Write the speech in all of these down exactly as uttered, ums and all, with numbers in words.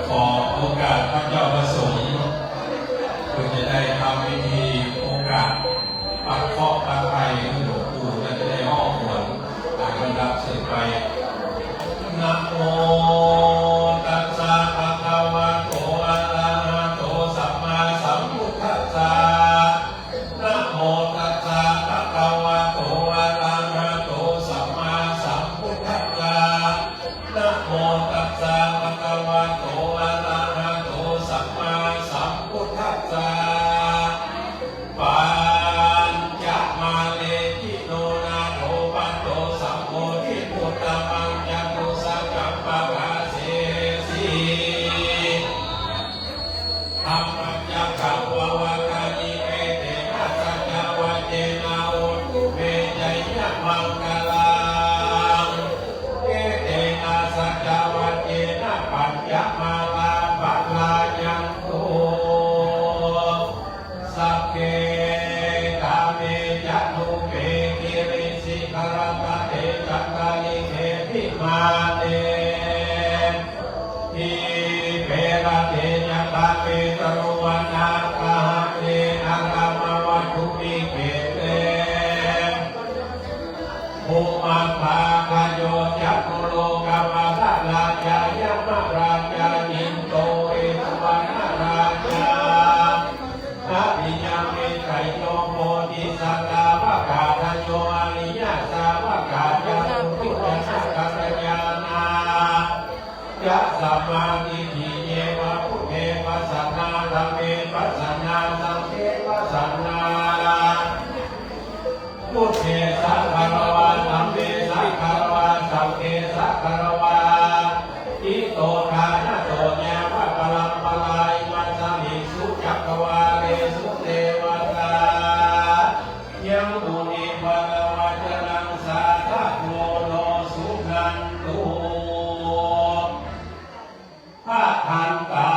ขอโอกาสพระเจ้าพระสงฆ์ เพื่อจะได้ทำพิธีโอกาสปัดเคราะห์ปัดภัยให้หลวงปู่ และจะได้ห้องหวนตามลำดับสืบไป นะโมตัสสะ ภะคะวะโต อะระหะโต สัมมาสัมพุทธัสสะ นะโมตัสสะ ภะคะวะโต อะระหะโต สัมมาสัมพุทธัสสะ นะโมตัสสะ ภะคะวะโต อะระหะโต สัมมาสัมพุทธัสสะ ปัญจะมาเลติ โน นาโถ ปัตโต สัมโพธิ ปุตตะมัง จตุสักกัปปะกะเสสี ธัมมัญจะกัปปะวัตตานิ เอเตนะ สัจจวัจเจนะ โหตุ เม จะยะมังคะลัง เอเตนะ สัจจวัจเจนะ ปัญจะมาลา ปะลายันตุ สักเข กาเม จะรูเป กิริสิขะรัตตะเต จันตะลิเข วิมาเน ทีปะเร จะ ทะเม ตะโร วะ นาคาหะเน อะระมะ วัตถุมิ เขเต ภูมัปปะคะโย จะตุโลกะปาทะราชา ยะมะราชา อินโด เวสสุวรรณราชา อะภิญญาเมตไตรโย โพธิสัตตาวะกาธโย อริยะสาวกา จตุสุจนะกัลยาณา จะ สัมมาทิฏฐิเย วะ พุทเท ภะสสะนา ธัมเม ภะสสะนา สังเฆ ภะสสะนา พุทเท สะคะระวะ ธัมเม สะคะระวะ สังเฆ สะคะระวะ อิโต ทานะโต ยาวะปะรัมปะรา อิมัสมิง สุ จักกะวาเลสุ เตวะตา ยัง มุนิวะระวะจะนัง สาธะโย โน สุนันตุ ภะคะวันตา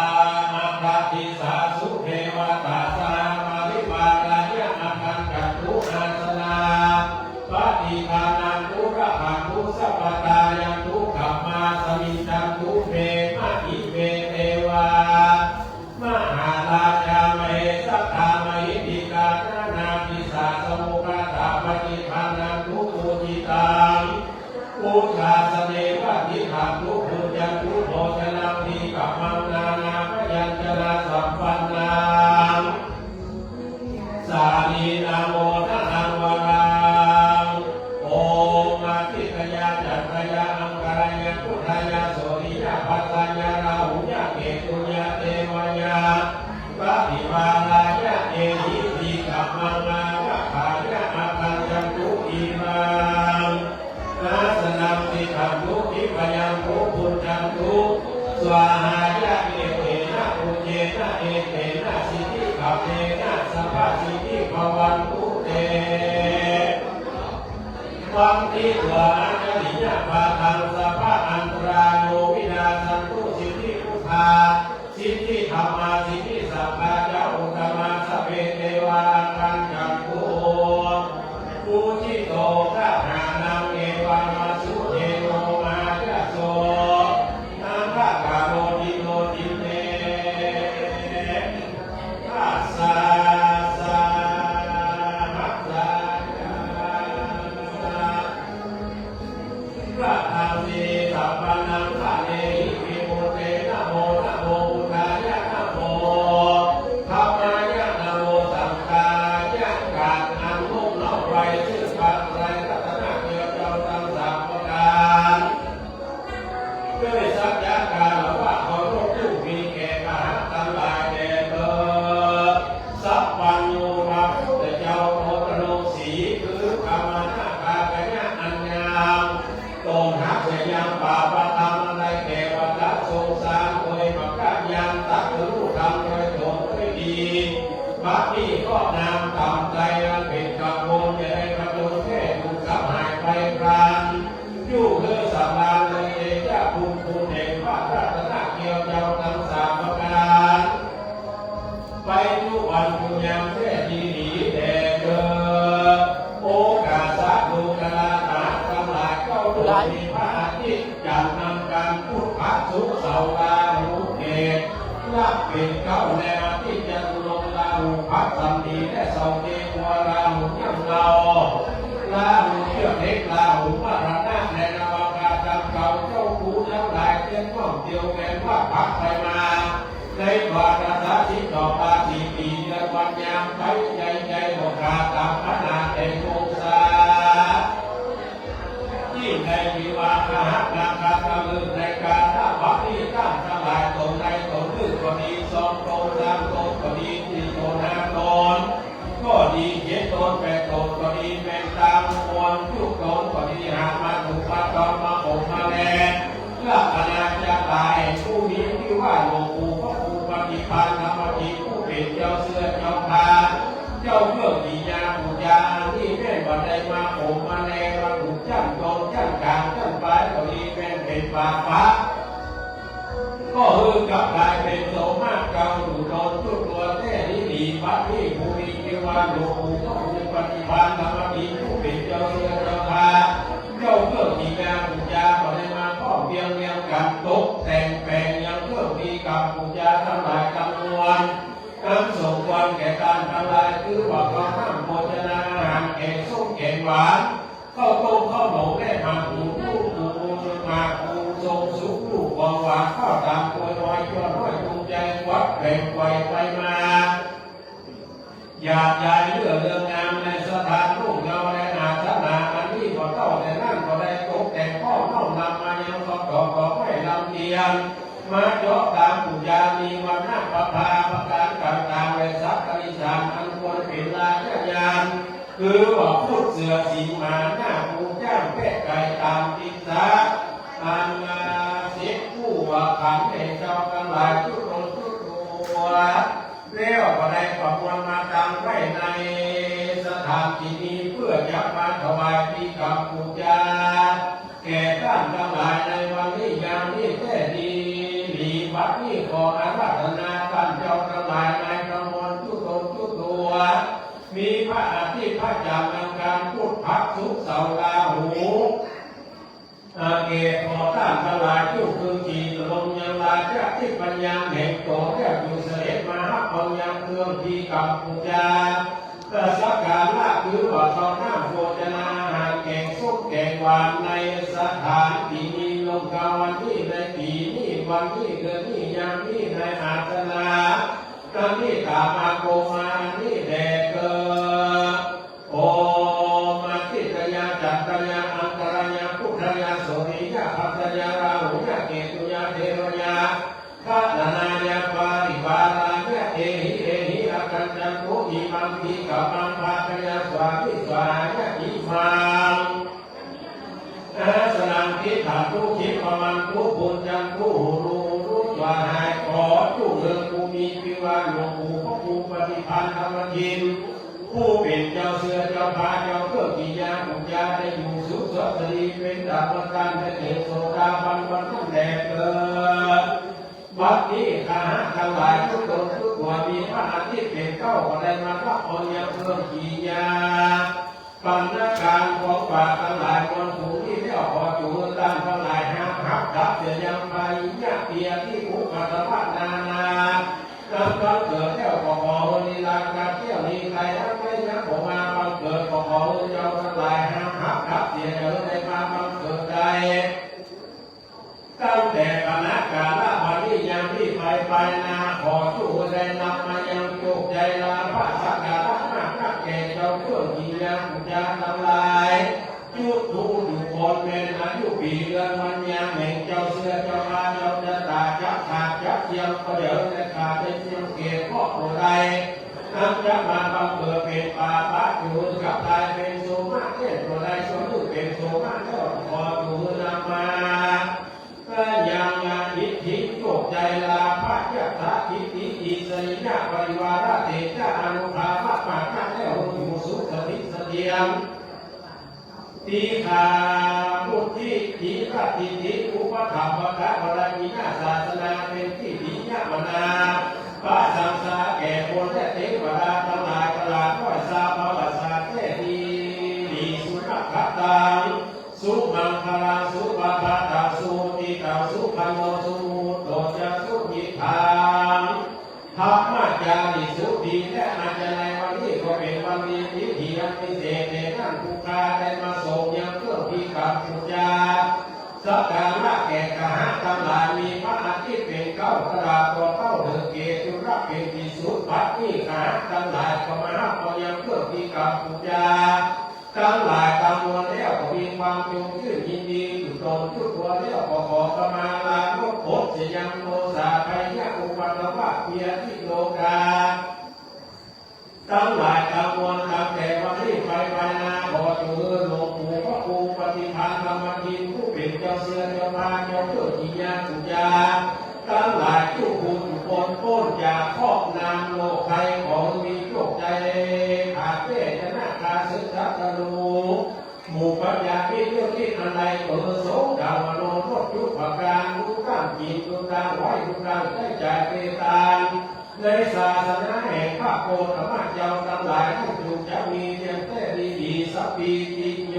อะทะ อิสสะสุ เดวะตา สะหะ ปะริวารายะ อะคันตันตุ อาสนะ ปะฏิทานันตุ รักขันตุ สัพพะทา ยันตุ ธัมมาสมิจฉันตุ เม มะหิ เม เตวา มหาราชา มะเหสะทา มะหิทธิกา นานาทิสสะ สะมุทธะ ปะฏิทานันตุ ปูจิตัง พุทธาสะเน ปะฏิฏฐันตุ ปุญญันตุ โภชนะ ทีฆะมัง นานาพยัญชนะสัมปันนัง สาลีนาโมทะนังวะรัง โอมะทิตยา จันตยา อังคารายา พุทธายา โสติยา ภัสสายา ราหูยา เกตุยา เตวายา ปะฏิวารายะ เอหิ ทีฆะมัง อารักขายะ อะคันตันตุ อิมัง อาสนะ ติฏฐันตุ ทิฏฐยันตุ ปุญญันตุ สวาหายะ เอเตนะ ปุญเญนะ เอเตนะ สิทธิภาเทนะ สัพพะสิทธิภะวันตุ เต วันติ วา อะจฉริยะปาทัง สัพพะอันตะรายโย วินาสสันตุ สิทธิพุทธา สิทธิธัมมา สิทธิสังฆา จะ อุตตะมา สัพเพ เตวา อะคันตันตุ ปูจิโต ทะหานัง เอวัมมะสุ เทโว มา ยะโส อังคะกะโรติ โน ทิเต ทัสสะ สะหัสสะ ยะ พะทัง สิริสัมปันนัง คะเนหิ วิปุลเต นะโม นะโม พุทธายะ นะโม ธัมมายะ นะโม สังฆายะ การอันนบน้อมไหว้ซึ่งพระไตรรัตนตรัย เจ้าทั้งสามประการ ด้วยสัจจะกาละวะเคารพผู้มีแก่ข้าทั้งหลายแด่เธอ สัพพัญญู พระพุทธเจ้าโคตโลงสี คือกัมมะนะกายะ อันยาง ตนหากจะยังบาปธรรมอันใด วันพุธ พระศุกร์ เสาร์ ราหู เกตุ ลาภเป๋นเก๊า และอาทิตย์จตุรงค์ ราหูพัดสำลี และเสาร์เกตุ ราหูย่ำเงา ราหูเจื้องเหล็ก ราหูมรณะ และนวกาตำเก่า เจ้าครูตังหลายเตียนน้อมเตียวแหวนว่าพักไปมา ในกว่าราศีต่อราศี ปีเดือนวันยามไป ใหญ่ใหญ่บ่ขาดตามขนาดแห่งวงศา ยิ่งในปีวา ขหัส นาคาตะลึก ในกาละวะนี้ ต้านตังหลาย ต๋นใดต๋นนึ่งก็ดี สองต๋นสามต๋นก็ดี สี่ต๋นห้าต๋นก็ดี เจ็ดต๋นแปดต๋นก็ดี แม่นตางมวลกู้ต๋นก็ดี หากมาถูกมาต้องมาโอบมาแล ลักษณะจะต๋ายแห่งผู้นี้ ตี้ว่าหลวงปู่พระครูปฏิภาณธรรมทิน ผู้เป๋นเจ้าเสื้อเจ้าผ้า เจ้าเครื่องกิริยาปู๋จา อันนี้แม่นบ่ได้มาโอบมาแล มาถูกจั้นต๋นจั้นก๋างจั้นป๋ายก็ดี แม่นเป๋นป่าปะ ก็หื้อกลับก๋ายเป๋นโสมะเก่า อยู่ต๋นจุดตั๋วแต๊นี้หลี บัดนี้ผู้มีจื้อว่าหลวงปู่พระครูปฏิภาณธรรมทิน ผู้เป๋นเจ้าเสื้อเจ้าผ้า เจ้าเครื่องกิริยาปู๋จา ก็ได้มาพร้อมเพียงเรียงกั๋น ตกแต่งแป๋งยังเครื่องมีกรรมปู๋จาตังหลายตังมวล อันสมควรแก่ต้านตังหลาย คือว่าข้าวน้ำโภชนาอาหาร แก๋งส้มแก๋งหวาน ข้าวต้มข้าวหนม และหมากหมู ลูกหมู หมากหมูทรงสุก ลูกของหวาน ข้าวต๋ามกล้วย หอยจ้อ หอยจุงใจ๋ กวักแป๋งไกวไปมา หยาดยายเลื่อเรืองงาม ในสถานร่มเงา และอาสนะ อันนี้บ่เต้าแต่นั้นก็ได้ตกแต่งพร้อม น้อมนำมายังข้าวตอกดอกไม้ลำเตียน มาเจาะต๋ามปู๋จา มีวรรณประภาประก๋านต่างๆ และสัตว์ติรัจฉาน อันควรเป๋นราชญาณ คือว่าครุฑ เสือ สิงหา นาค ปู จ๊าง แป๊ะ ไก่ ต๋ามติสสา อันนาเสกผู้ว่าขันแห่งเจ้าตังหลายกู้ต๋นกู้ตั๋ว แล้วก็ได้ประมวลมาตั้งไว้ในสถานตี้นี้ เปื้อจะมาถวายเป๋นกรรมปู๋จา แก่ต้านตังหลายในวันนี้ยามนี้แต๊ดีหลี บัดนี้ขออาราธนาต้านเจ้าตังหลายในกำมวลกู้ต๋นกู้ตั๋ว มีพระอาทิตย์พระจันทร์อังคารพุธพระศุกร์เสาร์ราหู อาเกตขอต้านตังหลายกู้เครื่องกิ๋นตรงยังราชทิพย์ปัญญาแห่งตั๋น แล้วอยู่เสด็จมาฮับเอายังเครื่องเป๋นกรรมปู๋จา สักการะคือว่าข้าวน้ำโภชนาอาหาร แก๋งส้มแก๋งหวาน ในสถานตี้นี้ ลงกาวันนี้ ในปี๋นี้ วันนี้ เดือนนี้ ยามนี้ ในอาสนะ ตังนี้ต๋ามมาโกมาอันนี้แด่เกิน โอม อาทิตยา จันทยา อังคารยา พุธยา สุริยา ภัทยา ราหูยา เกตุยา เทวายา คะนายา ปาริวารายา เอหิ เอหิ อากัญจันตุ อิมัง ภิกขมัง ภาคยา สวามิ สวาหายา อิมัง อาสนัง ทิฏฐันตุ ขิปปะมันตุ ภุญจันตุ หุรุ หุรุ สวาหาย ขอจุเริญผู้มีจื้อว่าหลวงปู่พระครูปฏิภาณธรรมทิน ผู้เป๋นเจ้าเสื้อเจ้าผ้า เจ้าเครื่องกิริยาปู๋จา ได้อยู่สุขสวัสดี เป๋นดั่งว่าต้านได้เถิด โสดาบันวันนั้นแด่เกิน บัดนี้ข้าตังหลายกู้ต๋นกู้ตั๋ว มีพระอาทิตย์เป๋นเก๊า ก็ได้มาฮับเอายังเครื่องกิริยา บรรณาการของข้าตังหลายมวลฝูงนี้แล้ว ขอจุเริญต้านตังหลายฮับ ฮับดับเสียยังภัยยะเปียที่อุปัทวะนานา นั้นบังเกิดแล้วก็ขอเฮือลีลาการเตี้ยวลีไค ฮับไม่ยังบ่มาบังเกิด ก็ขอเฮือเจ้าตังหลายฮับ ฮับดับเสียเถิด ได้มาบังเกิดได้ ตั้งแต่ขณะกาละวันนี้ยามนี้ไป ไปหน้า ขอจุได้นับมายังโจคชัยลาภะสักการะมากนักแก่เจ้าเครื่องกิริยาปู๋จาตังหลาย จุทุกคนแม่นอายุปี๋เดือนวันยามแห่งเจ้าเสื้อเจ้าผ้าเจ้าจะต๋ายจักขาดจักเทียม ก็เดี๋ยวแต่ขาดได้เทียมเกตเพราะตัวใด นั้นจะมาบังเกิดเป๋นป่าปะ จุหื้อกลับก๋ายเป๋นโสมะแต๊ตัวใด สมมุติเป๋นโสมะแล้ว ขอจุหื้อนำมา ยังอิทธิโจคชัยลาภะยัตถะ อิทธิอิสริยะปริวารเตจะอานุภาพะมานะแล้ว อยู่สุขสถิตเสถียร ตีฆาวุตถิ ธีรทิฏฐิ อุปถัมภกะวรกิณาศาสนา เป๋นที่ปิยมนา ประสงสาแก่คนและเตวดาตังหลาย ตลอดร้อยสาพวสาแต๊ดีหลี สุมังคลัง สุมังคลัง สุปภาตัง สุหุติตัง สุ วันโนสุมุหूर्तो ca suyiṭṭhaṃ ธัมมาจาริสุ ดีแต๊ อาจารย์ ในวันนี้ก็เป๋นวันดี ทิฏฐิอันวิเศษ แด่ต้านผู้ข้าได้มาสงฆ์ยังเครื่องที่กราบปู๋จา สักการะแก่ขหะตังหลาย มีพระอาทิตย์เป๋นเก๊า กระดาษก็เต้าเถิด เกตุระเป๋นตี้สุด บัดนี้ขหะตังหลายก็มาฮับเอายังเครื่องที่กราบปู๋จา ตังหลายตามมวลแล้วก็มีความจงจื้นยินดีอยู่ตน จุตัวแล้วก็ขอขมาลาลดโทษเสียยังโทสะภัยยะอุปัทวะเบียดที่โลกา ตังหลายตามมวล ตั้งแต่วันนี้ไปภายหน้า ขอจงเอิญหลวงปู่พระครูปฏิภาณธรรมทิน ผู้เป๋นเจ้าเสื้อเจ้าผ้าเจ้าเครื่องกิริยาปู๋จา ตังหลายจุผู้จุคน ป๊นจากเคราะห์นำโรคภัย ขอมีโชคชัย ผาดแว่ชนะข้าศึกศัตรู หมู่ปัญญามิตรเลือกคิดอันใด เปิดสงฆ์ดาวโลรถจุประการ รู้ตั้งจิต รู้ตั้งไว้ รู้ตั้งใจ จ่ายเปตาน ในศาสนาแห่งพระโคตมะเจ้าตังหลาย ผู้จุจะมีเพียงแต่ดีดี สัพพีติโย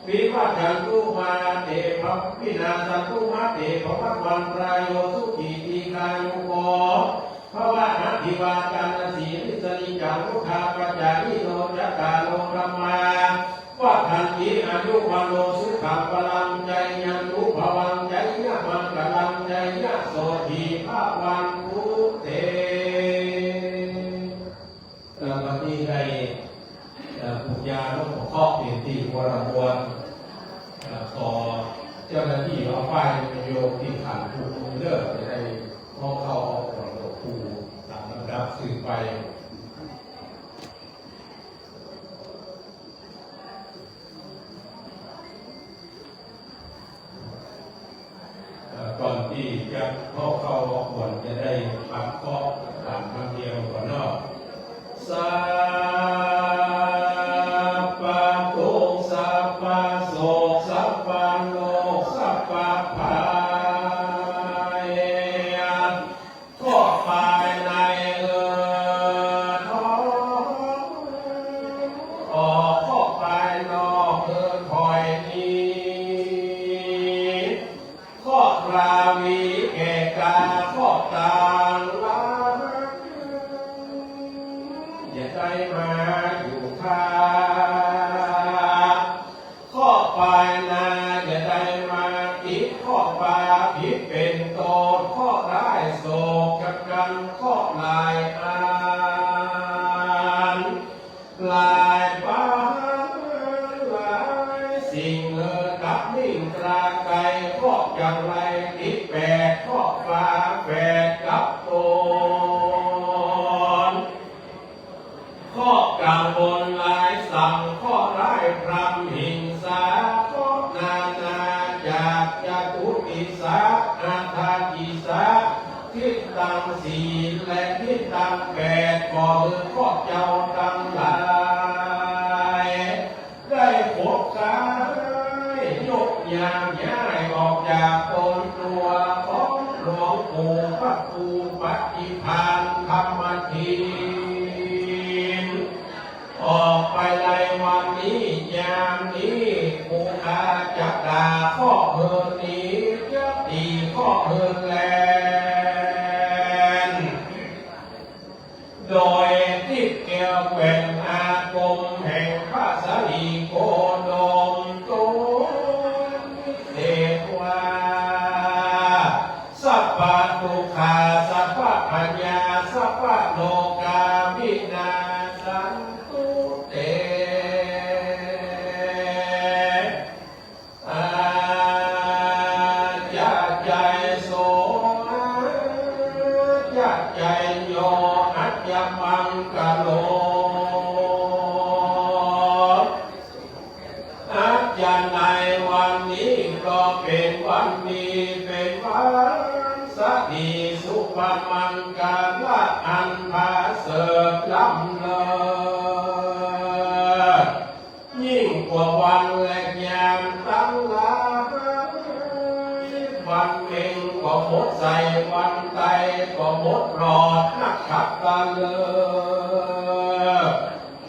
วิวัชชันตุมาเตภะ วินาสสันตุมาเตภวัตวันตรายโย สุขีทีฆายุโก ภวะ อภิวาทานสีลิสสะนิจจัง วุฑฒาปะจายิโน จัตตาโร ธัมมา วัฑฒันติ อายุ วัณโณ สุขัง พลัง ชัยยันตุ ภะวัง ชัยยะมังคะลัง ชัยยะโสฏฐี ภะวันตุ เต เอ่อ วันนี้ได้ เอ่อ ปู๋จาหลวงปู่เคราะห์เป๋นตี้วรมวล เอ่อ ขอเจ้าหน้าตี้เอาป้ายโยงตี้ขันผูกมือเด้อ จะได้ฮ้องเข้าฮ้องออกหลวงปู่ต๋ามลำดับสืบไป เอ่อ ก่อนตี้จะเข้าเข้าควรจะได้ปัดเคราะห์ต๋ามธรรมเนียมก่อนเนาะ สัพพะทุกข์ สัพพะโศก สัพพะโรค สัพพะภัย เคราะห์ภายในเอ่อถอยออก เคราะห์ภายนอกเอ่อถอยหนี เคราะห์ราวีแก่กล้า เคราะห์ต่างหลาย อย่าได้มาอยู่ข้า เคราะห์ภายหน้าอย่าได้มาติด เคราะห์ปาผิดเป๋นต้น เคราะห์ร้ายโศกจักกั๋น เคราะห์ร้ายอัน หลายปานหลายสิ่งเอ่อตัดนิ่งตราไกล เคราะห์จังไรติดแปด เคราะห์ฝาแฝดกับตน เคราะห์ก๋างบนหลายสัง เคราะห์ร้ายพรหมหิงสา เคราะห์นานาจากจตุติสสะ อัฏฐกิสสะ ทิศตังสี่ และทิศตังแปด ขอเอ่อเคราะห์เจ้าตังหลาย ได้ขนขายยกย่างย้ายออกจากต๋นตั๋วของหลวงปู่พระครูปฏิภาณธรรมทิน ออกไปในวันนี้ยามนี้ ผู้ข้าจะด่าเคราะห์เอ่อหนี จะตีเคราะห์เอ่อแล่น โดยทิศแก้วแกว่งอาคมแห่งพระสาลีโคดม ตรงนี้เสกว่า สัพพะทุกขา สัพพะพยา สัพพะโรกา วินาสสันตุ เต อาจจะจายโส อาจจะจายโย อาจจะมังคะโล อาจจะในวันนี้ก็เป๋นวันดี เป๋นวันสะดีสุภมังคะละอันผาเสริฐล้ำเลิศ ยิ่งกว่าวันและยามตังหลาย วันเพ็ญก็หมดใส วันตายก็หมดรอด นักขัตตฤกษ์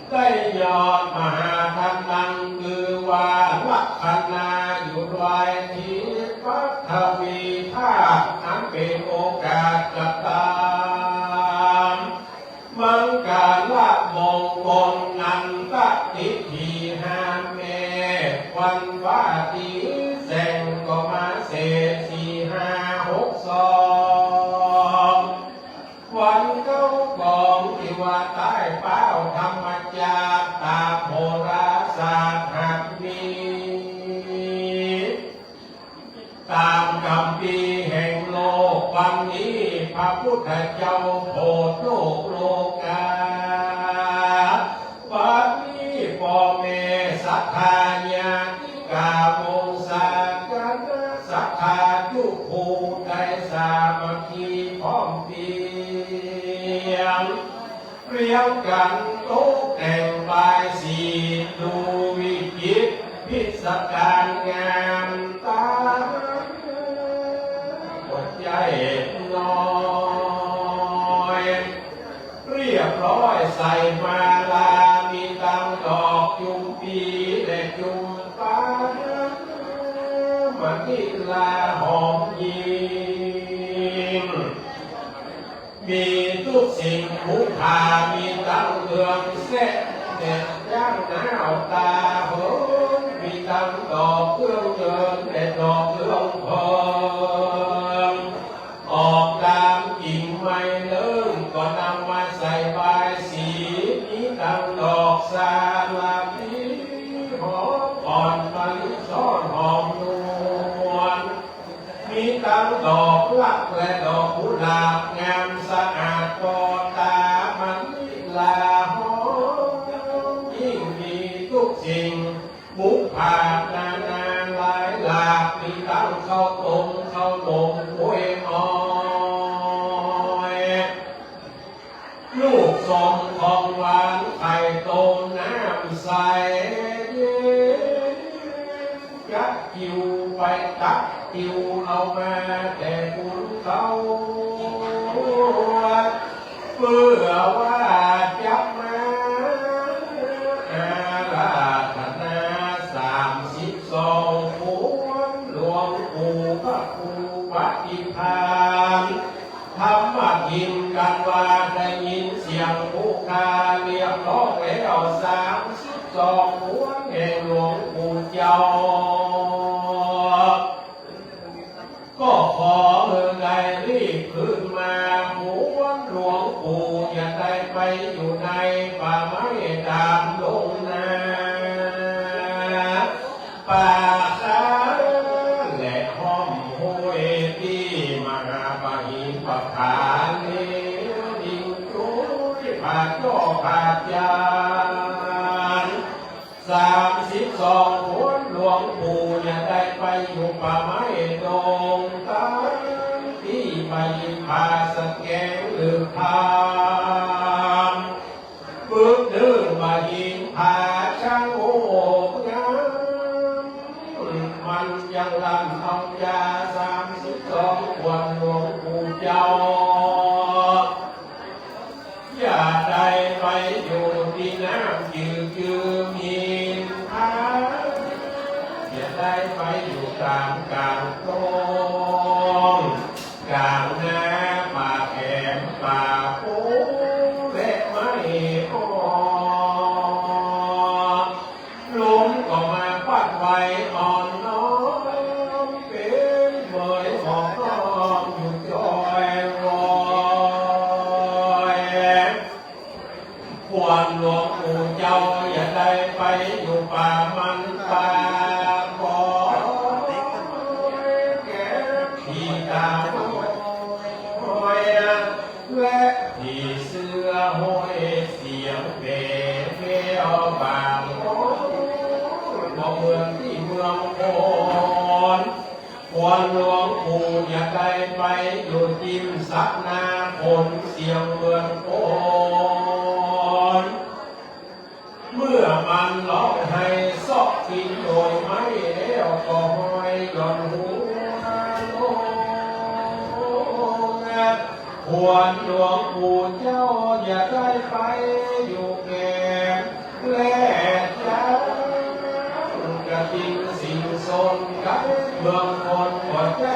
ได้ยอดมหาธนัง คือว่าลัคนาอยู่ด้วยทิพย์ มีภาคอันเป๋นโอกาสกระตำ มังคละมงคลนันทะดิถีห้าแม่ วันฟ้าตี๋แจ้งก็มาเสดสี่ห้าหกสอง วันเก๊ากองตี้ว่าใต้เป๊าธรรมจักรต๋ามโหราศาสตร์หากมี ต๋ามกัมภีร์แห่งโลก วันนี้พระพุทธเจ้าโผดโลกโลกา วันนี้ป้อแม่ศรัทธาญาติกาวงศาคณะศรัทธากู้ผู้ได้สามัคคีพร้อมเปียง เรียงกั๋นตกแต่งบายสี ดูวิจิตรพิสดารงามต๋า หัวใจ๋น้อย เรียบร้อยใส่มาลา มีตังดอกจุมปีและจุมปา มะนิลาหอมยิ่ง มีกู้สิ่งผูกผ้า มีตังเครื่องแสะแดดย่างหนาวต๋าเหิน มีตังดอกเครื่องเงินและดอกเครื่องเผิง ออกต๋ามกิ่งไม้เลิ้ง ก็นำมาใส่บายสี มีตังดอกสาลาพีหอมอ่อน มะลิซ้อนหอมนวล มีตังดอกรักและดอกกุหลาบ งามสะอาดปอต๋า มะนิลาหอมยิ่ง มีกู้สิ่งผูกผ้านานาหลายหลาก มีตังข้าวต้มข้าวหนมก๋วยหอย ลูกส้มของหวานไข่ต้มน้ำใส เย็น จักกิ่วไปตักกิ่วเอามาแต่บุญเขา เปื้อว่าจักมาอาราธนาสามสิบสองขวัญหลวงปู่พระครูปฏิภาณ ธรรมทินกันว่าได้ยินเสียงผู้ข้าเรียกร้องแล้ว สามสิบสองขวัญแห่งหลวงปู่เจ้า ก็ขอเฮอได้รีบคืนมา ขวัญหลวงปู่อย่าได้ไปอยู่ในป่าไม้ต๋ามดงนา ป่าช้าและห้อมห้วยตี้มหาปหิมปภาเลว ดิ่งจุ้ยผาดจ้อผาดจาน สามสิบสองขวัญหลวงปู่อย่าได้ไปอยู่ป่าไม้ดงตาล ตี้ปหิมพาสแกงหรือพาม ปึกเดินมาหิงผาช้างโอกงาม มันยังลั่นเอายา สามสิบสองขวัญหลวงปู่เจ้า อย่าได้ไปอยู่ตี้น้ำจืดจืดหินผา อย่าได้ไปอยู่ต๋ามก๋างดง ก๋างนาป่าแถมป่าปูและไม้อ่อน ลมก็มาพัดไหวอ่อนน้อม เป๋นเบยหมอกน้อมอยู่จ้อยว้อย ขวัญหลวงปู่เจ้าอย่าได้ไปอยู่ป่ามันป่าบอย แก่ผีต๋าบอย และผีเสื้อห้อยเสียงเป๋เป๋บางโอ้ บ่เหมือนตี้เมืองโพน ขวัญหลวงปู่อย่าได้ไปอยู่ตี้สักนาขนเสียงเมืองโพน เมื่อมันร้องไห้ซอกกินโดยไม้แล้วก็ห้อยหย่อนหัวลง ขวัญหลวงปู่เจ้าอย่าได้ไปอยู่แก่และจาง กระติงสิงสนไกเมืองคนก็ใจ้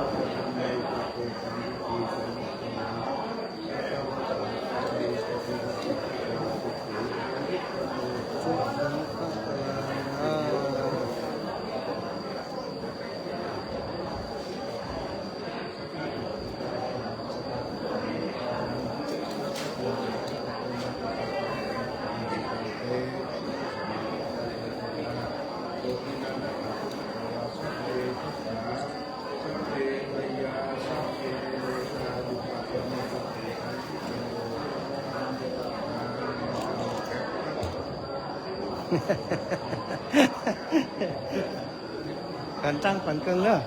ปันตังค์ปันเกิ่งเน่อ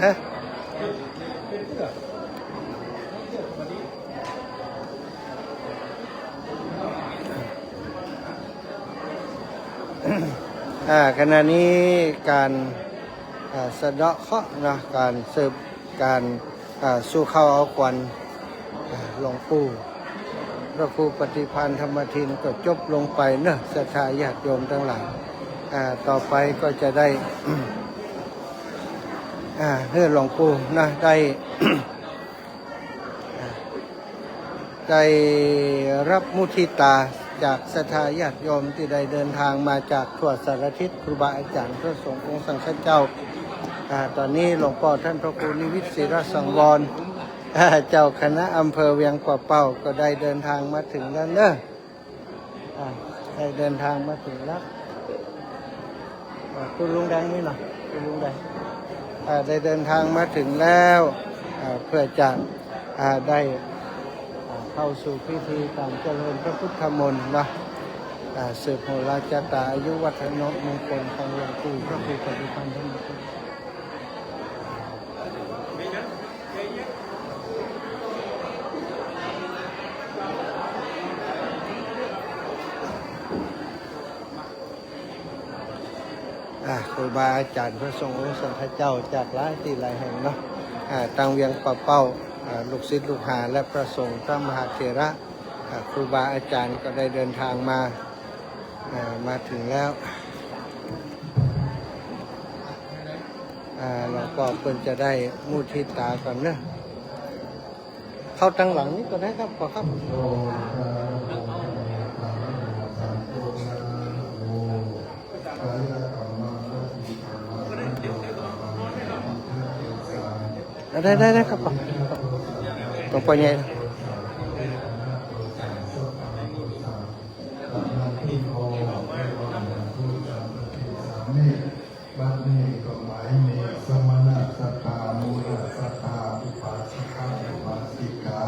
ฮะ อ่า ขณะนี้ก๋าน อ่า สะเดาะเคราะห์เนาะ ก๋านสืบ ก๋าน อ่า สู่เข้าเอาขวัญ อ่า หลวงปู่พระครูปฏิภาณธรรมทินก็จบลงไปเนาะ ศรัทธาญาติโยมตังหลาย อ่า ต่อไปก็จะได้ อ่า หื้อหลวงปู่นะ ได้ ได้รับมุทิตาจากศรัทธาญาติโยมตี้ได้เดินทางมาจากทั่วสารทิศ ครูบาอาจ๋ารย์พระสงฆ์องค์สังฆเจ้า อ่า ต๋อนนี้หลวงป้อต้านพระครูนิวิตศิรสังวร อ่า เจ้าคณะอำเภอเวียงป่าเป้าก็ได้เดินทางมาเถิงแล้วเนาะ อ่า ได้เดินทางมาเถิงแล้ว อ่า ตุ๊ลุงแดงนี่เนาะ ตุ๊ลุงแดง อ่า ได้เดินทางมาเถิงแล้ว อ่า เปื้อจะ อ่า ได้ อ่า เข้าสู่พิธีก๋านเจริญพระพุทธมนต์เนาะ อ่า สืบโหราชะตาอายุวัฒนมงคลของหลวงปู่พระครูปฏิภาณธรรมทิน อ่า ครูบาอาจ๋ารย์พระสงฆ์องค์สังฆเจ้าจากหลายตี้หลายแห่งเนาะ อ่า ตังเวียงป่าเป้า อ่า ลูกศิษย์ลูกหาและพระสงฆ์พระมหาเถระ อ่า ครูบาอาจ๋ารย์ก็ได้เดินทางมา อ่า มาเถิงแล้ว อ่า แล้วก็เปิ้นจะได้มุทิตาก่อนเนาะ เข้าตังหลังนี้ก็ได้ครับ ป้อครับ ได้ ได้ ได้ครับ ป้อ ป้อใหญ่ บัดนี้ก็หมายมีสมณศรัทธา มูลศรัทธา อุปาสกะอุปาสิกา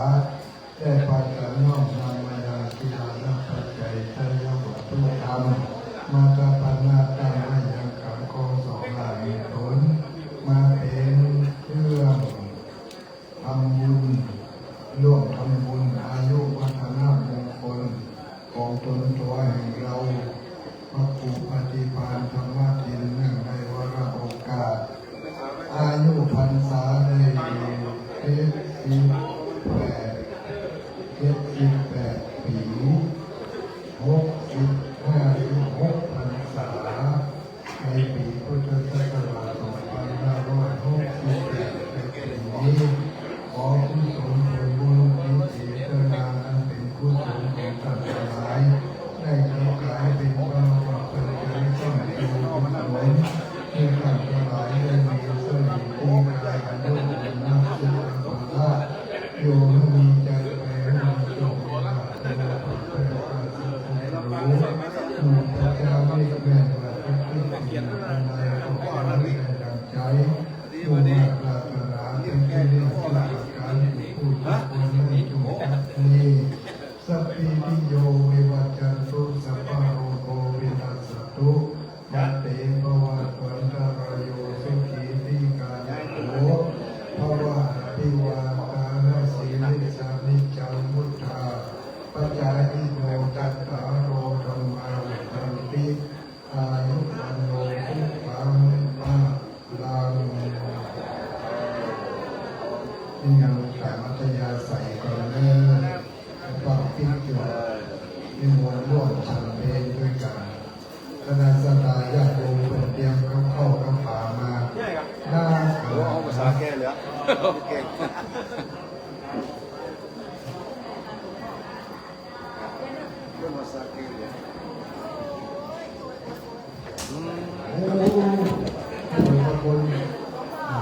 ได้พากั๋นน้อมนำมายังกีฬานะปัจจัย ไตรยวัตถุธรรม มาถวายตั้งไว้ยังก๋ำคอสองข้างนี้ตน มาเป๋นเครื่อง ทำบุญ ร่วมทำบุญอายุวัฒนมงคลของต๋นตั๋วแห่งเฮา พระครูปฏิภาณธรรมทิน เนื่องในวาระโอกาส อายุพรรษาได้เจ็ดสิบแปด เจ็ดสิบแปดปี๋ หกสิบห้า หกพรรษา ในปี๋พุทธศักราชสองพันห้าร้อยหกสิบแปด ในปี๋นี้ ขอกุศลผลบุญที่เจตนาอันเป๋นกุศลของต้านตังหลาย ได้ขยายเป๋นพลวาปัจจัยสร้างบุญกุศล หื้อต้านตังหลายได้มีสติปัญญา อายุ วัณณะ สุขะ พละ อยู่หื้อมีชัยไป หื้อมีโชค มีลาภ มีความสุข มีความเจริญ หมู่พระเจ้าเรียกแม่นว่าทุกสิ่งอันใดก็ขอให้ได้ดังใจ ผู้มาปรารถนาเป็นที่เรียกชื่อประการ ผู้ทุกคนไม่จงกัดนี้ สัพพีติโยวิวัจจันตุ สัพพะโรโควินัสสตุ มาเตภวัตวันตรายโย สุขีทีฆายุโขภะ อภิวาทานะสีลิสสะ นิจจังวุฑาปะจายิโน จัตตาโรธัมมาวัฑฒันติ อายุวัณโณ สุขัง พะลัง นี่ยังต๋ามอัธยาศัยก่อนเน่อ ฟังพิธี นิมนต์ร่วมฉันเพลด้วยกั๋น คณะศรัทธาญาติโยมเปิ้นเตรียมกับข้าวกับป๋ามา ได้ครับ น่า โอ้ เอาภาษาแกเหรอ โอเค เรื่องภาษาแกเหรอ อืม โอ้โห คน อ่า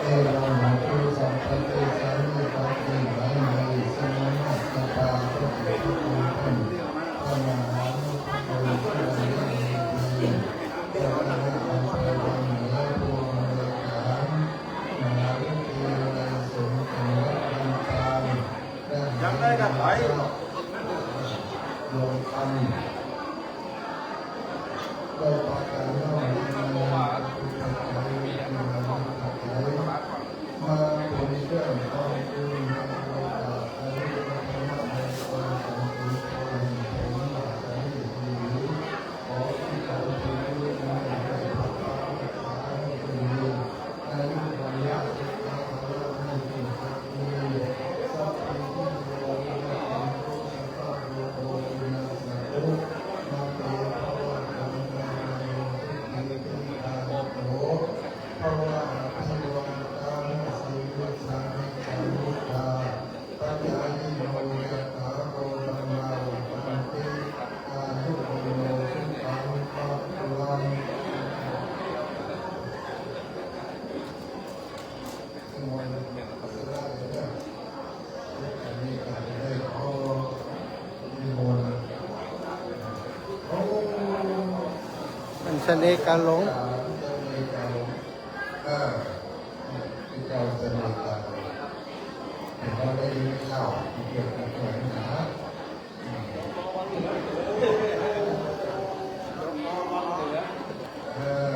เอวัง มะ พุทธัง พระเตสานิ ปัตติง มะ มะ สมณะ สะ ปา ปะ ติ เสน่ห์กาหลง เออ เจ้าเสน่ห์กาหลง เห็นว่าได้ยินข่าวที่เกี่ยวกับเรื่องนี้นะ เออ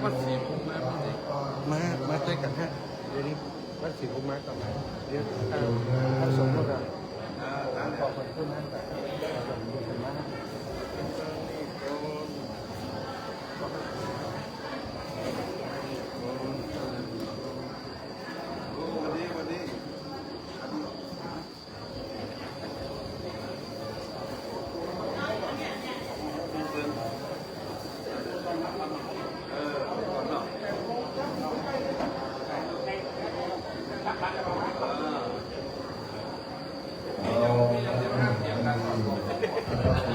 วัดศรีภูมิมา มา มาด้วยกันฮะ เดี๋ยวนี้วัดศรีภูมิมาก่อนนะ เดี๋ยว เอ่อ พระสงฆ์มาก่อน ขอบคุณนะ ขอบพระคุ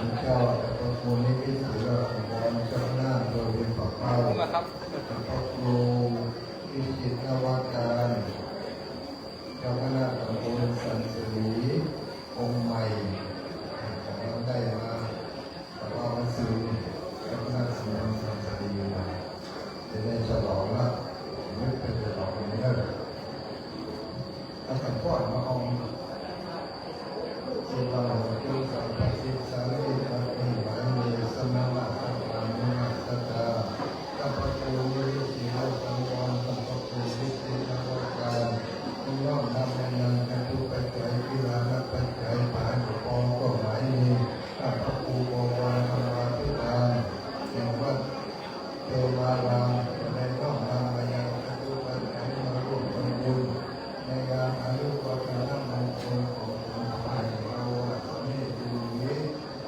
ณเจ้า ขอบพระคุณนิมิตศิลปากร เจ้าคณะอำเภอเวียงป่าเป้า ขอบพระครูวิจิตรนวการ เจ้าคณะตำบลสันสลี องค์ใหม่ กำลังได้มา แต่ว่ามันซึม เจ้าคณะตำบลสันสลีมา จะได้ฉลองละ นึกไปฉลองกันเนอะ เอาสังขรณ์มาออง เสวาหะตุสัพพะสิทธา เอตาปิ มหาเม สมณะสังฆานุนัสสะตา สัพพะโพธิ สิริสังวร สัพพะโพธิ สิริวัฏฏาน น้อมนำแม่นางจตุปัจจัย กีฬานปัจจัย ปานปองก็หมายมี สัพพะภูปวาทวาทิตา แห่งวัด เทวาราม จะได้น้อมนำมายังจตุปัจจัยมาร่วมทำบุญ ในงานอายุวัฒนมงคลของหลวงพ่อแห่งเรา สมเด็จหลวงนี้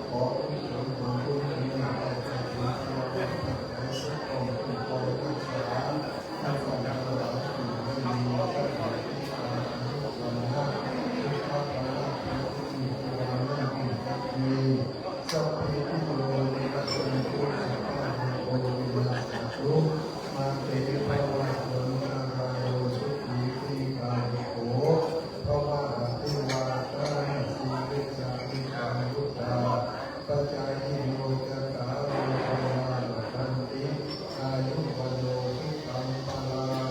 ขอกุศลผลบุญอันนี้ได้กระทำเพื่อปัจจัยสมทบทุนรักษา ทั้งหลายทั้งหลายผู้ไม่มี ทั้งหลายที่ตายอายุวัฒนะ สุขะพละ พระพุทธเจ้า สัพเพ สัพพะโรโค วินัสสันตุ สัพพะโรโค วินัสสันตุ มา เต ภะวัตวันตะราโย สุขี ทีฆายุโก ภะวะ อะภิวาทะนะสีลิสสะ นิจัง วุฑฒาปะจายิโน จัตตาโร ธัมมา วัฑฒันติ อายุ วัณโณ สุขัง พะลัง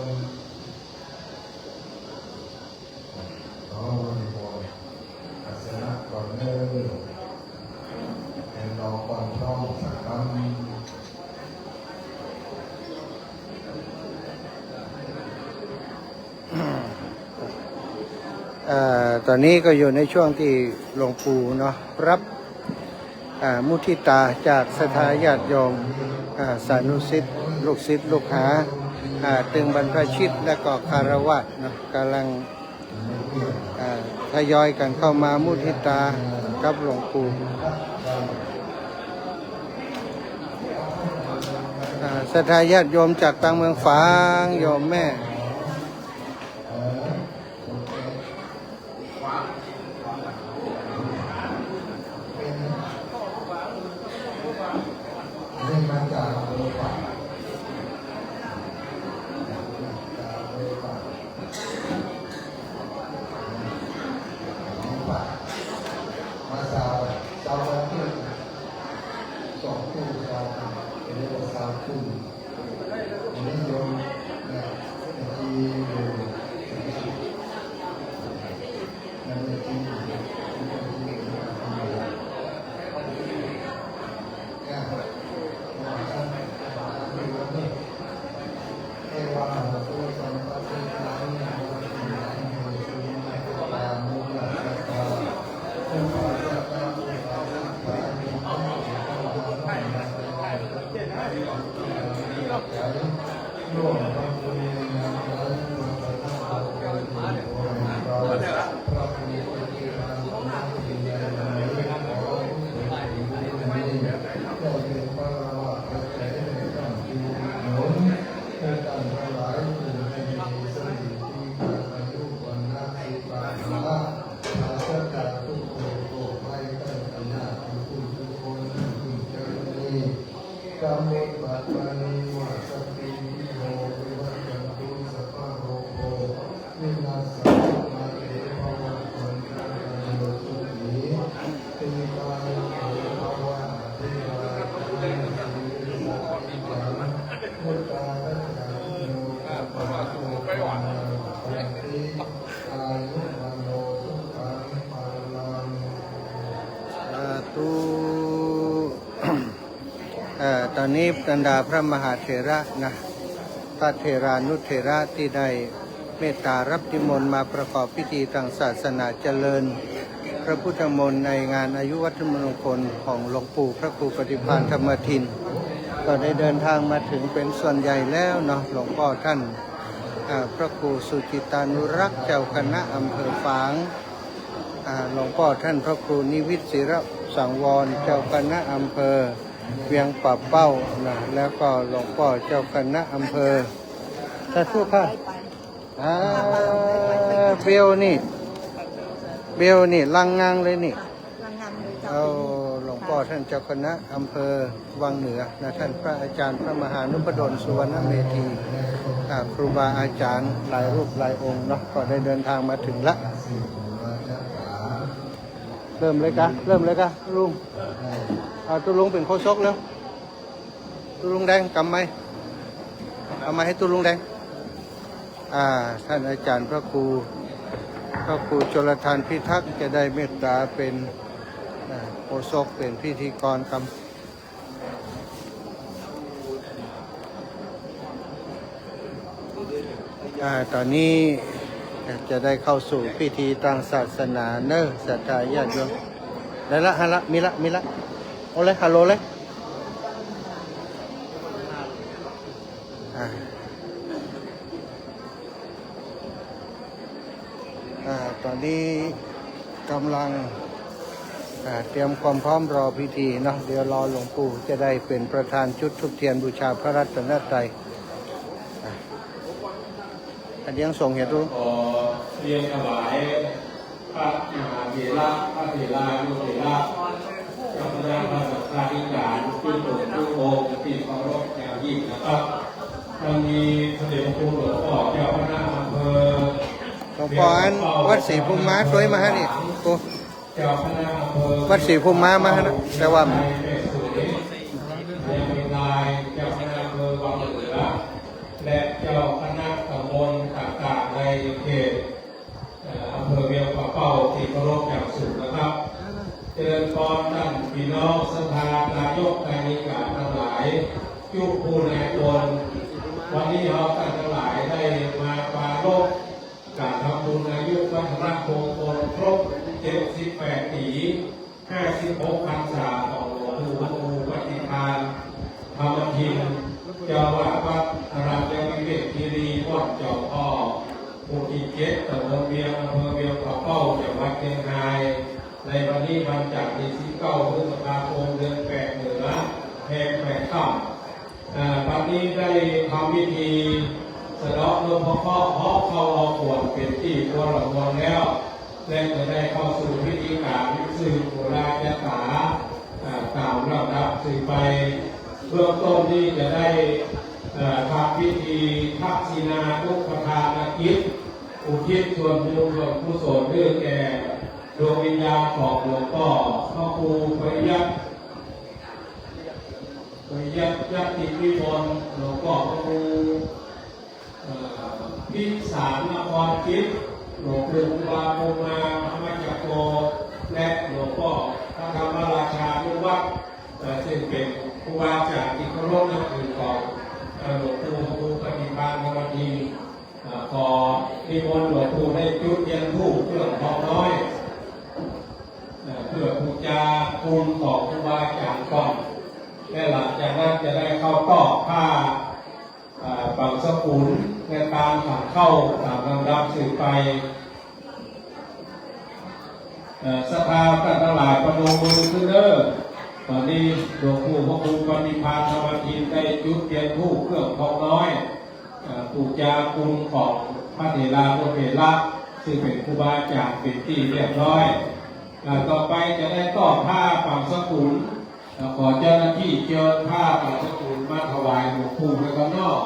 ขอนิมนต์อาสนะก่อนเด้อ ให้รอก่อนพร้อมสักคำ เอ่อ ตอนนี้ก็อยู่ในช่วงที่หลวงปู่เนาะ รับ อ่า มุทิตาจากศรัทธาญาติโยม อ่า สานุศิษย์ ลูกศิษย์ลูกหา อ่า ตึงบรรพชิต และก็ฆราวาสเนาะ กำลัง อ่า ทยอยกันเข้ามามุทิตากับหลวงปู่ อ่า ศรัทธาญาติโยมจากตางเมืองฝาง โยมแม่ เป็น เรียกมาจากโลกา พระครูปฏิภาณธรรมทินในวันนี้ ขออนุสรณ์ถึงพระคุณนี้ ได้เป็นพระราชาปัจจัยในค่ำคืนหนุน ให้ท่านทั้งหลายจงให้มีสถิติ อายุ วรรณะ สุขะ พละ ปราศจากทุกข์โศกโรคภัย ไข้พยาธิ ทุกข์ทุกคน ทุกข์ใจนี้ กำมลปัตตานี วาสตินทิโย วิวัชชันตุ สัพพะโรโค วินัสสะตุ มาเต ภวัตวันตรายโย สุขี ทีฆายุโก ภวะ อภิวาทะนะสีลิสสะนิจัง วุฒาคจายิโน จัตตาโร ธรรมา วัฑฒันติ อายุ วัณโณ สุขัง พลัง สาธุ เอ่อ ต๋อนนี้บรรดาพระมหาเถระนะ พระเถรานุเถระตี้ได้เมตตารับนิมนต์มาประกอบพิธีตางศาสนาเจริญพระพุทธมนต์ในงานอายุวัฒนมงคลของหลวงปู่พระครูปฏิภาณธรรมทิน ก็ได้เดินทางมาถึงเป็นส่วนใหญ่แล้วเนาะ หลวงป้อท่าน อ่า พระครูสุจิตตานุรักษ์ เจ้าคณะอำเภอฝาง อ่า หลวงป้อท่านพระครูนิวิตศิระสังวร เจ้าคณะอำเภอเวียงป่าเป้านะ แล้วก็หลวงป้อเจ้าคณะอำเภอ สาธุค่ะ อ่า เบลนี่ เบลนี่ ลังงังเลยนี่ ลังงังเลยเจ้า เอา หลวงป้อท่านเจ้าคณะอำเภอวังเหนือนะ ท่านพระอาจารย์พระมหานุพดลสุวรรณเมธี อ่า ครูบาอาจารย์หลายรูปหลายองค์เนาะ ก็ได้เดินทางมาถึงละ เริ่มเลยกะ เริ่มเลยกะลุง เอาตุ๊ลุงเป๋นโฆษกแล้ว ตุ๊ลุงแดง กำไมค์ เอาไมค์ให้ตุ๊ลุงแดง อ่า ท่านอาจารย์พระครู พระครูชลทานพิทักษ์จะได้เมตตาเป๋น อ่า โฆษก เป๋นพิธีกรกำ อ่า ต๋อนนี้จะได้เข้าสู่พิธีตางศาสนาเนาะ ศรัทธาญาติโยม ได้ละ หันละ มีละ มีละ เอาเลย ฮัลโหลเลย อ่า อ่า ต๋อนนี้ก่ำลัง อ่า เตรียมความพร้อมรอพิธีเนาะ เดี๋ยวรอหลวงปู่จะได้เป๋นประธานจุดธูปเตียนบูชาพระรัตนตรัย อ่า อันนี้ยังส่งเหตุรู้ ขอเรียนถวายพระมหาเถระ พระเถรานุเถระ เจ้าคณะพระสังฆาธิการ ทุกองค์ ทุกองค์ เป๋นตี้เคารพอย่างยิ่งนะครับ วันนี้พระเดชพระคุณหลวงป้อเจ้าคณะอำเภอ หลวงป้ออันวัดศรีภูมิมา ช่วยมาให้นี่ โอ้ เจ้าคณะอำเภอ วัดศรีภูมิมา มาให้นะ แต่ว่า เจ้าคณะอำเภอวังเหนือ และเจ้าคณะตำบลต่างๆ ในเขต เอ่อ อำเภอเวียงป่าเป้า ตี้เคารพอย่างสูงนะครับ เจริญพรต้านพี่น้องศรัทธาทายกทายิกาตังหลาย จุผู้นายตน วันนี้เฮาต้านตังหลายได้มาปรารภการทำบุญอายุวัฒนมงคลครบเจ็ดสิบแปดปี๋ ห้าสิบหกพรรษาของหลวงปู่พระครูปฏิภาณธรรมทิน เจ้าอาวาสวัดอรัญญวิเวกคีรี บ้านจอมอ้อ หมู่ตี้เจ็ด ตำบลเวียง อำเภอเวียงป่าเป้า จังหวัดเจียงราย ในวันนี้วันจันทร์ตี้สิบเก้าพฤษภาคม เดือนแปดเหนือ แรมแปดค่ำ อ่า วันนี้ได้ทำพิธีสะเดาะนพเคราะห์ เคาะเข้าออกบวชเป๋นตี้ทั่วละมวลแล้ว และจะได้เข้าสู่พิธีการสืบปุราชาต๋า อ่า ต๋ามลำดับสืบไป เบื้องต้นนี้จะได้ เอ่อ ทำพิธีทักษิณานุปทานกิจ อุทิศส่วนบุญส่วนกุศลให้แก่ดวงวิญญาณของหลวงป้อพระครูปริยัติ ปริยัติยติวิมล หลวงป้อพระครู เอ่อ พิสารนครจิต หลวงปู่ครูบาพรหมาธรรมจักโก และหลวงป้อพระธรรมราชานุวัฒน์ เอ่อ ซึ่งเป๋นครูบาอาจ๋ารย์ตี้เคารพนับถือของ เอ่อ หลวงปู่พระครูปฏิภาณธรรมทิน เอ่อ ขอนิมนต์หลวงปู่ได้จุดเทียนธูปเครื่องทองน้อย เอ่อ เพื่อปู๋จาคุณของครูบาอาจ๋ารย์ก่อน และหลังจากนั้นจะได้เข้าตอกผ้า อ่า บังสกุล และตานขันเข้าต๋ามลำดับสืบไป เอ่อ ศรัทธาต้านตังหลาย ปนมมือขึ้นเน่อ ต๋อนนี้หลวงปู่พระครูปณิพานธรรมทินได้จุดเตียนธูปเครื่องทองน้อย เอ่อ ปู๋จาคุณของพระเถรานุเถระ ซึ่งเป๋นครูบาอาจ๋ารย์เป๋นตี้เรียบร้อย เอ่อ ต่อไปจะได้ต้อผ้าปังสกุล เอ่อ ขอเจ้าหน้าตี้เจิญผ้าปังสกุลมาถวายหลวงปู่ด้วยกั๋นเนาะ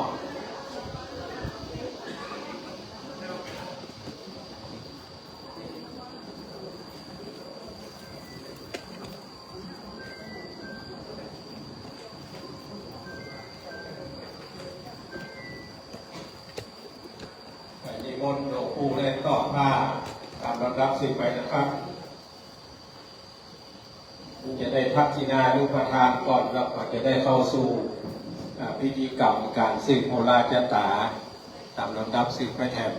นิมนต์หลวงปู่ได้ต้อผ้าต๋ามลำดับสืบไปนะครับ จะได้ทักษิณานุปทานก่อน แล้วก็จะได้เข้าสู่ อ่า พิธีกรรมก๋านสืบโหราจาต๋าต๋ามลำดับสืบไปแถม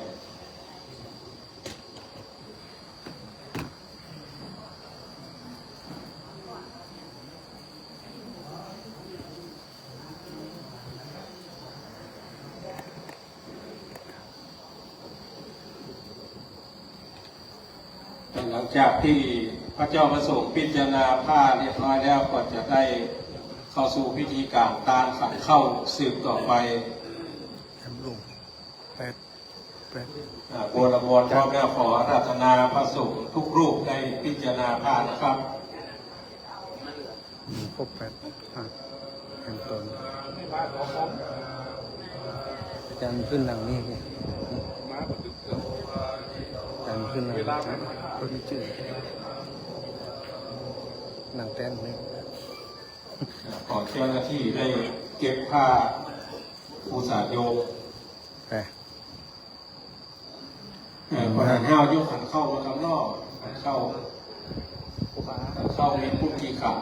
หลังจากตี้พระเจ้าพระสงฆ์พิจารณาผ้าเรียบร้อยแล้ว ก็จะได้เข้าสู่พิธีก๋านตานขันข้าวสืบต่อไป แถมลง แปด แปด อ่า บวร บวรพร้อมแล้ว ขออาราธนาพระสงฆ์ทุกรูปได้พิจารณาผ้านะครับ อืม ครบแปด อ่ะ แถมต๋น อาจ๋ารย์ขึ้นหลังนี้สิ อาจ๋ารย์ขึ้นหลังนี้ เปิ้นจื้อ หลังแต้นนี่ ขอเจ้าหน้าตี้ได้เก็บผ้า อุตส่าห์โยง ไป เอ่อ ประธานห้าวยกขันข้าวมาครับเนาะ ขันข้าว ขันข้าวมีปุ้นกี่ขัน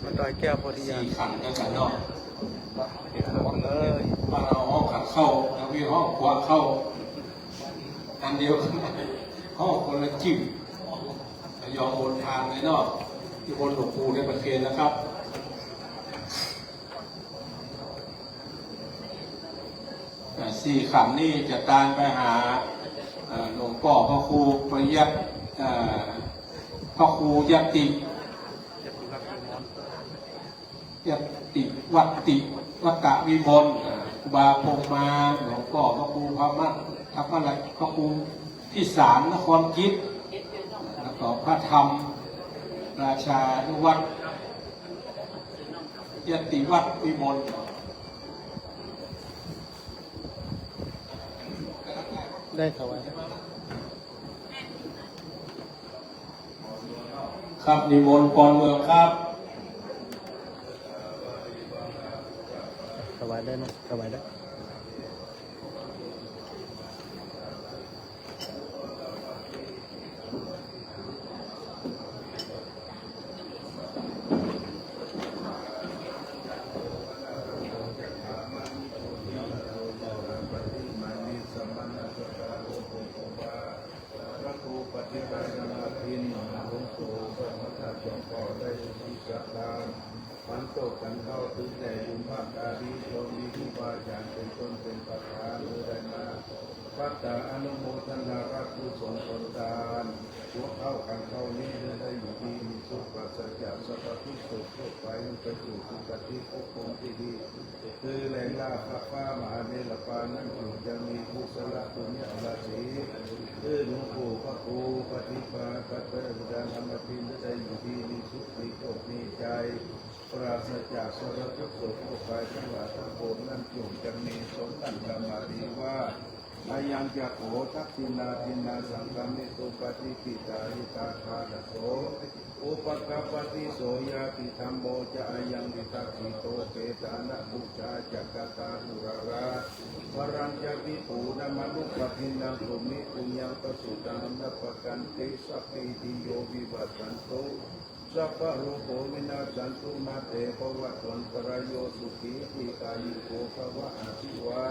มาต่อยแก้วโพธิญาณ สี่ขันนะจ๊ะเนาะ เอ้ย บ้านเฮาฮ้องขันข้าว แล้วมีฮ้องครัวข้าว อันเดียวกั๋น ฮ้องคนละจื้อ ยอมบนทางเลยเนาะ ตี้บนหลวงปู่ในประเคนนะครับ อ่า สี่ขันนี่จะตานไปหา เอ่อ หลวงป้อพระครูปริยัติ เอ่อ พระครูยัตติ ยัตติวัตติ วัตตวิมล อ่า ครูบาพรหมมา หลวงป้อพระครูพระมัตถ์ พระครูพิสารนครกิจ แล้วก็พระธรรมราชานุวัตร ยัตติวัตรวิมล ได้ถวาย ครับ นิมนต์ปอนเมืองครับ ถวายได้นะ ถวายได้ พระครูปฏิภาณธรรมทิน หลวงปู่พระมหาธาตุหลวงพ่อได้อุทิศทาน ปันโต๊ะขันข้าว ถือแด่บุพการี โยมมีครูบาอาจ๋ารย์เป๋นต้นเป๋นประธาน เอ่อ ได้มาปัตตาอนุโมทนารับกุศลผลทาน หัวข้าวขันข้าวนี้ เอ่อ ได้อยู่ดีมีสุข ปราศจากสารพัดทุกข์โศกโรคภัย ไปสู่สุคติภพภูมิตี้ดี คือแหล่งลาภฟ้ามหาเนรปานนั้น จงจะมีกุศลปุญญาราศี คือหลวงปู่พระครูปฏิภาณ พระเจ้าธรรมทิน ได้อยู่ดีมีสุข มีโชคมีชัย ปราศจากสารพัดทุกข์โศกโรคภัยทั้งหลายทั้งปวงนั้น จงจะมีสมดังคำอธิวาท อายังจะโข ทักขิณาทินนา สังฆามิตุปปาติ ทิฏฐาหิตาทานะโส อุปกัปปติ โสญาติธัมโม จะอายัง นิทักขิโต เปตานะปูชา จักขตา อุรารา ปรัญจะภิกขุนามะนุปปาทินัง ปุณณังปุญญัง ปะสุตัง อันตะปะกันติ สัพพีติโย วิวัชชันตุ สัพพะโรโค วินัสสันตุ มาเต ภะวัตวันตะราโย สุขี ทีฆายุโก ภะวะ อภิวา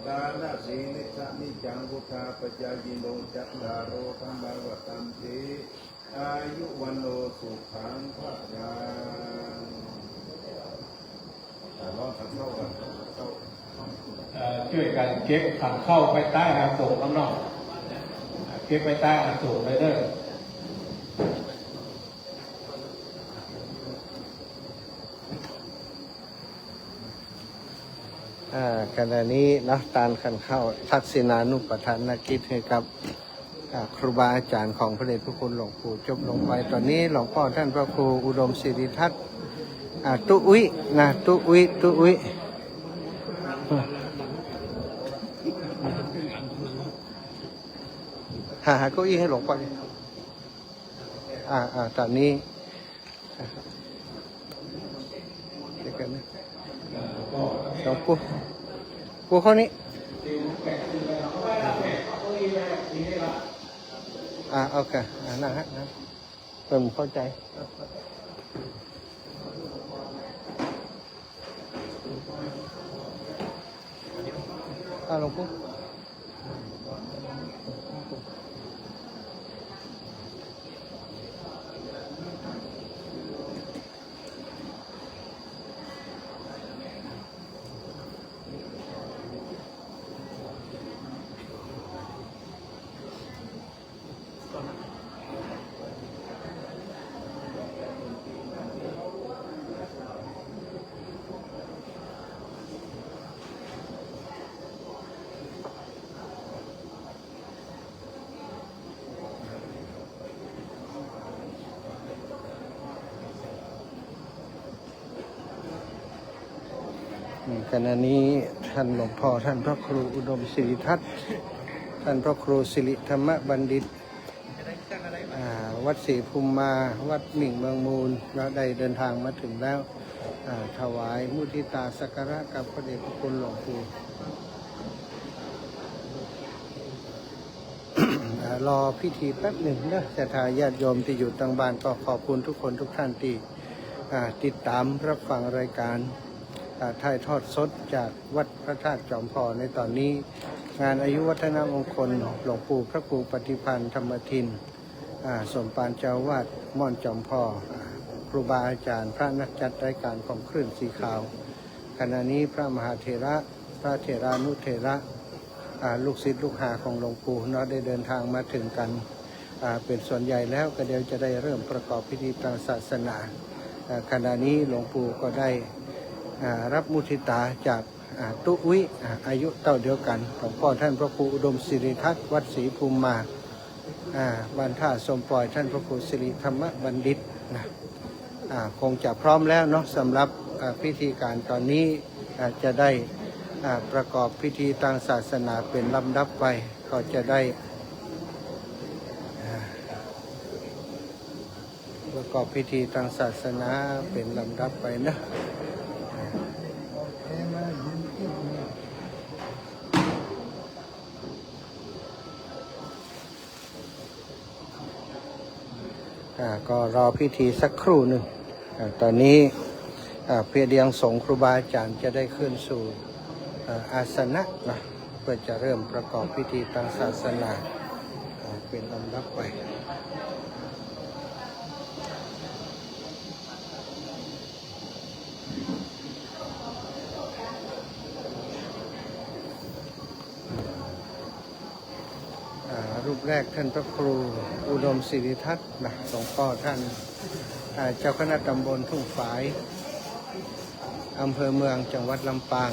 ทานะสีลิสสะ นิจจัง วุฑฒาปะจายิโน จัตตาโร ธัมมา วัฑฒันติ อายุ วัณโณ สุขัง พะลัง อ่ะ ลองขันข้าวก่อน ขันข้าว เอ่อ จ้วยกั๋นเก็บขันข้าวไปใต้อาโศกข้างนอก เก็บไปใต้อาโศกเลยเด้อ ขณะนี้เนาะ ตานขันเข้าทักษิณานุปทานกิจหื้อกับ อ่า ครูบาอาจ๋ารย์ของพระเดชพระคุณหลวงปู่จบลงไป ต๋อนนี้หลวงป้อท่านพระครูอุดมสิริทัศน์ อ่า ตุ๊อุ๊ยนะ ตุ๊อุ๊ย ตุ๊อุ๊ย หา หาเก้าอี้หื้อหลวงป้อดิ อ่า อ่า ต๋อนนี้ เดี๋ยวก่อนนะ หลวงปู่ ปู่เข้านี่ อ่า โอเค อ่า นั่งฮะ นั่ง เพิ่มเข้าใจ๋ อ่า หลวงปู่ อืม ขณะนี้ท่านหลวงป้อท่านพระครูอุดมสิริทัศน์ ท่านพระครูสิริธรรมบัณฑิต อ่า วัดศรีภูมิมา วัดหมิ่งเมืองมูล ก็ได้เดินทางมาถึงแล้ว อ่า ถวายมุทิตาสักการะกับพระเดชพระคุณหลวงปู่ อ่า รอพิธีแป๊บหนึ่งเนอะ ศรัทธาญาติโยมตี้อยู่ตางบ้าน ก็ขอบคุณทุกคนทุกท่านตี้ อ่า ติดต๋ามรับฟังรายก๋าน อ่า ถ่ายทอดสดจากวัดพระธาตุจอมผ่อในต๋อนนี้ งานอายุวัฒนมงคลหลวงปู่พระครูปฏิภาณธรรมทิน อ่า สมภารเจ้าอาวาสม่อนจอมผ่อ อ่า ครูบาอาจ๋ารย์ พระนักจัดรายก๋านของคลื่นสีขาว ขณะนี้พระมหาเถระ พระเถรานุเถระ อ่า ลูกศิษย์ลูกหาของหลวงปู่เนาะ ได้เดินทางมาถึงกั๋น อ่า เป๋นส่วนใหญ่แล้ว ก็เดี๋ยวจะได้เริ่มประกอบพิธีตางศาสนา อ่า ขณะนี้หลวงปู่ก็ได้ อ่า รับมุทิตาจาก อ่า ตุ๊อุ๊ย อ่า อายุเต้าเดียวกั๋น หลวงป้อท่านพระครูอุดมสิริทัศน์ วัดศรีภูมิมา อ่า บ้านท่าส้มป่อย ท่านพระครูสิริธรรมบัณฑิตนะ อ่า คงจะพร้อมแล้วเนาะ สำหรับ อ่า พิธีก๋านต๋อนนี้ อ่า จะได้ อ่า ประกอบพิธีตางศาสนาเป๋นลำดับไป ก็จะได้ อ่า ประกอบพิธีตางศาสนาเป๋นลำดับไปนะ อ่า ก็รอพิธีสักครู่หนึ่ง อ่า ต๋อนนี้ อ่า เพียเดียงสงฆ์ครูบาอาจ๋ารย์จะได้ขึ้นสู่ อ่า อาสนะนะ เพื่อจะเริ่มประกอบพิธีตางศาสนา อ่า เป๋นลำดับไป อ่า รูปแรกท่านพระครูอุดมสิริทัศน์นะ หลวงป้อท่าน อ่า เจ้าคณะตำบลทุ่งฝาย อำเภอเมือง จังหวัดลำปาง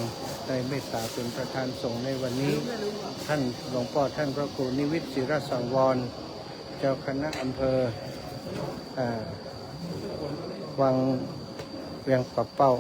ได้เมตตาเป๋นประธานสงฆ์ในวันนี้ ท่านหลวงป้อท่านพระครูนิวิตร ศิรสังวร เจ้าคณะอำเภอ อ่า วังเวียงป่าเป้า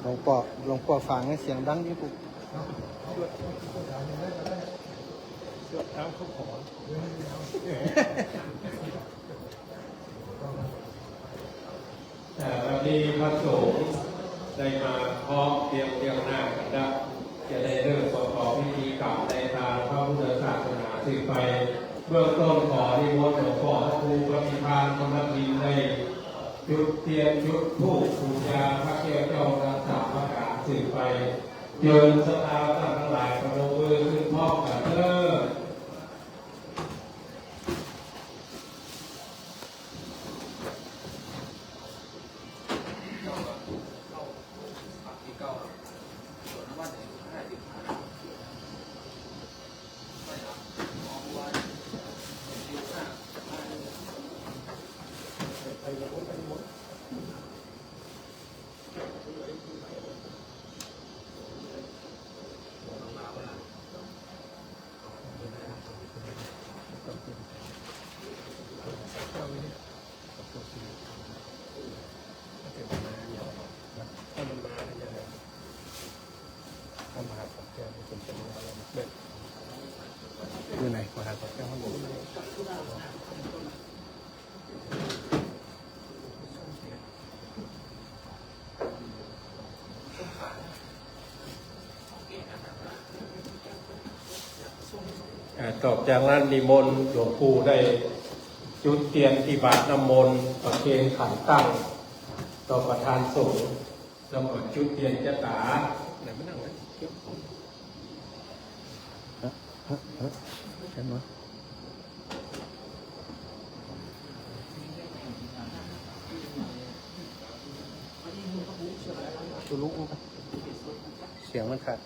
หลวงป้อ หลวงป้อฝากหื้อเสียงดังนิดนึง เอ่อ วันนี้พระสงฆ์ได้มาพร้อมเตรียมเตรียมหน้ากันแล้ว จะได้เริ่มประกอบพิธีกรรมในทางพระพุทธศาสนาสืบไป เบื้องต้นขอนิมนต์หลวงพ่อพระครูปฏิภาณธรรมทินได้จุดเตียนจุดธูปบูชาพระแก้วเจ้าทั้งสามประก๋านสืบไป เจิญศรัทธาท่านตังหลายประนมมือขึ้นพร้อมกั๋นเถิด อยู่ไหน มหาสัจแก้ว อ่า ต่อจากนั้นนิมนต์หลวงปู่ได้จุดเตียนที่บาตรน้ำมนต์ ประเคนขันตั้งต่อประธานสงฆ์ แล้วก็จุดเตียนจะต๋า ไหนมานั่งไว้ เห็นไหม เสียงมันขาด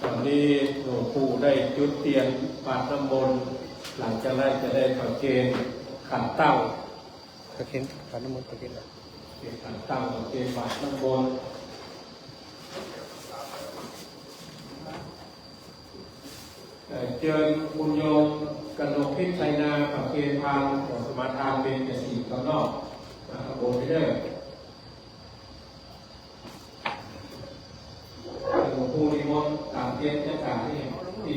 ต๋อนนี้หลวงปู่ได้จุดเตียนบาตรน้ำมนต์ หลังจากนั้นจะได้ประเคนขันตั้ง ประเคนขันน้ำมนต์ ประเคน ประเคนขันตั้ง ประเคนบาตรน้ำมนต์ เอ่อ เจิญคุณโยมกนกพิษชัยนา ประเคนพาน ขอสมาทานเบญจศีลข้างนอก มาข้างบนนี้เด้อ หลวงปู่นิมนต์ต๋ามเตียนจะต๋านี่ ที่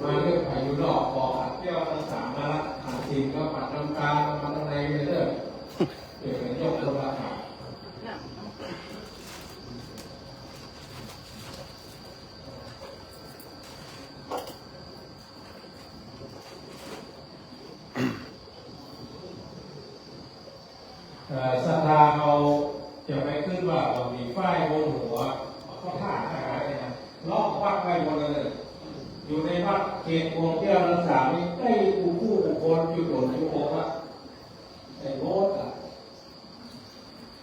มาเรื่องพายุหลอกบอกขัดแก้วทั้งสามมาละ ขัดศีลก็ขัดน้ำตา มาทางในเลยเด้อ เดี๋ยวกันยกคนละขัด เอ่อ ศรัทธาเฮาจะไปขึ้นว่าบ่มีฝ้ายบนหัว เขาถ่ายอะไรเนี่ยนะ ล้อมวัดไว้หมดเลย อยู่ในวัดเขตวงแก้วรักษานี่ได้กู้ผู้คนจุดโดดจุดโอกอะ ได้หมดอะ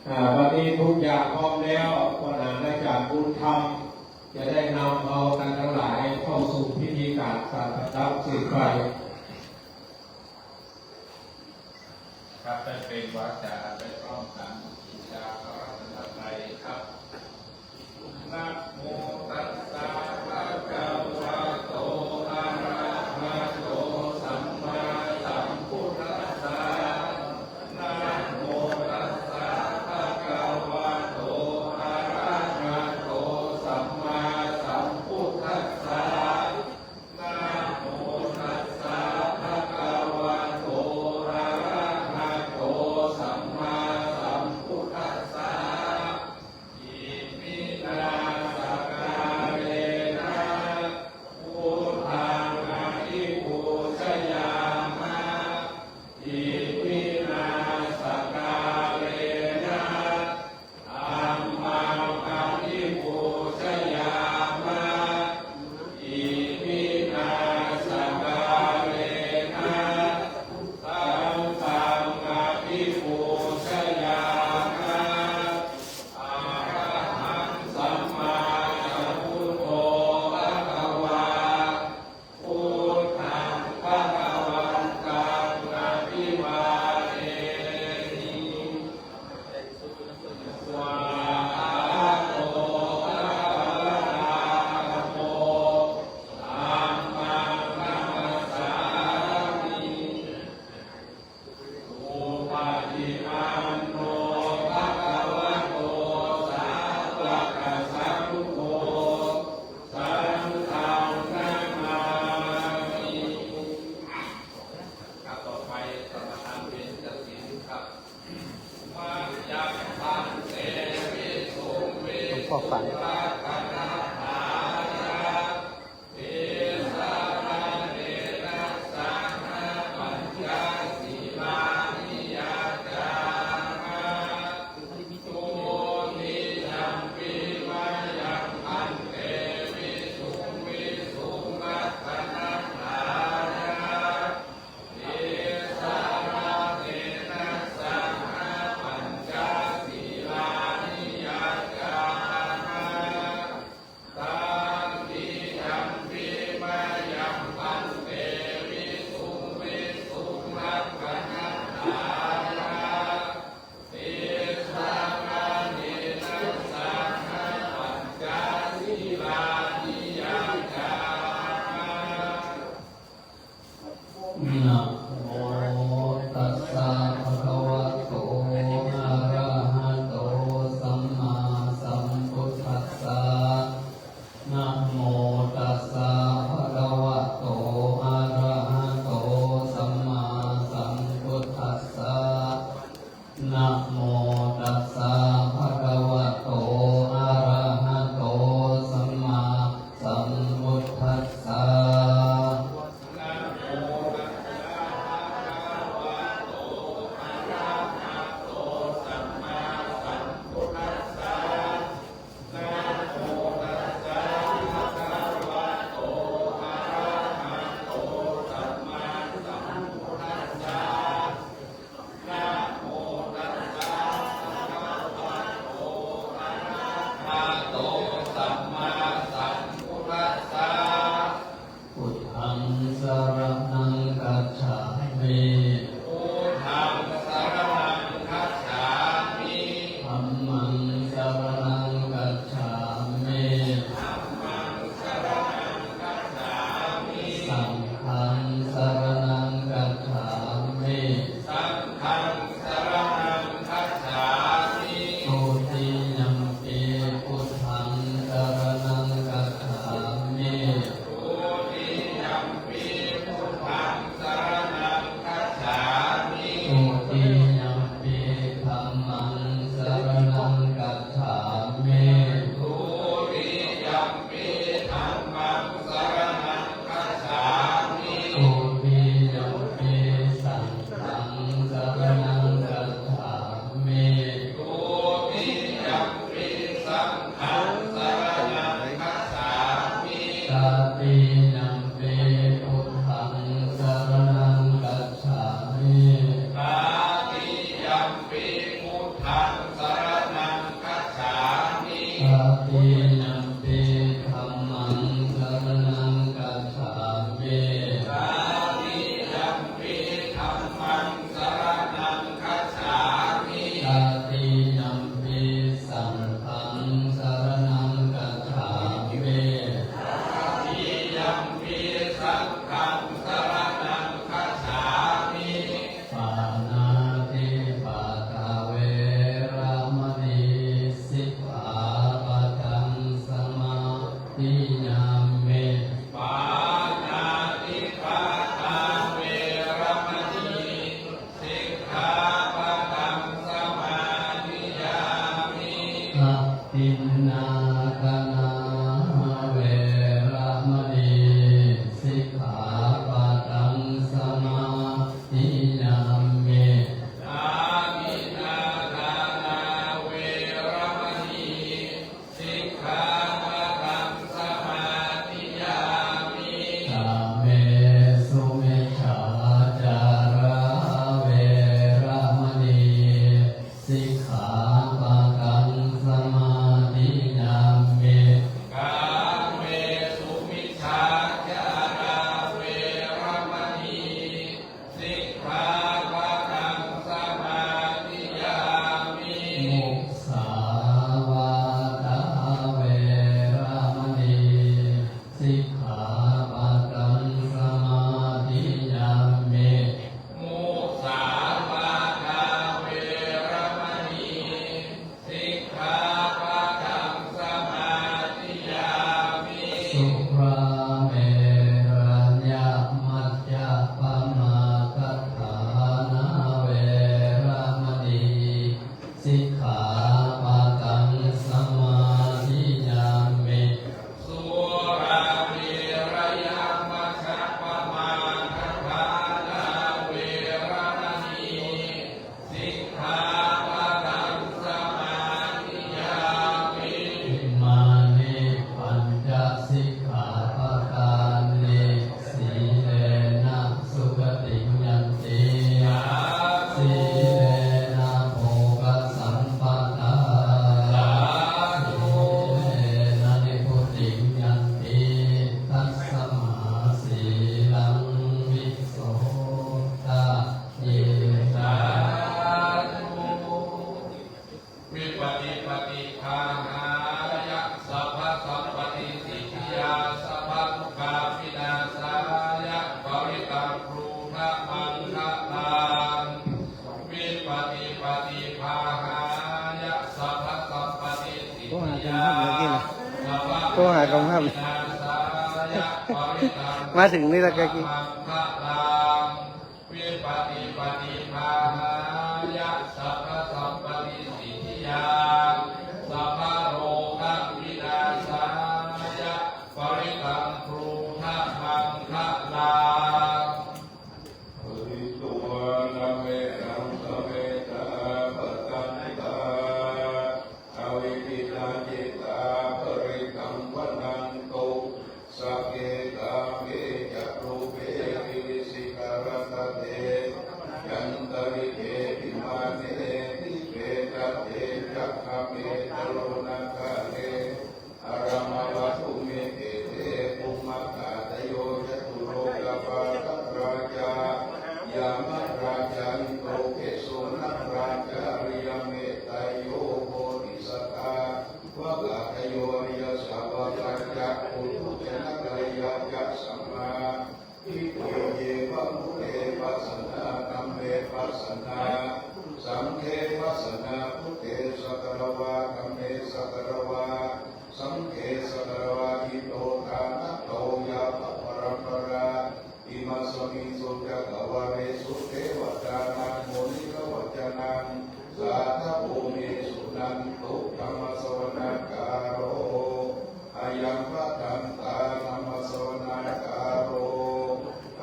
อ่า บัดนี้ทุกอย่างพร้อมแล้ว หัวหน้าอาจารย์บุญธรรม จะได้นำเอาท่านทั้งหลายเข้าสู่พิธีการสาธารณะสืบไป ครับ ได้เปล่งวาจาไปพร้อมกัน บูชาพระรัตนตรัยครับ นะโมตัสสะภะคะวะโต อะระหะโต สัมมาสัมพุทธัสสะ นะโมตัสสะภะคะวะโต อะระหะโต สัมมาสัมพุทธัสสะ นะโมตัสสะภะคะวะโต อะระหะโต สัมม ทธัสสะ โตสัมมาสัมพุทธัสสะ Buddhaṃ saraṇaṃ gacchāmi. พุทธังสรณังคัจฉามิ Dhammaṃ saraṇaṃ gacchāmi. ธัมมังสรณังคัจฉามิ Saṅghaṃ saraṇaṃ gacchāmi. สังฆังสรณังคัจฉามิ Dutiyampi buddhaṃ saraṇaṃ gacchāmi. Dutiyampi buddhaṃ saraṇaṃ gacchāmi. Dutiyampi dhammaṃ saraṇaṃ gacchāmi. Dutiyampi dhammaṃ saraṇaṃ gacchāmi. Dutiyampi saṅghaṃ saraṇaṃ gacchāmi. Dutiyampi saṅghaṃ saraṇaṃ gacchāmi. Tatiyampi buddhaṃ saraṇaṃ gacchāmi. Tatiyampi buddhaṃ saraṇaṃ gacchāmi. Tatiyampi dhammaṃ saraṇaṃ gacchāmi. Tatiyampi dhammaṃ saraṇaṃ gacchāmi. Tatiyampi saṅghaṃ saraṇaṃ gacchāmi. Tatiyampi saṅghaṃ saraṇaṃ gacchāmi. Pāṇātipātā veramaṇī sikkhāpadaṃ samādiyāmi. Pāṇātipātā veramaṇī sikkhāpadaṃ samādiyāmi. Adinnādānā veramaṇī sikkhāpadaṃ samādiyāmi. Adinnādānā veramaṇī sikkhāpadaṃ samādiyāmi. Kāmesu micchācārā veramaṇī sikkhāpadaṃ samādiyāmi. Kāmesu micchācārā veramaṇī sikkhāpadaṃ samādiyāmi. Musāvādā veramaṇī sikkhāpadaṃ samādiyāmi. Musāvādā veramaṇī sikkhāpadaṃ samādiyāmi. Surāmerayamajjapamādaṭṭhānā veramaṇī sikkhāpadaṃ samādiyāmi. Surāmerayamajjapamādaṭṭhānā veramaṇī sikkhāpadaṃ samādiyāmi. Imāni pañca sikkhāpadāni. Sīlena sugatiṃ yanti, sīlena bhogasampadā, sīlena nibbutiṃ yanti, tasmā sīlaṃ visodhaye. Sādhu. Vipattipaṭibāhāya sabbasampattisiddhiyā sabbadukkhavināsāya parittaṃ brūtha maṅgalaṃ. Vipattipaṭibāhāya sabbasampattisiddhiyā sabbadukkhavināsāya parittaṃ brūtha maṅgalaṃ. โทรหากองทัพ มาถึงนี่แล้ว แกกี้ maṅgalaṃ. Vipattipaṭibāhāya sabbasampattisiddhiyā sabbarogavināsāya parittaṃ Kāme ca rūpe girisikharataṭe cantalikkhe vimāne, dīpe ca te ca gāme taruvanagahane arambagatume khette, bhummakattayogacatulokapālarājā yamarājāindokeso narājā ariyametteyyo bodhisattāvalokiteyyo ariyasāvakā ca puthujjanakalyāṇametteyyo ca sammādiṭṭheyyo ye va mure pasannā dhamme pasannā saṅghe pasannā buddhe sagāvā dhamme sagāvā saṅghe sagāvā ito ṭhānato ñātiparampārā imasmiṃsu cakkavāḷesu devatānaṃ munivacanaṃ sādhavo me suṇantu. Dhammassavanakālo ayambhadantā. Dhammassavanakālo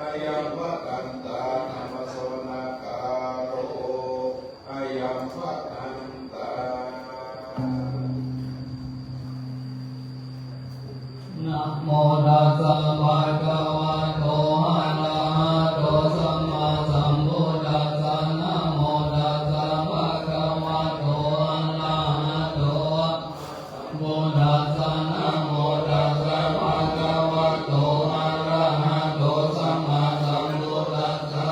ayambhadantā. Dhammassavanakālo ayambhadantā. Namo tassa bhagavato arahato sammāsambuddhassa. Namo tassa bhagavato arahato sammāsambuddhassa. Namo tassa bhagavato arahato sammāsambuddhassa.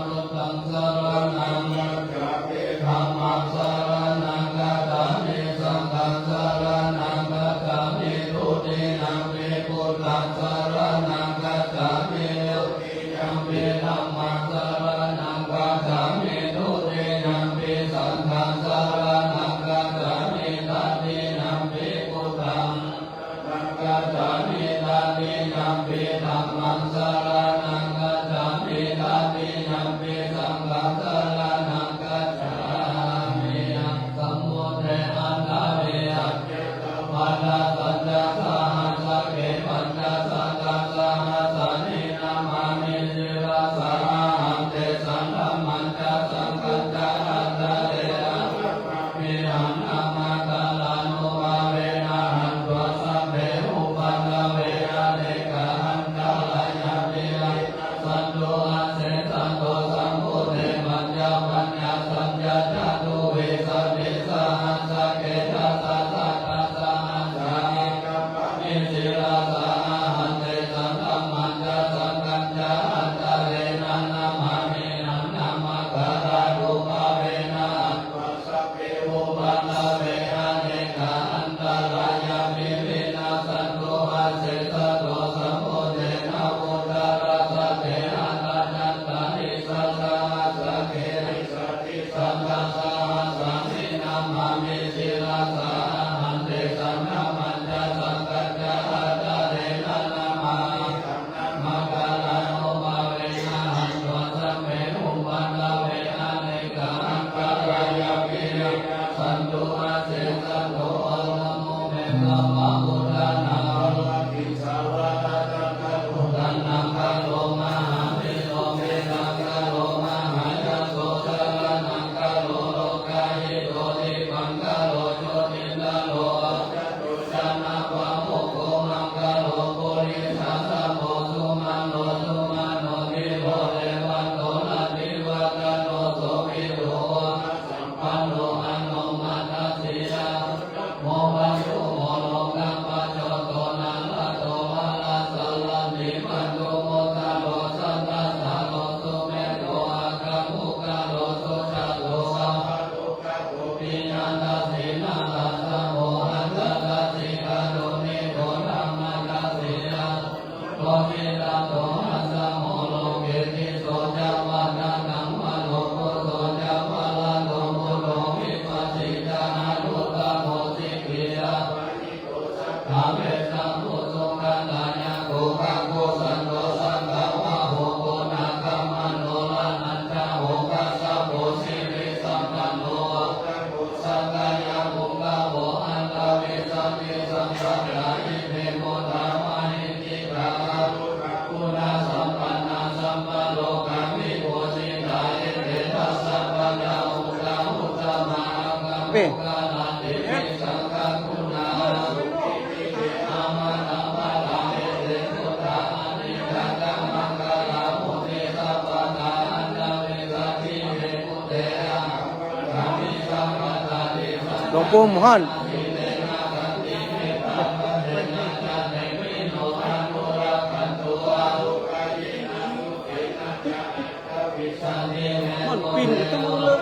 Buddhaṃ saraṇaṃ gacchāmi. Dhammaṃ saraṇaṃ gacchāmi. Saṅghaṃ saraṇaṃ gacchāmi. Dutiyampi buddhaṃ saraṇaṃ gacchāmi. Dutiyampi dhammaṃ saraṇaṃ gacchāmi. Dutiyampi saṅghaṃ saraṇaṃ gacchāmi. Tatiyampi buddhaṃ saraṇaṃ gacchāmi. Tatiyampi dhammaṃ saraṇaṃ gacchāmi. Tatiyampi saṅghaṃ saraṇaṃ gacchāmi. Sambuddhe aṭṭhavīsañca dvādasañca sahassake pañcasatasahassāni namāmi sirasā ahaṃ. Tesaṃ dhammañca saṅghañca antare saṃ namakārānubhāvena hantvā sabbe upaddave. Anekā antarāyāpi vinassantu asesato. Sambuddhe pañcapaññāsañca catuvīsatisahassake dasasatasahassāni namāmi sirasā ahaṃ. Tesaṃ dhammañca saṅghañca antarena namāmihaṃ namakārānubhāvena hantvā sabbe upaddave. Anekā antarāyāpi vinassantu asesato. Sambuddhe navuttarasate aṭṭhacattāḷīsasahassake vīsatisahassāni namāmi sirasā ahaṃ. Tesaṃ dhammañca saṅghañca antarena namāmihaṃ namakārānubhāvena hantvā sabbe upaddave. Anekā antarāyāpi vinassantu asesato. Namo me sabbabuddhānaṃ sarvadhammataṃ buddhānaṃ garo mahāvīro mettaakāro mahāyaso saraṇaṃ garo lokahito dīpaṅkaro jotindharo aṅgako janapāmokkho maṅgalo purisadammo sumano sumano dhīro revato rativaḍḍhano sobhito guṇasampanno anomadassī ca uttamo vaṇṇumo lokapajjoto nāḷato varasārathī manjuguṇālo santaddharo sumeru aggapuggalā sujāto sabbalokā กุมหั้น มันปิ้นกันตึงเลย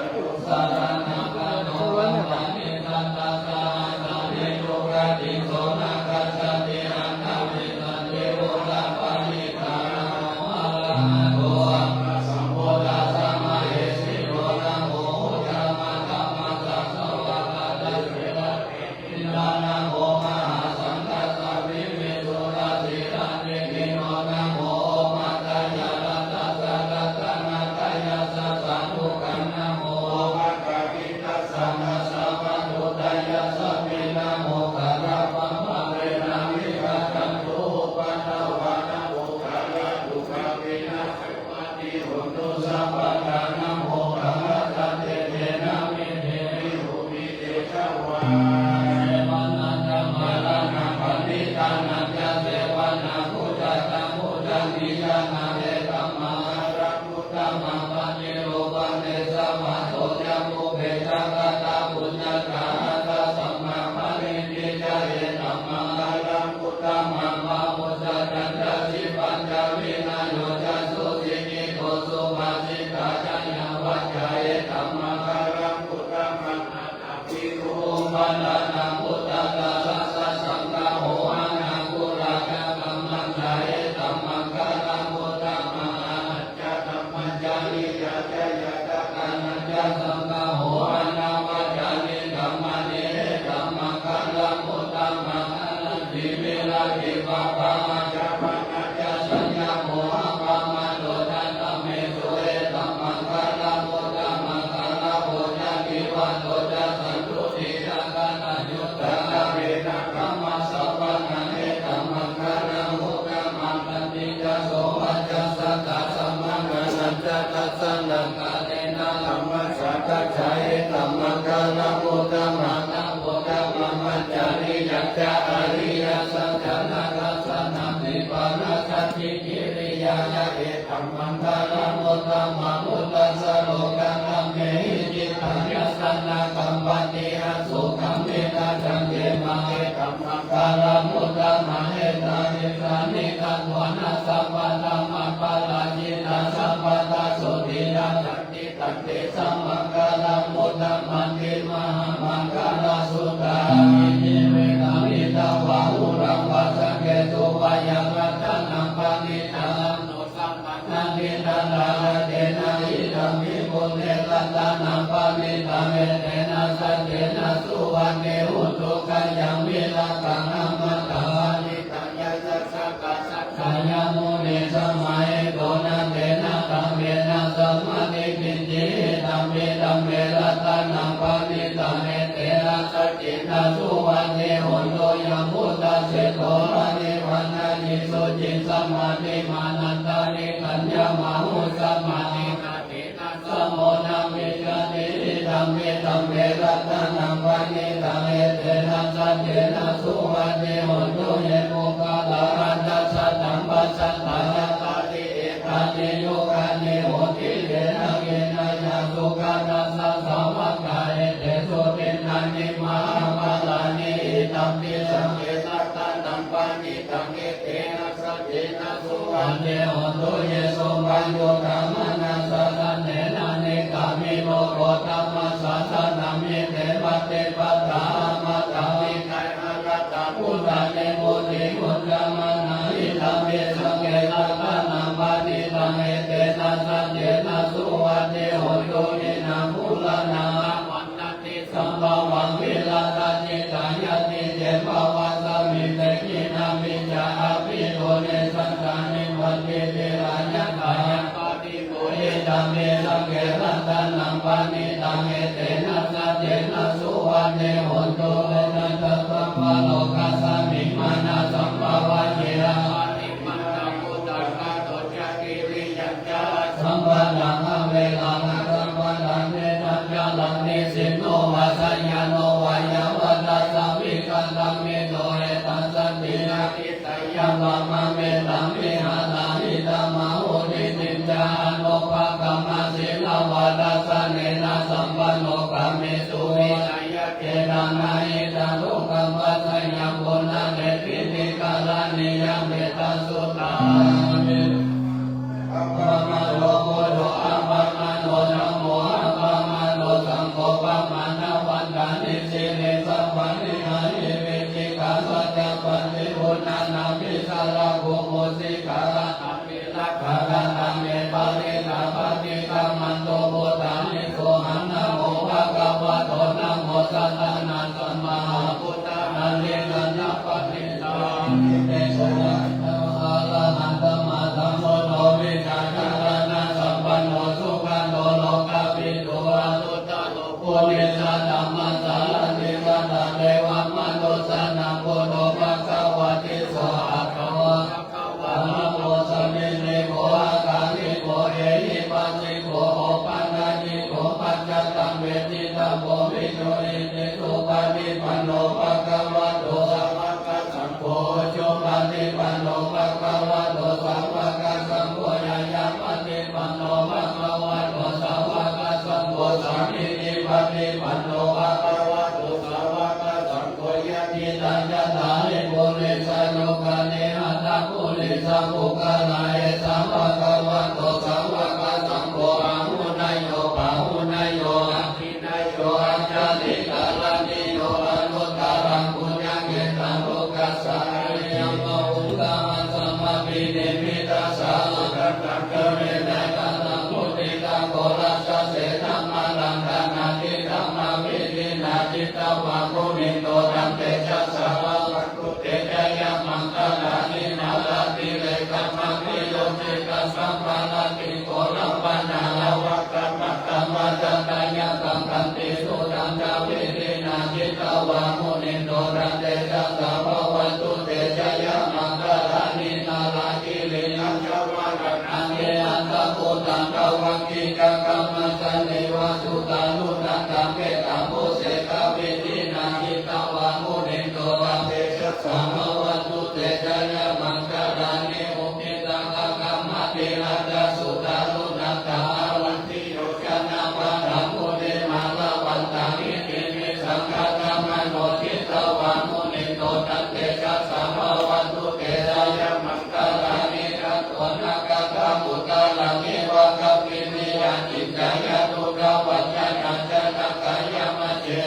Veditabbo viññūhīti. Supaṭipanno bhagavato sāvakasaṅgho, ujupaṭipanno bhagavato sāvakasaṅgho, ñāyapaṭipanno bhagavato sāvakasaṅgho, sāmīcipaṭipanno bhagavato sāvakasaṅgho, yadidaṃ cattāri purisayugāni aṭṭha purisapuggalā, esa bhagavato sāvakasaṅgho, āhuneyyo pāhuneyyo dakkhiṇeyyo añjalikaraṇīyo, anuttaraṃ puññakkhettaṃ lokassāti. Yamahukkhāmasambhāvimhi vittassārasaṃ, santo rime rataṃ mudiṭṭhaṃ ghoramsasenamāraṃ, dānādidhammavidhinā jitavā munindo, tantejasā bhavatu te jayamaṅgalāni. Mārātirekamabhiyujjhitasabbarattiṃ, ghorampanāḷavakamakkhamathaddhayakkhaṃ, khantīsudantavidhinā jitavā munindo, tantejasā bhavatu te jayamaṅgalāni. Nāḷāgiriṃ gajavaraṃ atimattabhūtaṃ, dāvaggicakkamasanīva sudāruṇantaṃ, mettambusekavidhinā jitavā munindo, tantejasā bhavatu te jayamaṅgalāni. Ukkhittakhaggam atirattasudāruṇantaṃ, dhāvantiyojanapathaṅ gulimālavantaṃ, iddhībhisaṅkhatamano jitavā munindo, tantejasā bhavatu te jayamaṅgalāni. Katvāna kaṭṭhamudaraṃ iva gabbhinīyā, ciñcāya duṭṭhavacanaṃ janakāyamajjhe,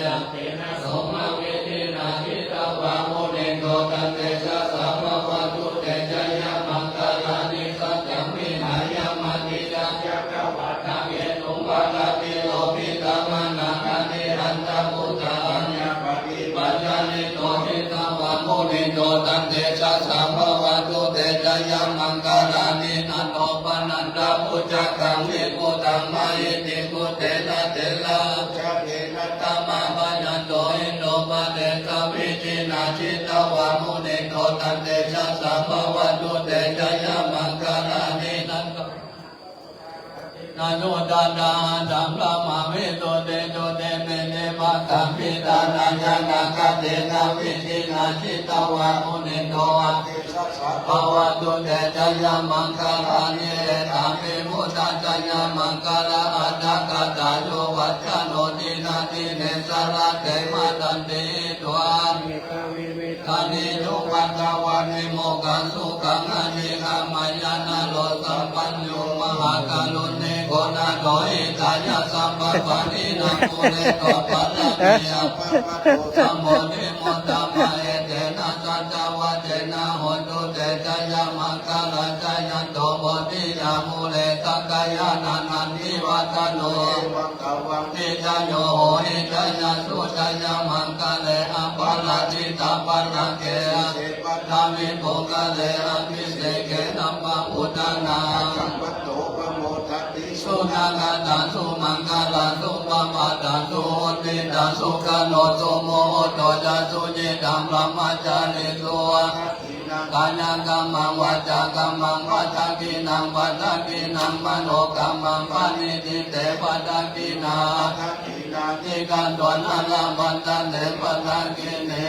somavidhinā jitavā munindo, tantejasā bhavatu te jayamaṅgalāni. Saccaṃ vihāya matisaccakavādaketuṃ, vādābhiropitamanaṃ atiandhabhūtaṃ, paññāpadīpajalito jitavā munindo, tantejasā bhavatu te jayamaṅgalāni. Nandopanandabhujagaṃ vibudhaṃ mahiddhiṃ, puttena therabhujagena damāpayanto, iddhūpadesavidhinā jitavā munindo, tantejasā bhavatu te jayamaṅgalāni. Nandopanandabhujagaṃ vibudhaṃ mahiddhiṃ, puttena therabhujagena damāpayanto, iddhūpadesavidhinā jitavā munindo, tantejasā bhavatu te jayamaṅgalāni. Nandopanandabhujagaṃ vibudhaṃ mahiddhiṃ, puttena therabhujagena damāpayanto, iddhūpadesavidhinā jitavā munindo, tantejasā bhavatu te jayamaṅgalāni. Etāpi buddhajayamaṅgalaaṭṭhagāthā, yo vācano dinadine sarate matandī, hitvānanekavividhāni cupaddavāni, mokkhaṃ sukhaṃ adhigameyya naro sapañño. Mahākāruṇiko nātho, hitāya sabbapāṇinaṃ, pūretvā pāramī sabbā, patto sambodhimuttamaṃ, etena saccavajjena, hotu te jayamaṅgalaṃ. Jayanto bodhiyā mūle, sakyānaṃ nandivaḍḍhano, evaṃ tvaṃ vijayo hohi, jayassu jayamaṅgale, aparājitapallaṅke, sīse paṭhavipokkhare, abhiseke sabbabuddhānaṃ, aggappatto pamodati. Sunakkhattaṃ sumaṅgalaṃ, supabhātaṃ suhuṭṭhitaṃ, sukhaṇo sumuhutto ca, suyiṭṭhaṃ brahmacārisu, padakkhiṇaṃ kāyakammaṃ, vācākammaṃ padakkhiṇaṃ, padakkhiṇaṃ manokammaṃ, paṇidhī te padakkhiṇā, padakkhiṇāni katvāna, labhantatthe padakkhiṇe.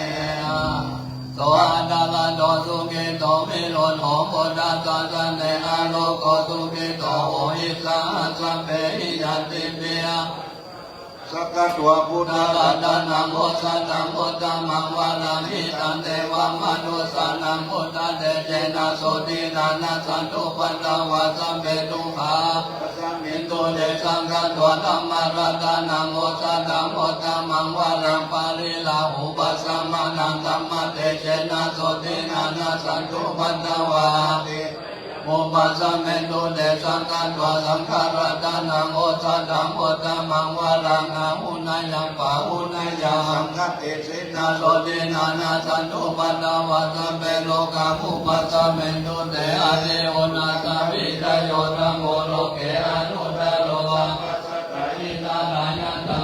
Atthaladdho sukhito viruḷho, buddhasāsane arogō, sukhito hohi saha sabbehi ñātibhi. Sakkatvā buddharatanaṃ osathaṃ uttamaṃ varaṃ, hitaṃ devamanussānaṃ, buddhatejena sotthinā, nassantu upaddavā sabbe, dukkhā vūpasamentu te. Sakkatvā dhammaratanaṃ osathaṃ uttamaṃ varaṃ, pariḷāhūpasamanaṃ, dhammatejena sotthinā, nassantu upaddavā vūpasamentu te. Sakkatvā saṅgharatanaṃ osathaṃ uttamaṃ varaṃ, āhuneyyaṃ pāhuneyyaṃ, saṅghatejena sotthinā, nassantu upaddavā sabbe, rogā vūpasamentu te. Āyuvaḍḍhā virajo dhammo, loke anuttaro, appasadāhitāyatthā,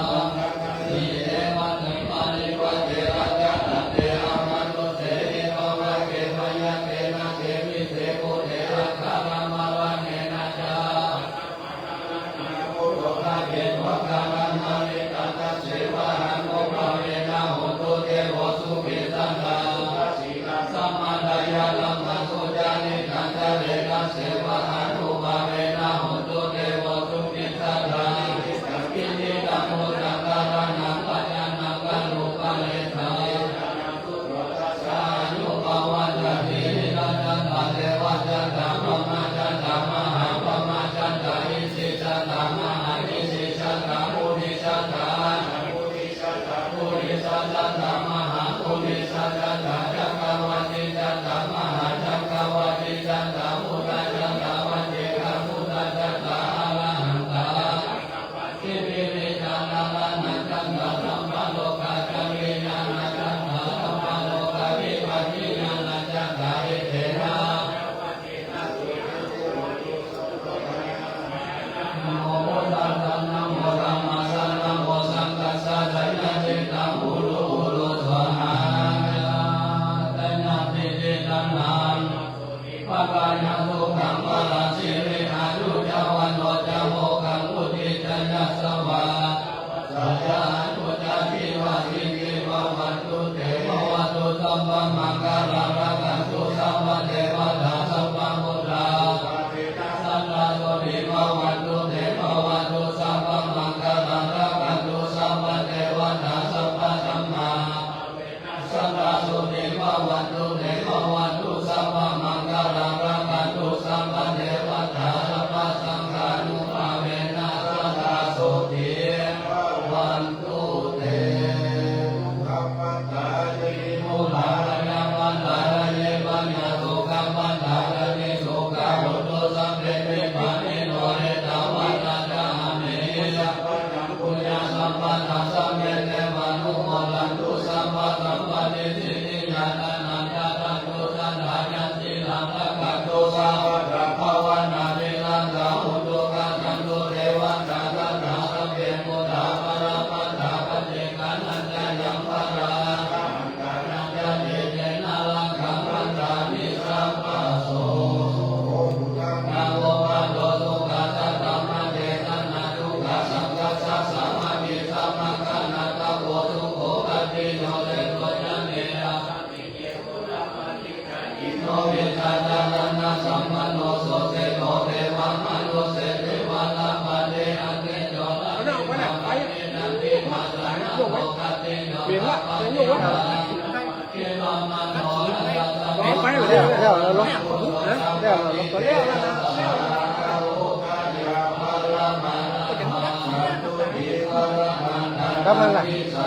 โสติโก เทวมนุสเส เทวานาคาเต อันเตโจ เปลี่ยนละ จะโยกวะ ไปไปเดี๋ยว เดี๋ยวเราลง เดี๋ยวเราลง เดี๋ยวเราลง ครับ นั่นแหละ สา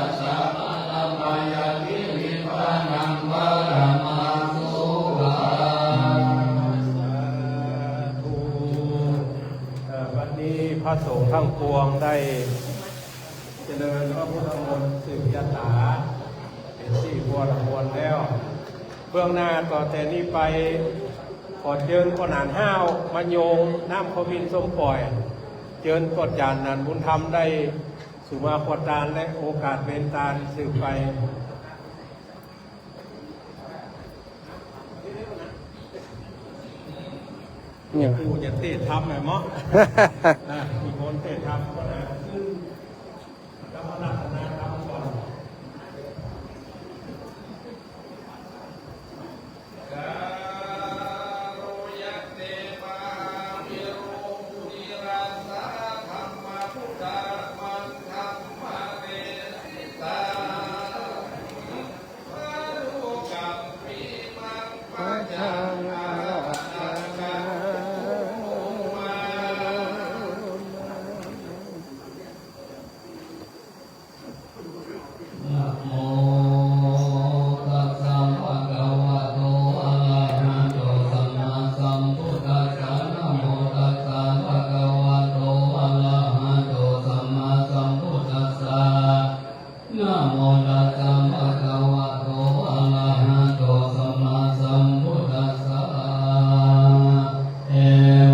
ธุ เอ่อ วันนี้พระสงฆ์ทั้งปวงได้เจริญพระพุทธมนต์สืบยาต๋า เป๋นตี้ทั่วทั้งมวลแล้ว เบื้องหน้าต่อแต่นี้ไป ขอเจิญป้อหนานฮ้าว มาโยงน้ำขมิ้นส้มป่อย เจิญป้อจ๋ารย์หนานบุญธรรมได้สุมาพรตานและโอกาสเป๋นตานสืบไป เนี่ย กูจะเตะทำไงเมาะ นะ มีคนเตะทำก่อนนะ ซึ่ง แล้วก็รัตนาทำก่อน นะโมตัสสะภะคะวะโต อะระหะโต สัมมาสัมพุทธัสสะ นะโมตัสสะภะคะวะโต อะระหะโต สัมมาสัมพุทธัสสะ นะโมตัสสะภะคะวะโต อะระหะโต สัมมาสัมพุทธัสสะ เอ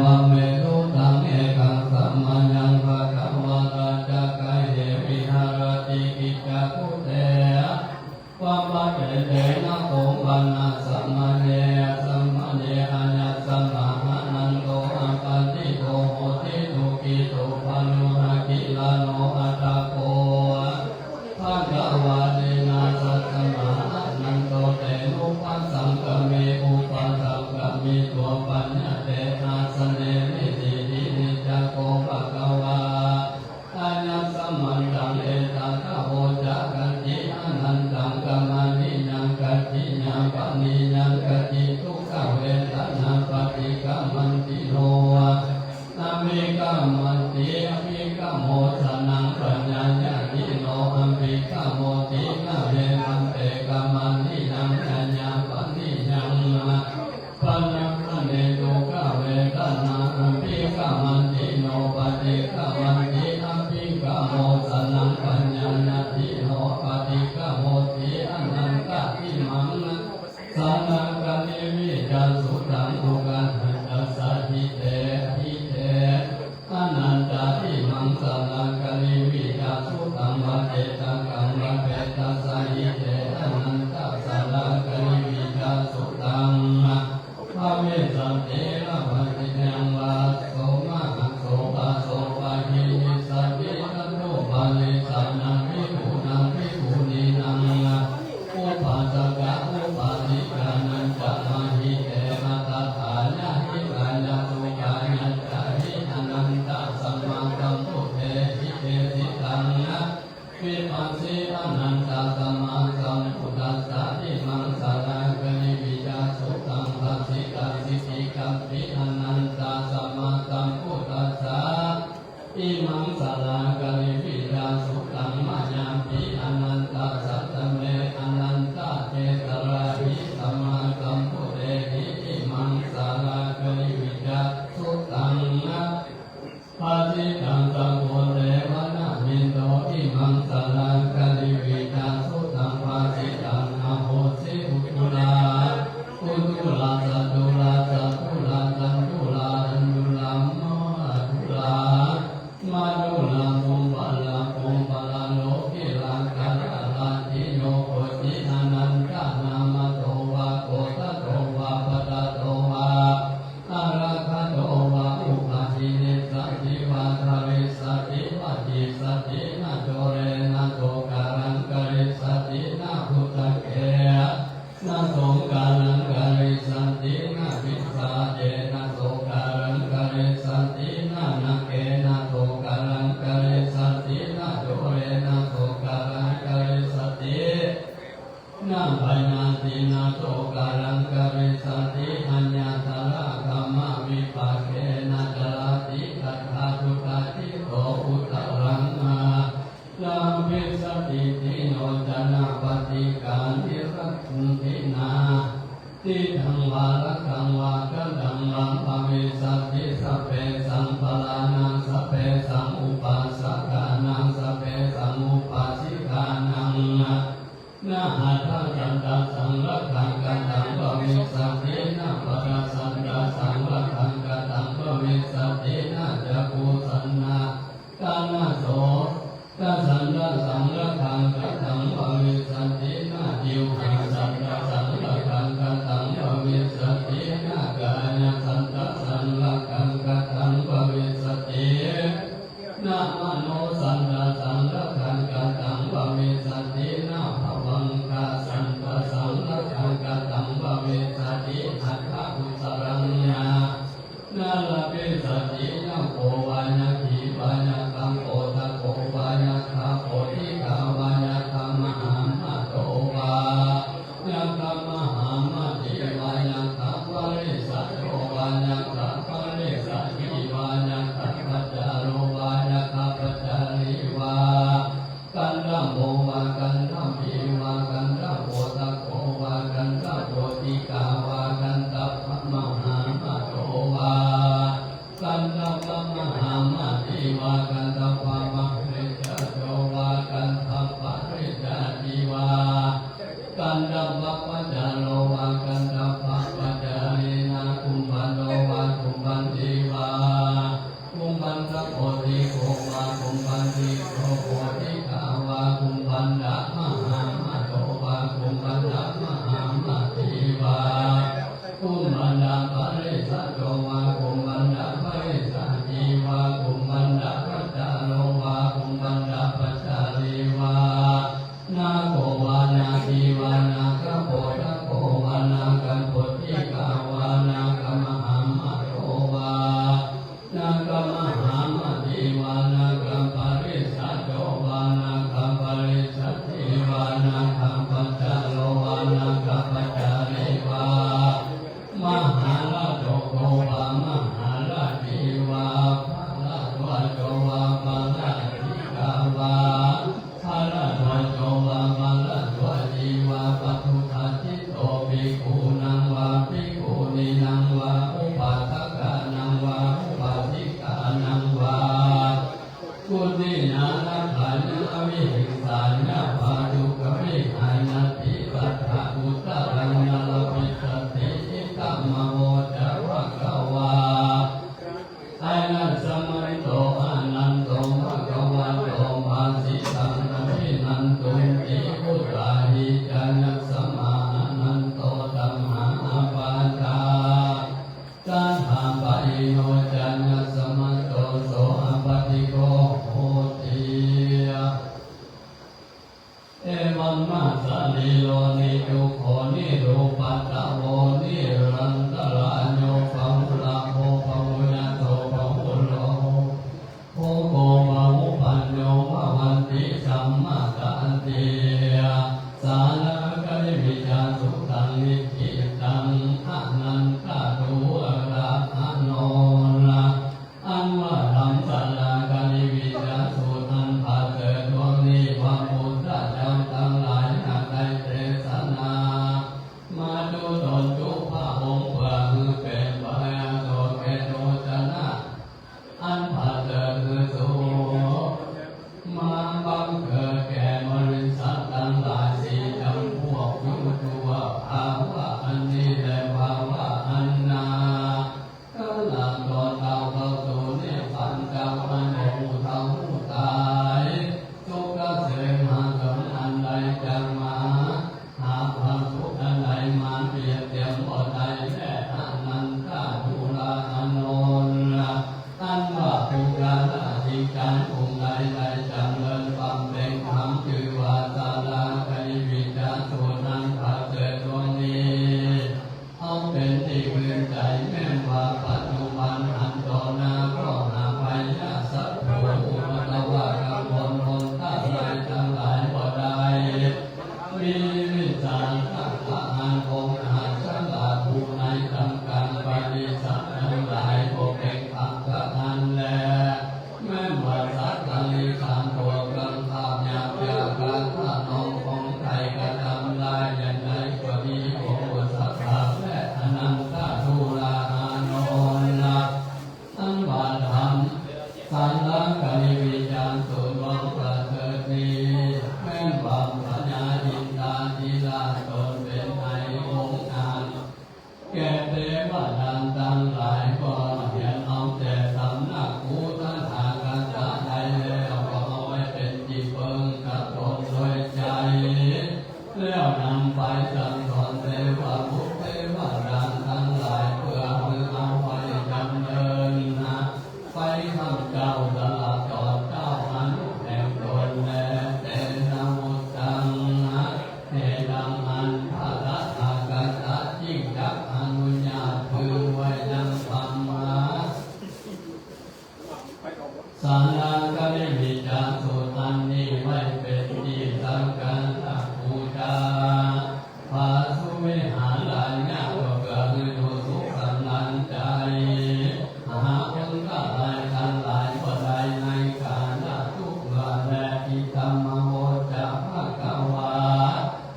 วัมเม สุตัง เอกัง สะมะยัง ภะคะวะตา จักขัง เข วิหะระติ กิจจานุ เท สะ ปะปะเต เต นะ โภ ปะ นะ สะมะเณ สะมะเณ อะยัสมะ อะนันโต อะปะติตโต โหติ ทุกขิโต ปะโรหะ กิราโน อัตถะโก ภะคะวา เตนะ สัสสะมะ อะนันโต เต นุปัสสังคะเม อุปัสสังคะมิ โต ปัญญะเต อาสะเน นิสสิติ นิจจโก ภะคะวา อะยัสมันตัง เอตัตถะ โวจะะ คันติ อะนันตัง กัมมะนิยัง คันติ ญาปะนิยัง คันติ ทุกขเวทนา ปะติกะมันติโน อะภิกะมันติ อะภิกะโมสะนัง ปัญญาญาติโน อะภิกะโมติ นะ เวทันเต กัมมะนิยัง ญาญาปะนิยัง อะ ปะนะคะเน ทุกขเวทนา อะภิกะมันติโน ปะติกะมันติ อะภิกะโมสะนัง ปัญญาญาติโน ปะติกะโมติ อะนันตะ อิมัง สะนะกะลิวิจะ สุตัง ทุกขะหันตัสสะ หิเต หิเต อะนันตะ อิมัง สะนะกะลิวิจะ สุตัง ปะเจตะกัง ปะเปตะสะ หิเต อะนันตะ สะนะกะลิวิจะ สุตัง ภะวิสสะติ ละภัตติ ยัง วะ โส มะหะโส ปะโส ปะหิริสสะติ สันตุ ปะริสสะนัง ภิกขุนัง ภิกขุนีนัง อุปาสกะ อุปาสิกานัญจะ มะหิเต อัตถะถา ยะ หิตายะ สุขายะจะ หิ อะนันตะ สัมมาสัมพุทเท หิ เตสิตัง นะ วิปัสสิ อะนันตะ สัมมาสัมพุทธัสสะ อิมัง สะนะกะลิวิจะ สุตัง ภะสิตา สิทธิกัมปิ อะนันตะ สัมมาสัมพุทธัสสะ อิมัง สะนะกะลิวิจะ สุตัง มะยาปิ อะนันตะ สัตตะเม อะนันตะ เจสะลาหิ สัมมาสัมพุทเทหิ อิมัง สะนะกะลิวิจะ สุตัง ภะสิตัง สะโพ เทวะนะมินโท อิมัง สะนะกะลิวิจะ สุตัง ภะสิตัง อะโหสิ อุจุรา อุจุรา สัจุรา สัจุรา สันจุรา อันจุรา มะจุรา มะจุรา เกณะ จรติ ตถา จุตาทิโต อุตตรัง อารัมภิสสะติ ติโยจนะ ปะติกานิรัตถินา ทิฏฐัง วารัตถัง วา คันธัง วา ภวิสสะติ สัพเพสัง วราณัง สัพเพสัง อุปาสะกานัง สัพเพสัง อุปาสิกานัง นะ หัตถะสันตะสังฆัง คะตัง ภวิสสะติ นะ ปะทะสันตะสังฆัง คะตัง ภวิสสะติ นะ จักขุสันตะ นะ โสตะสันตะสังฆัง คะตัง ภวิสสะติ นะ จิวหาสันตะสังฆัง คะตัง ภวิสสะติ นะ กายะสันตะสังฆัง คะตัง ภวิสสะติ นะ มโนสันตะสังฆัง คะตัง ภวิสสะติ นะ ภวังคะสันตะสังฆัง คะตัง ภวิสสะติ อัตถะกุสลัง ญาณัลลาภิสสะติ ยักโข วา ยักขี วา ยักขะ โปทะโข วา ยักขะ โปทถิกา วา ยักขะ มหามาโต วา ยักขะ มหามาติ วา ยักขะ ปริสสะโช วา ยักขะ ปริสสะถี วา ยักขะ ปัจจาโร วา ยักขะ ปัจจารี วา คันธะโพ วา คันธะพี วา คันธะโปทะโข วา คันธะโปทถิกา วา คันธะ มหามาโต วา คันธะ สาลากริวิจฉสูตรอันนี้ไว้เป๋นตี้สักการะปู๋จา พระสุวิหารายะ ก็เปื้อหื้ออยู่สุขสำราญใจ๋ หาคนตายตังหลายบ่ได้ในกาละทุกเมื่อแล อิทัมมโหจะภะคะวา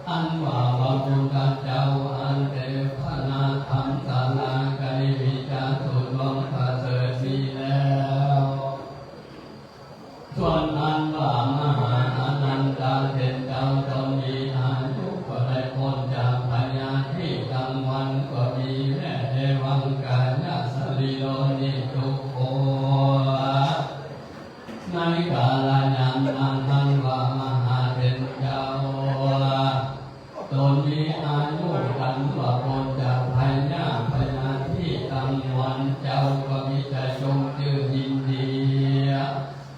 อันว่าพระพุทธเจ้าอันเตสนาธรรมสาลากริวิจฉสูตรอันประเสริฐนี้แล้ว ส่วนอันว่ามหาอานันทะเถรเจ้าต๋นมีอายุก็ได้ป๊นจากพยาธิตังวันก็มีแล เอวังกายะสะรีโร นิจจุโข ในกาลยามนั้นอันว่ามหาเถรเจ้า ต๋นมีอายุตังว่าป๊นจากพยาธิตังวันเจ้าก็มีใจ๋จมจื้นยินดี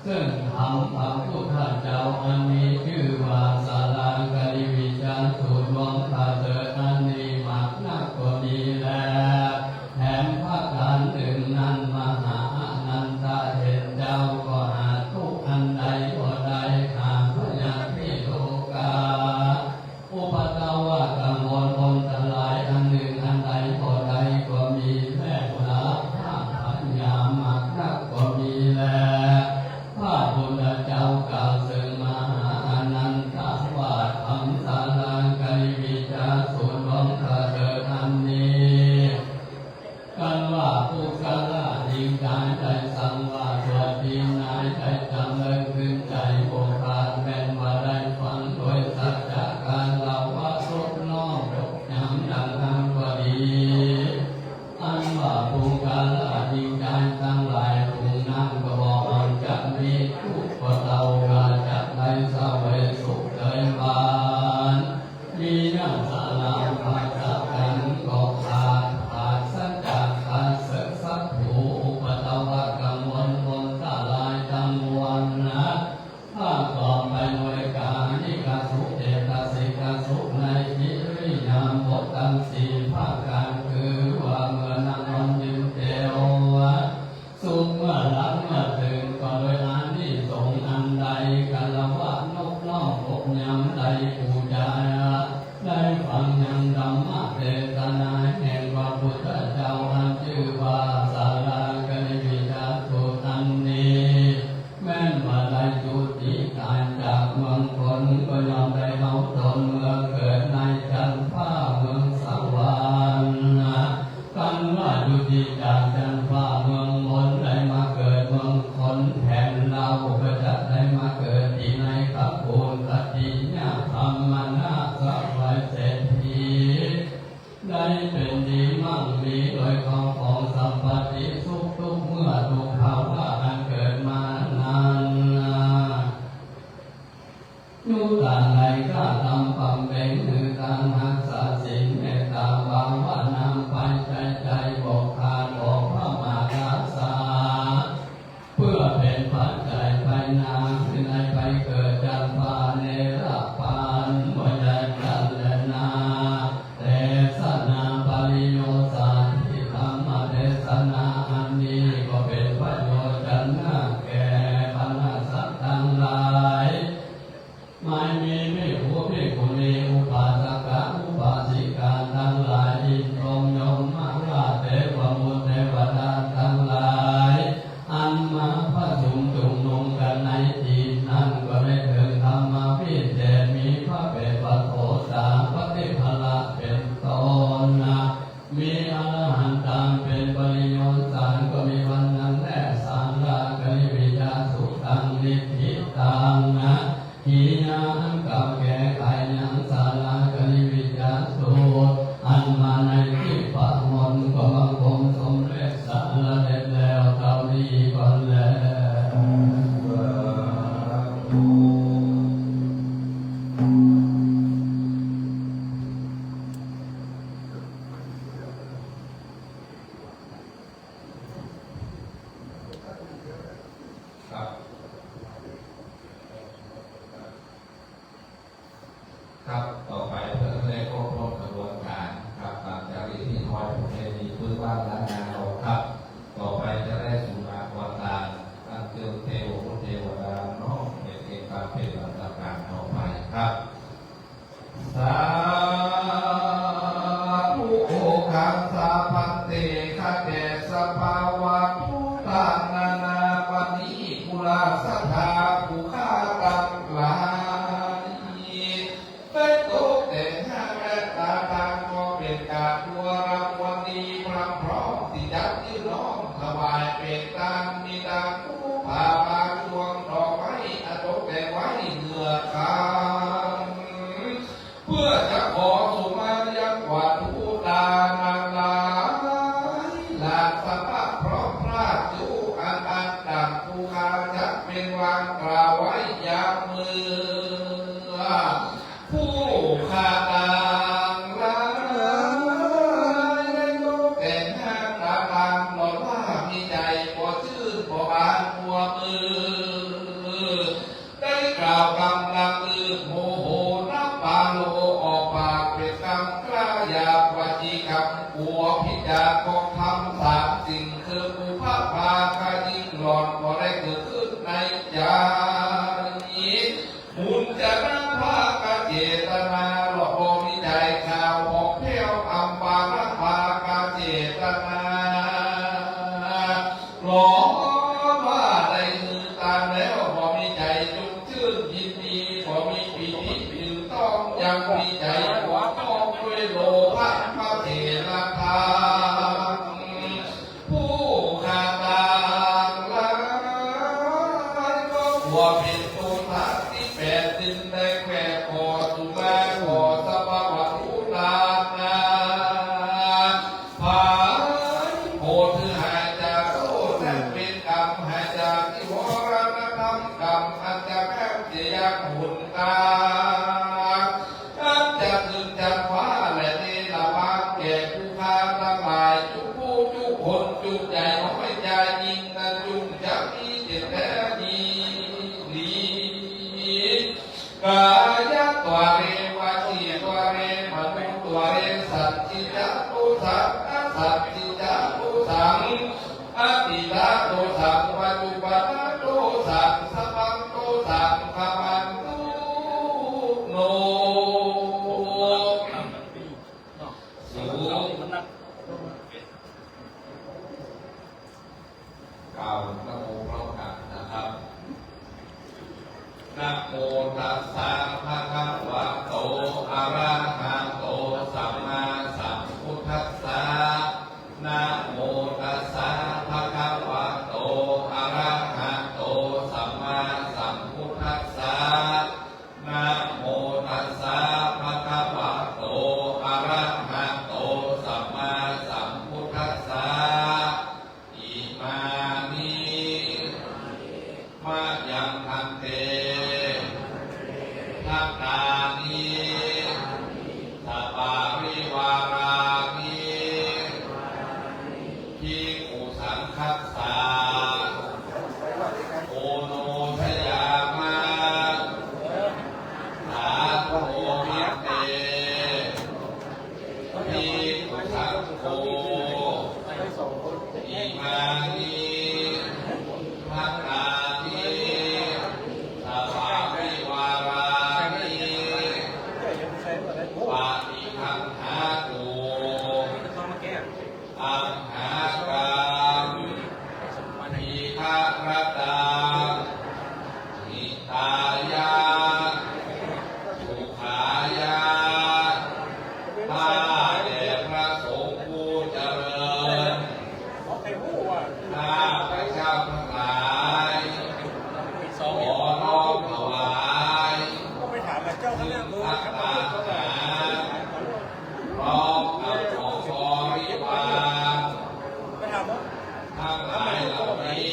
เซิ่งธรรมพระพุทธเจ้าอันมีจื้อว่าสาลากริวิจฉสูตรอันประเสริฐอันนี้มากนักก็มีแล แถมประก๋านนึ่งนั้นมหาอานันทะเถรเจ้าก็หาทุกข์อันใดบ่ได้ หาพยาธิโรคา อุปัตตวะกังวลอันตรายอันนึ่งอันใดบ่ได้ก็มีแล มลภาพยามากนักก็มีแล พระพุทธเจ้ากล่าวเซิ่งมหาอานันทะว่าธรรมสาลากริวิจฉสูตรอันประเสริฐอันนี้ กันว่าปุคคละหญิงจายได้สังวาสวดดีนายได้จ๋ำเริงขึ้นใจ๋บ่ขาด แม่นว่าได้ฟังโดยสัจจะกาละวะนบน้อมยกยำดังนั้นก็ดี อันว่าปุคคละหญิงจายตังหลายผู้นั้นก็บ่อันจะมีทุกข์ก็เต้ากาจะได้เสวยสุขเตยบาน มีญาติสารภาพกันก็ขาด ปราศจากข้าศึกศัตรู อุปัตตวะกังวลอันตรายตังมวลนะ ประกอบไปด้วยกายิกสุข เจตสิกสุข ในอิริยาบถตังสี่ประก๋าน คือว่าเมื่อนั่งนอนยืนเตียว สุขเมื่อหลับเมื่อตื่น ก็โดยอานิสงส์อันได้กาละวะนบน้อมยกยำได้ปู๋จา ได้ฟังยังธรรมเตสนาแห่งพระพุทธเจ้าอันจื้อว่าสาลากริวิจฉสูตรอันนี้ แม่นว่าได้จุติต๋ายจากเมืองคน ก็ย่อมได้เอาต๋นเมืองเกิดในจั๊นฟ้าเมืองสวรรค์ กันว่าจุติจากจั๊นฟ้าเมืองบนได้มาเกิดเมืองคนแทนเล่า ก็จะได้มาเกิดตี้ในตระกูลขัตติยะบร๋าหมณะ เสวยเศรษฐี ได้เป๋นตี้มั่งมีโดยข้าวของสัมปติสุขทุกเมื่อทุกภาวะอันเกิดมานั้น ยุคใดก็ต๋ามบำเพ็ญคือก๋านฮักษาศีลเมตตาภาวนาไปใจ๋ใจ๋บ่ขาด ขอพระมหาราชา เพื่อเป๋นปัจจัยไปนา คือได้ไปเกิดจั๊นฟ้าเนรปาน บ่ใหญ่จั๊นแลนา เตสนาปริโยชน์สาธิธรรมเตสนาอันนี้ก็เป๋นพ นานา วันนี้ กุลศรัทธา ผู้ข้าตังหลาย ได้ตกแต่งห้างและตาทาง ก็เป๋นก๋านบัวรำวันนี้ พร้อมๆ ตี้จะยื่นน้อมถวาย เป๋นตานมีตานผู้ผ้าบางสวง ดอกไม้อันตกแต่งไว้เกื้อก๋าน เพื่อจะขอสุมายังวัตถุทานทั้งหลาย หลากสรรพะพร้อมพราจุอันอันดังผู้ข้าจักเป๋นวางกล่าวไว้ยามเมื่อ ผู้ข้าตังหลายได้ตกแต่งห้างตาทาง หลอนว่ามีใจ๋บ่จื้นบ่บาน บัวมือ ได้กล่าวกำลังอื้อโมโห นับปาโล ออกปากเป๋นกำกล้าหยาบวจีกำ กั๋วผิดจากของธรรมสามสิ่ง คือปุพพาคะยิ่งหลอนบ่ได้เกิดขึ้นในใจ๋ มุนจะนะภาคะเจตนา หลอนบ่มีใจ๋ข่าวผ่องแผ้ว อัมปานะภาคะเจตนา หลอนว่าได้หื้อตานแล้ว บ่มีใจ๋จุ่มจื้นยินดี บ่มีปีติตึงต้อง ยังมีใจ๋ขั่วข้องด้วยโลภะพระเถระทั้ง ผู้ข้าตังหลาย ก็กั๋วเป๋นโทสะตี้แปด จึงได้แขวะขอสุมา ขอสรรพวัตถุทานนา ผายโผลาญหื้อหายจากโทษและเวรกรรม หายจากนิวรณธรรมกรรมอันจะข้างจะยังหนตาง อันจะขึ้นจันทร์ฟ้าและเนรมิตแก่ผู้ข้าตังหลาย จุผู้จุคน จุใหญ่น้อย ใหญ่ยิ่งนั้น จุ่มจะมีเจตนาดี ดี กายะตวาเร วจีตวาเร มโนตวาเร สัจจิจะโตสัง อสัจจิจะโตสัง อติตะโตสัง ปัจจุบันนะโตสัง สัพพังโตสัง ขมันตุโน สูง กล่าวนะโมพร้อมกันนะครับ นะโมตัสสะ ภะคะวะโต อะระหะโต สัมมาสัมพุทธัสสะ นะโมตัสสะ ภะคะวะโต อะระหะโต สัมมาสัมพุทธัสสะ นะโมตัสสะ ภะคะวะโต อะระหะโต สัมมาสัมพุทธัสสะ อิมานิ มะยัง ภันเต ภัตตานิ สปาริวารานิ ภิกขุสังฆัสสะ โอโนชยามะ สาธุ ภันเต ภิกขุสังโฆ อิมานิ ภัตตานิ สปาริวารานิ ปะติคันหาตุ อังหากัง ทีฆะระตัง หิตายะ สุขายะ ข้าแต่พระสงฆ์ผู้เจริญ ข้าพเจ้าทั้งหลาย ขอน้อมถวาย ซึ่งภัตตาหาร พร้อมกับของบริวาร ทั้งหลายเหล่านี้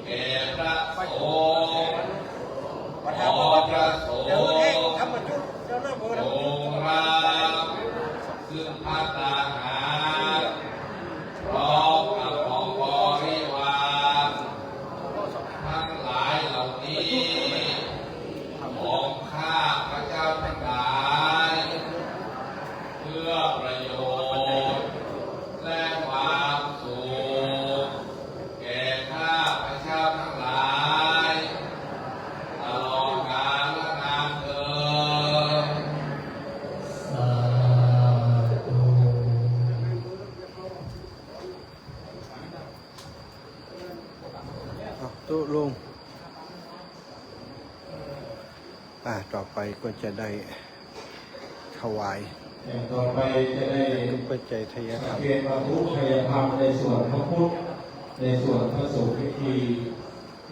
แก่พระสงฆ์ ขอพระสงฆ์ จงรับ ซึ่งภัตตาหาร พร้อมกับของบริวาร ทั้งหลายเหล่านี้ ของข้าพเจ้าทั้งหลาย เพื่อประโยชน์ และความสุข แก่ข้าพเจ้าทั้งหลาย ตลอดกาลนานเทอญ ตุ๊ลุง อ่า ต่อไปก็จะได้ถวาย อย่างต่อไปจะได้ ปัจจัยไทยธรรม ประเคนพระพุทธไทยธรรมในส่วนพระพุทธ ในส่วนพระสงฆ์พิธี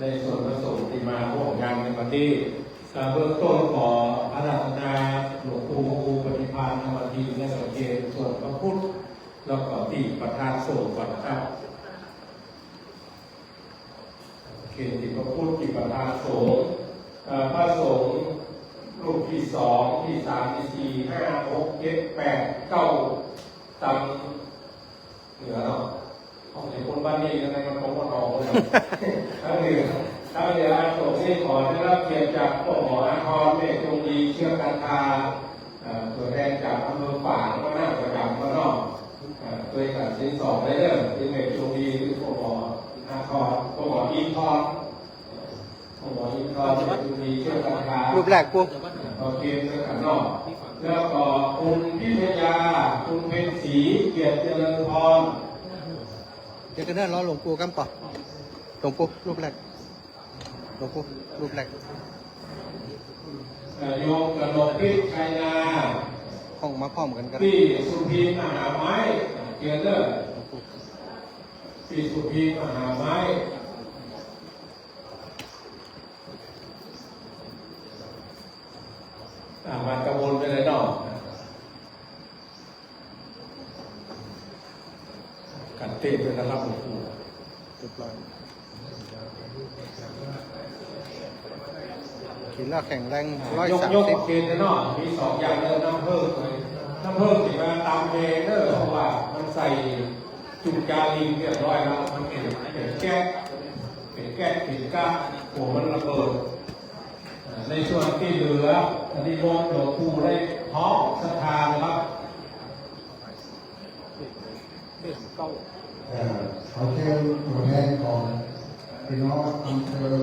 ในส่วนพระสงฆ์ที่มาร่วมงานในวันนี้ อ่า เบื้องต้นขออาราธนาหลวงปู่พระครูปฏิภาณธรรมทิน และประเคนส่วนพระพุทธ แล้วก็ที่ประธานสงฆ์ก่อนนะครับ เกจิพระพุทธที่ประธานสงฆ์ เอ่อ พระสงฆ์รูปที่สอง ที่สาม ที่สี่ ห้า หก เจ็ด แปด เก้า ตามเหนือเนาะ ของคนบ้านนี้ยังไงมันตรงกันออกเลย ทั้งเหนือ ทั้งเหนืออาสงฆ์นี่ขอได้รับเกียรติจากพ่อหมออาทร เมธจงดี เชื้อกันทา เอ่อ ตัวแทนจากอำเภอฝางก็นั่งประจำก็เนาะ เอ่อ โดยการสินสองได้เด้อ ที่เมธจงดี หรือพ่อหมออาทร พ่อหมออินทร พ่อหมออินทร เมธจงดี เชื้อกันทา รูปแรกปุ๊บ เอ่อ พอเกมเชื้อกันเนาะ แล้วก็คุณพิทยา คุณเพ็ญศรี เกียรติเจริญพร เดี๋ยวกันเด้อ รอหลวงปู่ก่อนป่ะ หลวงปู่ รูปแรก หลวงปู่ รูปแรก เอ่อ โยมกนกพิษชัยนา ห้องมาพร้อมกันก็ได้ พี่สุพีมหาไม้ เกียรติเด้อ หลวงปู่ พี่สุพีมหาไม้ อ่า มาตะบนไปเลยเนาะ กันเต้นด้วยนะครับหลวงปู่ เรียบร้อย กิ๋นแล้วแข็งแรง ร้อยสามสิบ ยก ยกเกณฑ์เนาะ มีสองอย่างเด้อ น้ำเพิ่ม น้ำเพิ่มสิมาตามเกณฑ์เด้อ เพราะว่ามันใส่จุ่มจาลิงเรียบร้อยแล้ว มันเป็น เป็นแก๊ส เป็นแก๊ส เป็นก๊าซ หัวมันระเบิด ในส่วนตี้เหลือ อันนี้มนต์หลวงปู่ได้พร้อมศรัทธานะครับ เอ่อ ขอเชิญตัวแทนของพี่น้องอำเภอ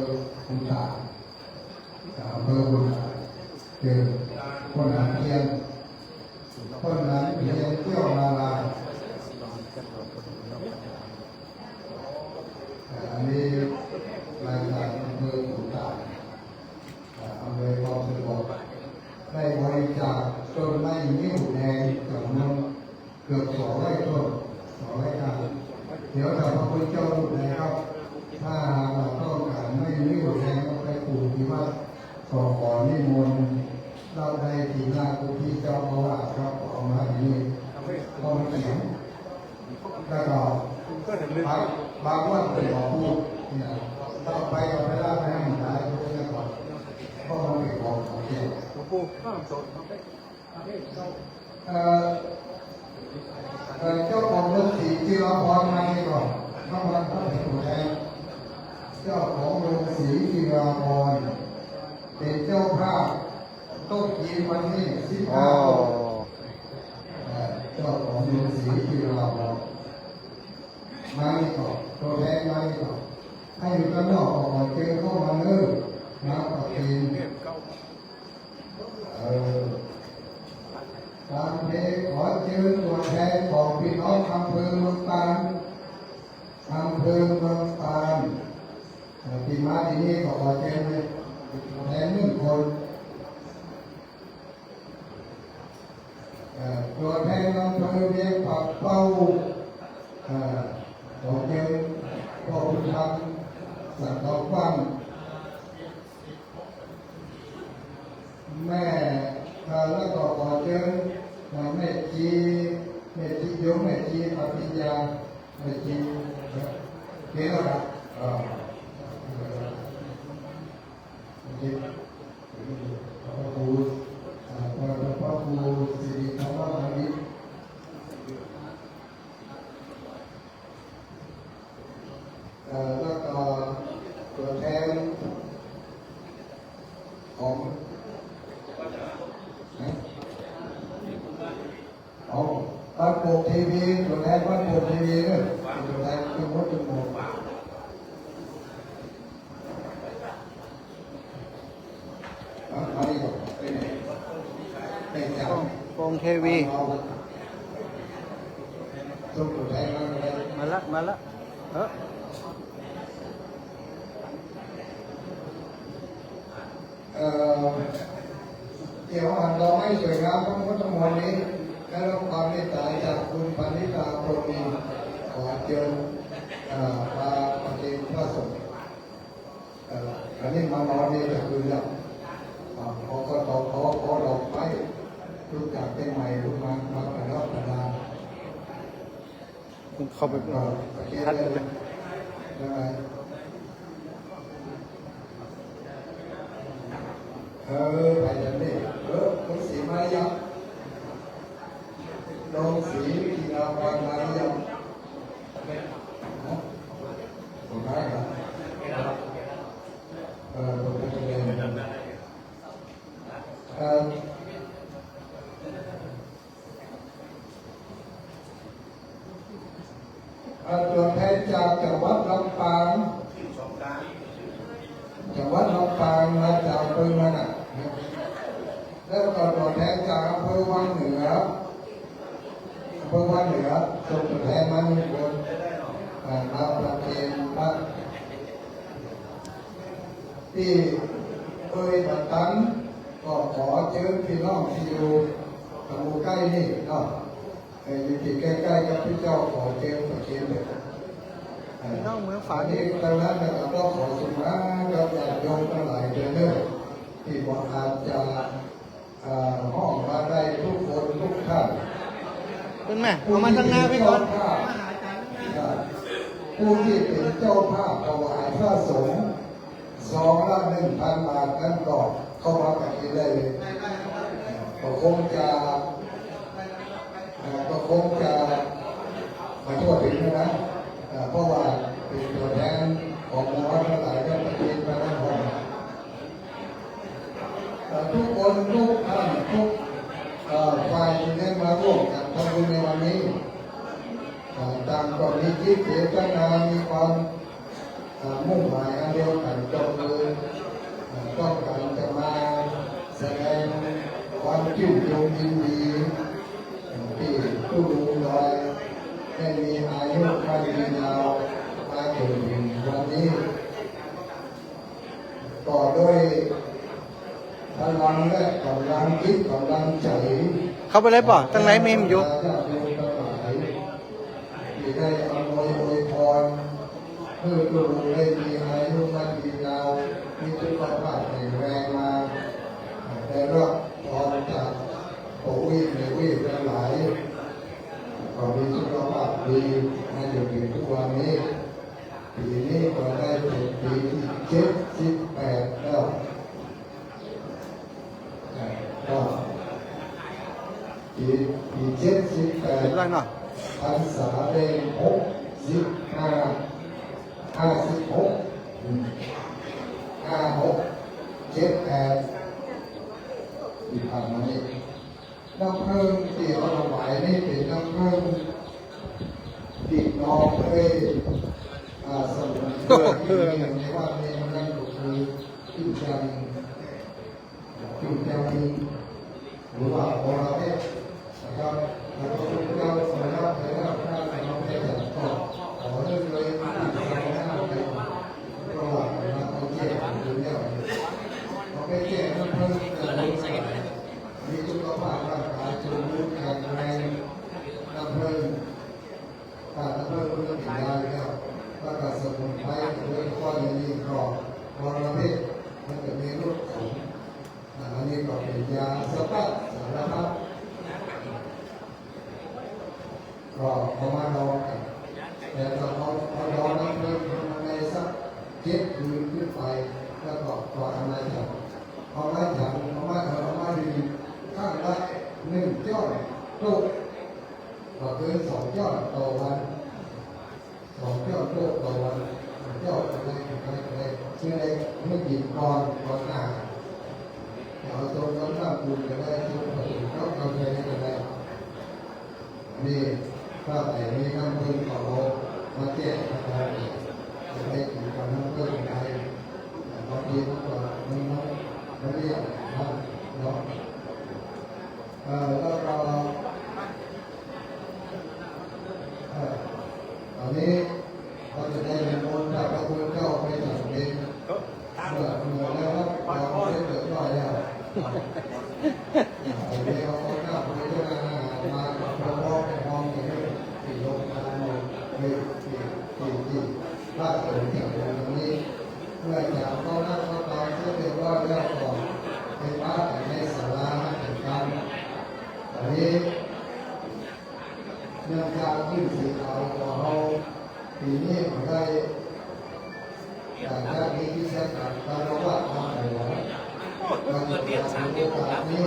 ขุนตาก อำเภอขุนตาก เชิญ พ่นน้ำเทียน พ่นน้ำเทียนเตี้ยวนารา เอ่อ อันนี้มาจากอำเภอขุนตาก เอ่อ อำนวยความสะดวก ได้บริจาคต้นไม้งิ้วแดงจำนวนเกือบสองร้อยต้น สองร้อยก้าน เดี๋ยวถ้าพระคุณเจ้ารูปใดครับ ถ้าหากว่าต้องการไม้งิ้วแดงก็ไปปลูกที่วัด ก็ขอนิมนต์ เล่าได้ที่หน้ากุฏิเจ้าอาวาสครับ เอามาที่นี่ เพราะมันเขียน แล้วก็บาง บางวัดเปิ้นก็พูดเนี่ย ถ้าไปก็ไปเล่าให้มันได้ เพราะมันเป็นของเขียน หลวงปู่ เอ่อ เอ่อ เจ้าของโรงสีจิราภรณ์มานี่ก่อน เข้ามา เข้ามาเป็นตัวแทน เจ้าของโรงสีจิราภรณ์ เป็นเจ้าภาพโต๊ะจีนวันนี้สิบห้า อ๋อ โต๊ะ เอ่อ เจ้าของโรงสีจิราภรณ์ มานี่ก่อน ตัวแทนมานี่ก่อน ถ้าอยู่ข้างนอกก็ขอเชิญเข้ามาเด้อ มาประเคน เออ ตามนี้ขอเชิญตัวแทนของพี่น้องอำเภอเมืองปาน อำเภอเมืองปาน เอ่อ ที่มาที่นี่ก็ขอเชิญเลย ตัวแทนหนึ่งคน เอ่อ ตัวแทนอำเภอเวียงป่าเป้า เอ่อ ขอเชิญพ่อบุญธรรม สังทองกว้าง แม่ เอ่อ แล้วก็ขอเชิญ เอ่อ แม่ชี แม่ชี โยมแม่ชีอภิญญา แม่ชี เอ่อ เกล้าครับ เอ่อ เอ่อ โอเค พระครู เอ่อ พระ พระครูสิริธรรมวานิช เอ่อ แล้วก็ตัวแทนของ นะ ของบ้านโป่งทีวี ตัวแทนบ้านโป่งทีวีเนี่ย ตัวแทนทุกคนทุกหมู่ โป่ง โป่งทีวี มาละ มาละ เออ เอ่อ เดี๋ยวหันดอกไม้สวยงามทั้งหมดทั้งมวลนี้ ได้รับความเมตตาจากคุณปณิตา พรหมมี ขอเชิญ เอ่อ มาประเคนพระสงฆ์ เอ่อ อันนี้มานอนนี่จะคืนแล้ว อ่า ขอ ขอ ขอ ขอ ขอดอกไม้ ลูกจากเชียงใหม่ ลูกมา มาประดับประดา เข้าไป อ่า ประเคน ชัดเลย เลย ยังไง เออ ไปกันนี่ เออ คุณศรีมาหรือยัง โรงศรีธีราพรมาหรือยัง ฮะ ผมได้เหรอ เออ ผมได้เลย เออ เอ่อ ตัวแทนจากจังหวัดลำปาง จังหวัดลำปางมาจากอำเภอมานะ แล้วก็ตัวแทนจากอำเภอวังเหนือ อำเภอวังเหนือ ส่งตัวแทนมาหนึ่งคน อ่า มาประเคนพระ ตี้เอ่ยบ่ตัน ก็ขอเจิญพี่น้องตี้อยู่ตะหมู่ใก้นี่เนาะ เอ่อ อยู่ตี้ใก้ๆ กับพระเจ้า ขอเจิญประเคนเถิด เอ่อ พี่น้องเมืองฝาง อันนี้ดังนั้นนะครับ ก็ขอสุภาพกับญาติโยมตังหลายเด้อ ตี้บ่อาจจะ เอ่อ ฮ้องมาได้กู้คนกู้ต้าน ขึ้นมา เอามาตังหน้าไปก่อน ผู้ตี้เป๋นเจ้าภาพ อ่า ผู้ตี้เป๋นเจ้าภาพถวายพระสงฆ์ ซองละหนึ่งพันบาทนั้นก็เข้ามาประเคนได้เลย ก็คงจะ เอ่อ ก็คงจะมาทั่วถึงนะ เอ่อ เพราะว่าเป๋นตั๋วแทนของหมู่เฮาตังหลาย ก็ประเคนไปแล้ว เอ่อ กู้คนกู้ต้านกู้ เอ่อ ฝ่ายตี้ได้มาร่วมกั๋นทำบุญในวันนี้ เอ่อ ต่างก็มีจิตเจตนา มีความ เอ่อ มุ่งหมายอันเดียวกั๋น ก็คือ เอ่อ ต้องก๋านจะมาแสดงความจุ่มโยงยินดี เอ่อ ตี้ตุ๊ลุงดอยได้มีอายุมั่นยืนยาวมาจนเถิงวันนี้ ก็ด้วยพลังและก๋ำลังจิตก๋ำลังใจ๋ เข้าไปเลยป่ะ ตังในมีมันอยู่ ญาติโยมตังหลาย ตี้ได้อำนวยอวยพร หื้อตุ๊ลุงได้มีอายุมั่นยืนยาว มีสุขภาพแข็งแรงมา ได้รับพรจากป้ออุ๊ยแม่อุ๊ยตังหลาย ก็มีสุขภาพดีมาจนเถิงกู้วันนี้ ปี๋นี้ก็ได้เป๋นปี๋ตี้เจ็ดสิบแปดแล้ว อ่า ก็ปี๋ ปี๋เจ็ดสิบแปด เจ็ดร้อยเนาะ พรรษาได้หกสิบห้า ห้าสิบหก อืม ห้าหก เจ็ดแปด ตี้ผ่านมานี่ น้ำเผิ้งตี้เฮาถวายนี่เป๋นน้ำเผิ้งตี้น้องเอ้ย อ่า สมุนไพรตี้มีอยู่ในวัดนี้ มันนั้นก็คือปิ้งจัง ปิ้งจัง หรือว่าบอระเพ็ดนะครับ แล้วก็พระพุทธเจ้าทรงรับไปแล้ว พระนางนางเพ็ญก็ขอเรื่องเลย เพราะว่าเราไปแจกอยู่แล้ว เราไปแจกน้ำเผิ้งแต่ละ มีสุขภาพร่างกายสมบูรณ์แข็งแรง น้ำเผิ้ง ถ้าน้ำเผิ้งมันก็กิ๋นได้แล้ว แล้วก็สมุนไพร โดยเฉพาะอย่างยิ่งก็บอระเพ็ด มันจะมีรสขม อ่า อันนี้ก็เป๋นยาสะบัดสารพัด ก็เอามาดองกั๋น แต่ถ้าเอา เอาดองน้ำเผิ้งมันได้สักเจ็ดคืนขึ้นไป แล้วก็ ก็เอามาฉัน เอามาฉัน เอามา เอามาดื่ม ครั้งละหนึ่งจ๊อนโต๊ะ บ่เกินสองจ๊อนต่อวัน สองจ๊อนโต๊ะต่อวัน สองจ๊อนก็ได้ ก็ได้ ก็ได้ เปื้อได้หื้อกิ๋นก่อน ก่อนอาหาร เอาต้มน้ำ น้ำบุญก็ได้ ต้มผสมกับกาแฟก็ได้ นี่ ถ้าใผมีน้ำเผิ้งก็เอามาแจกนะครับ จะได้กิ๋นกับน้ำเผิ้งได้ บางทีมันก็ มัน มัน มันเลี่ยนนะเนาะ เอ่อ แล้วก็ เอ่อ ต๋อนนี้เฮาจะได้นิมนต์พระคุณเจ้าไปฉันเพล เมื่อ เมื่อได้รับความเสด็จว่า อันนี้เขาก็กลับไปเรื่องอาหารมากับพ่อแม่พ่อแม่ที่โรงงานอยู่ในที่ ที่ ที่ราชบุรีตรงนี้ เมื่อฉันเข้านั่งเข้าตอนเสร็จเรียบร้อยแล้วก็ไปปะกันในศาลาหัตถกรรม อันนี้ เนื่องจากขึ้นสีขาวของเราปีนี้ก็ได้ อยากจะมีกิจกรรมคารวะธรรมหลวง ก็จะถือโอกาสนี้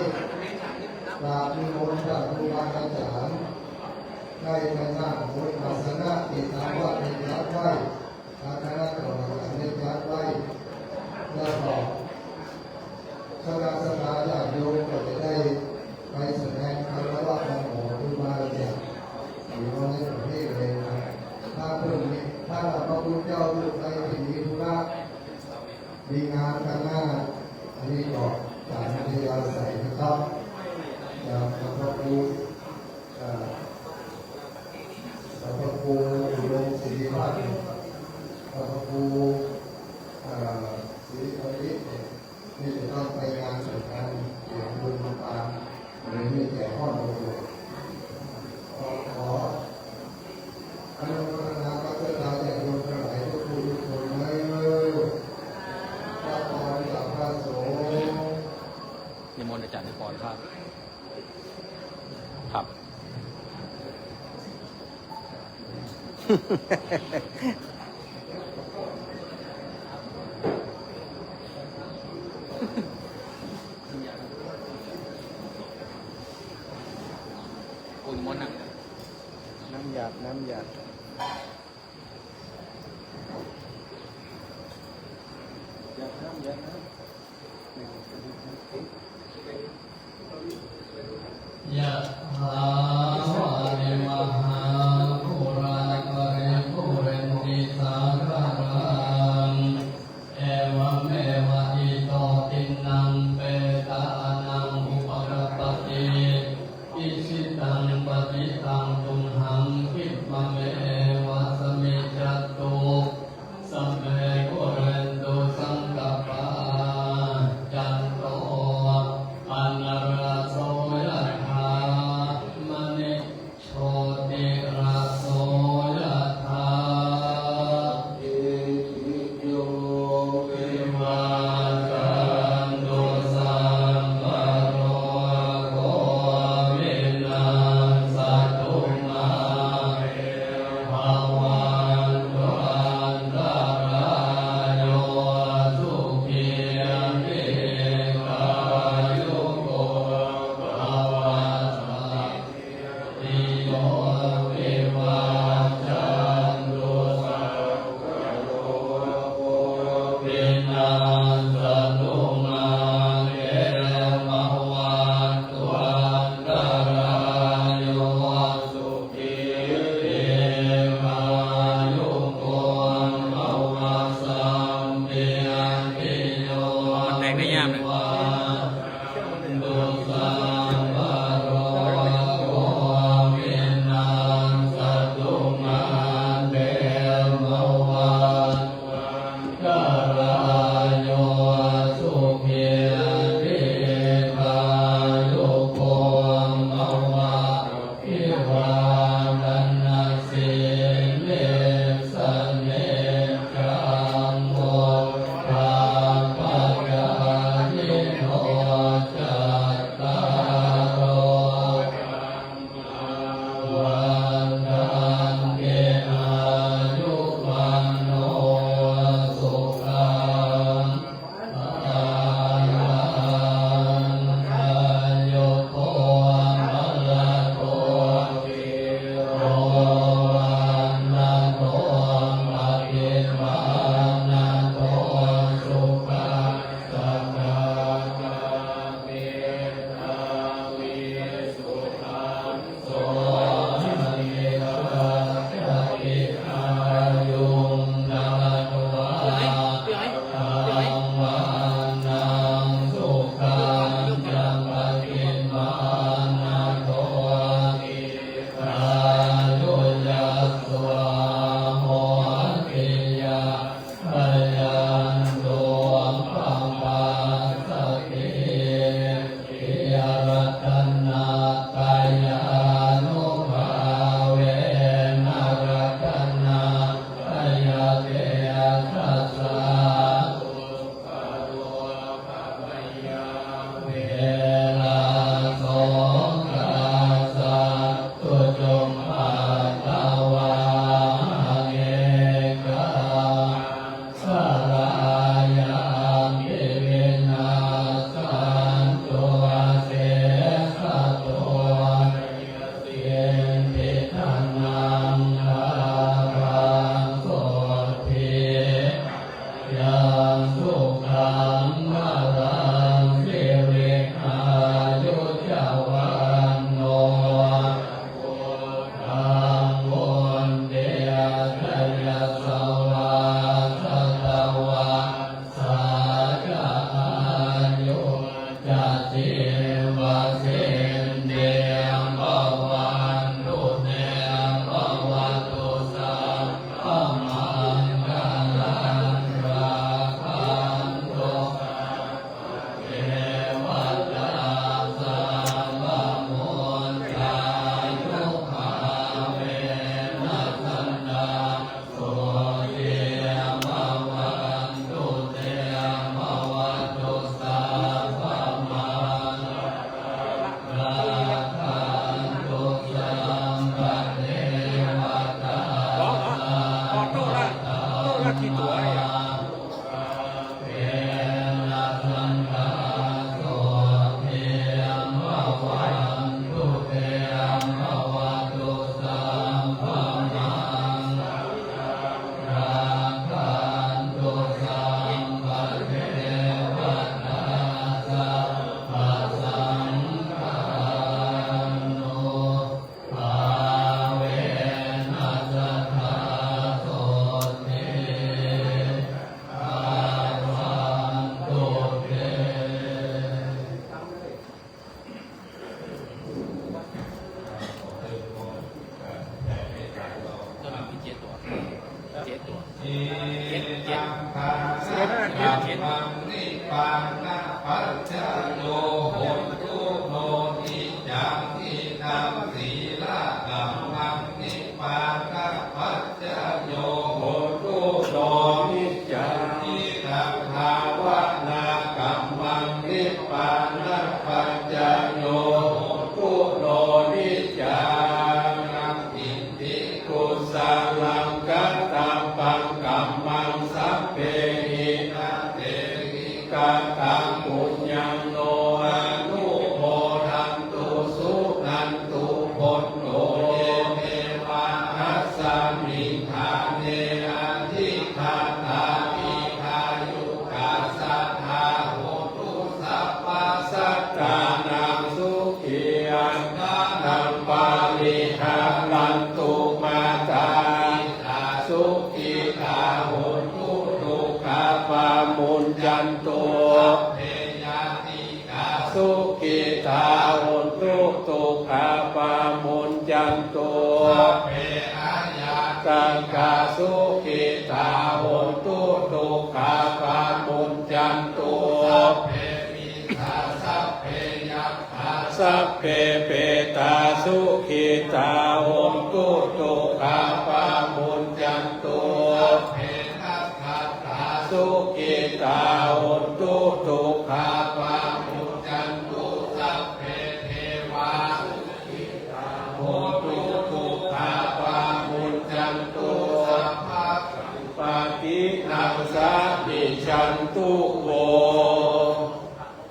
กราบนิมนต์พระครูบาอาจารย์ ได้มานั่งบนอาสนะที่ทางวัดได้จัดไว้ ทางคณะกรรมการได้จัดไว้ แล้วก็ คณะศรัทธาญาติโยมก็จะได้ไปแสดงคารวะธรรมหลวงครูบาอาจารย์ อยู่ในประเทศเลยนะ ถ้าเพิ่งมี ถ้าพระคุณเจ้าลูกใครที่มีธุระ มีงานข้างหน้า อันนี้ก็ตามอัธยาศัยนะครับ จากพระครู เอ่อ พระครูอุดมศิริวัฒน์ พระครู เอ่อ ศิริวัฒน์เนี่ย นี่จะต้องไปงานแต่งงานเสียงบุญตาม หรือมีแก่ข้อมูล ขอ ขออนุโมทนากับศรัทธาญาติโยมทั้งหลายทุกผู้ทุกคนเนอะ พระพรจากพระสงฆ์ นิมนต์อาจารย์นิพนธ์ครับ ครับ คุณมดน่ะ น้ำหยาด น้ำหยาด หยาดน้ำ หยาดน้ำ ยะถา วาริวะหา ปูรา ปะริปูเรนติ สาคะรัง เอวะเมวะ อิโต ทินนัง เปตานัง อุปะกัปปะติ อิจฉิตัง ปะฏิตัง ตุมหัง คิปะเมวะ สะมิจฉัตตุ สัพเพ ปูเรนตุ สังกัปปา จันโต ที่ตั๋วเนี่ย เจ็ด เจ็ด เจ็ด เจ็ด เจ็ด เจ็ด เจ็ด Pāṇapaccayo hotu no niccaṃ. Idaṃ sīlakammaṃ nibbānapaccayo hotu no niccaṃ. Idaṃ dhāvanākammaṃ nibbānapaccayo hotu no niccaṃ. Yaṃ kiñci kusalaṃ kattabbaṃ kammaṃ sabbehi katehi kataṃ puññaṃ no anumodantu suṇantu bhonto ye devā asmiṃ ṭhāne adhigatā dīghāyukā sadā hontu sabbasattānaṃ sukhī attānaṃ pariharantu. Mātā sukhitā hontu dukkhā pamuñcantu. Sabbe ñātikā sukhitā hontu dukkhā pamuñcantu. Sabbe aññātikā sukhitā hontu dukkhā pamuñcantu. Sabbe mittā sabbe yak sabbe petā sukhitā hontu dukkhā pamuñcantu. Sabbe nakkhattā sukhitā hontu dukkhā pamuñcantu. Sabbe devā sukhitā hontu dukkhā pamuñcantu. Sabbasampattīnaṃ samijjhantu vo.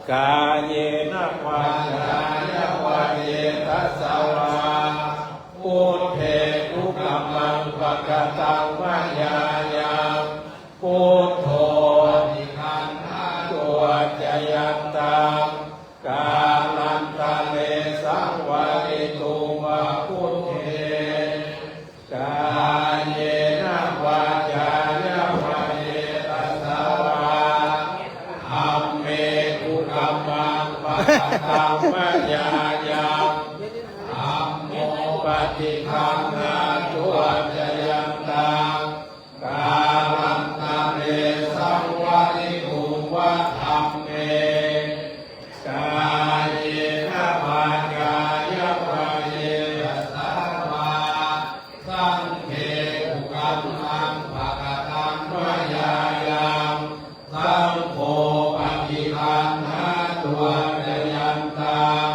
Kāyena vācāya va cetasā vā, buddhe kukammaṃ pakataṃ mayā yaṃ, buddho paṭiggaṇhatu accayantaṃ, kālantare saṃvarituṃ va buddhe. Kāyena vācāya va cetasā vā, dhamme kukammaṃ pakataṃ mayā yaṃ, dhammo paṭiggaṇhatu accayantaṃ, kālantare saṃvarituṃ va dhamme. Kāyena vācāya va cetasā vā, saṅghe kukammaṃ pakataṃ mayā yaṃ, saṅgho paṭiggaṇhatu accayantaṃ,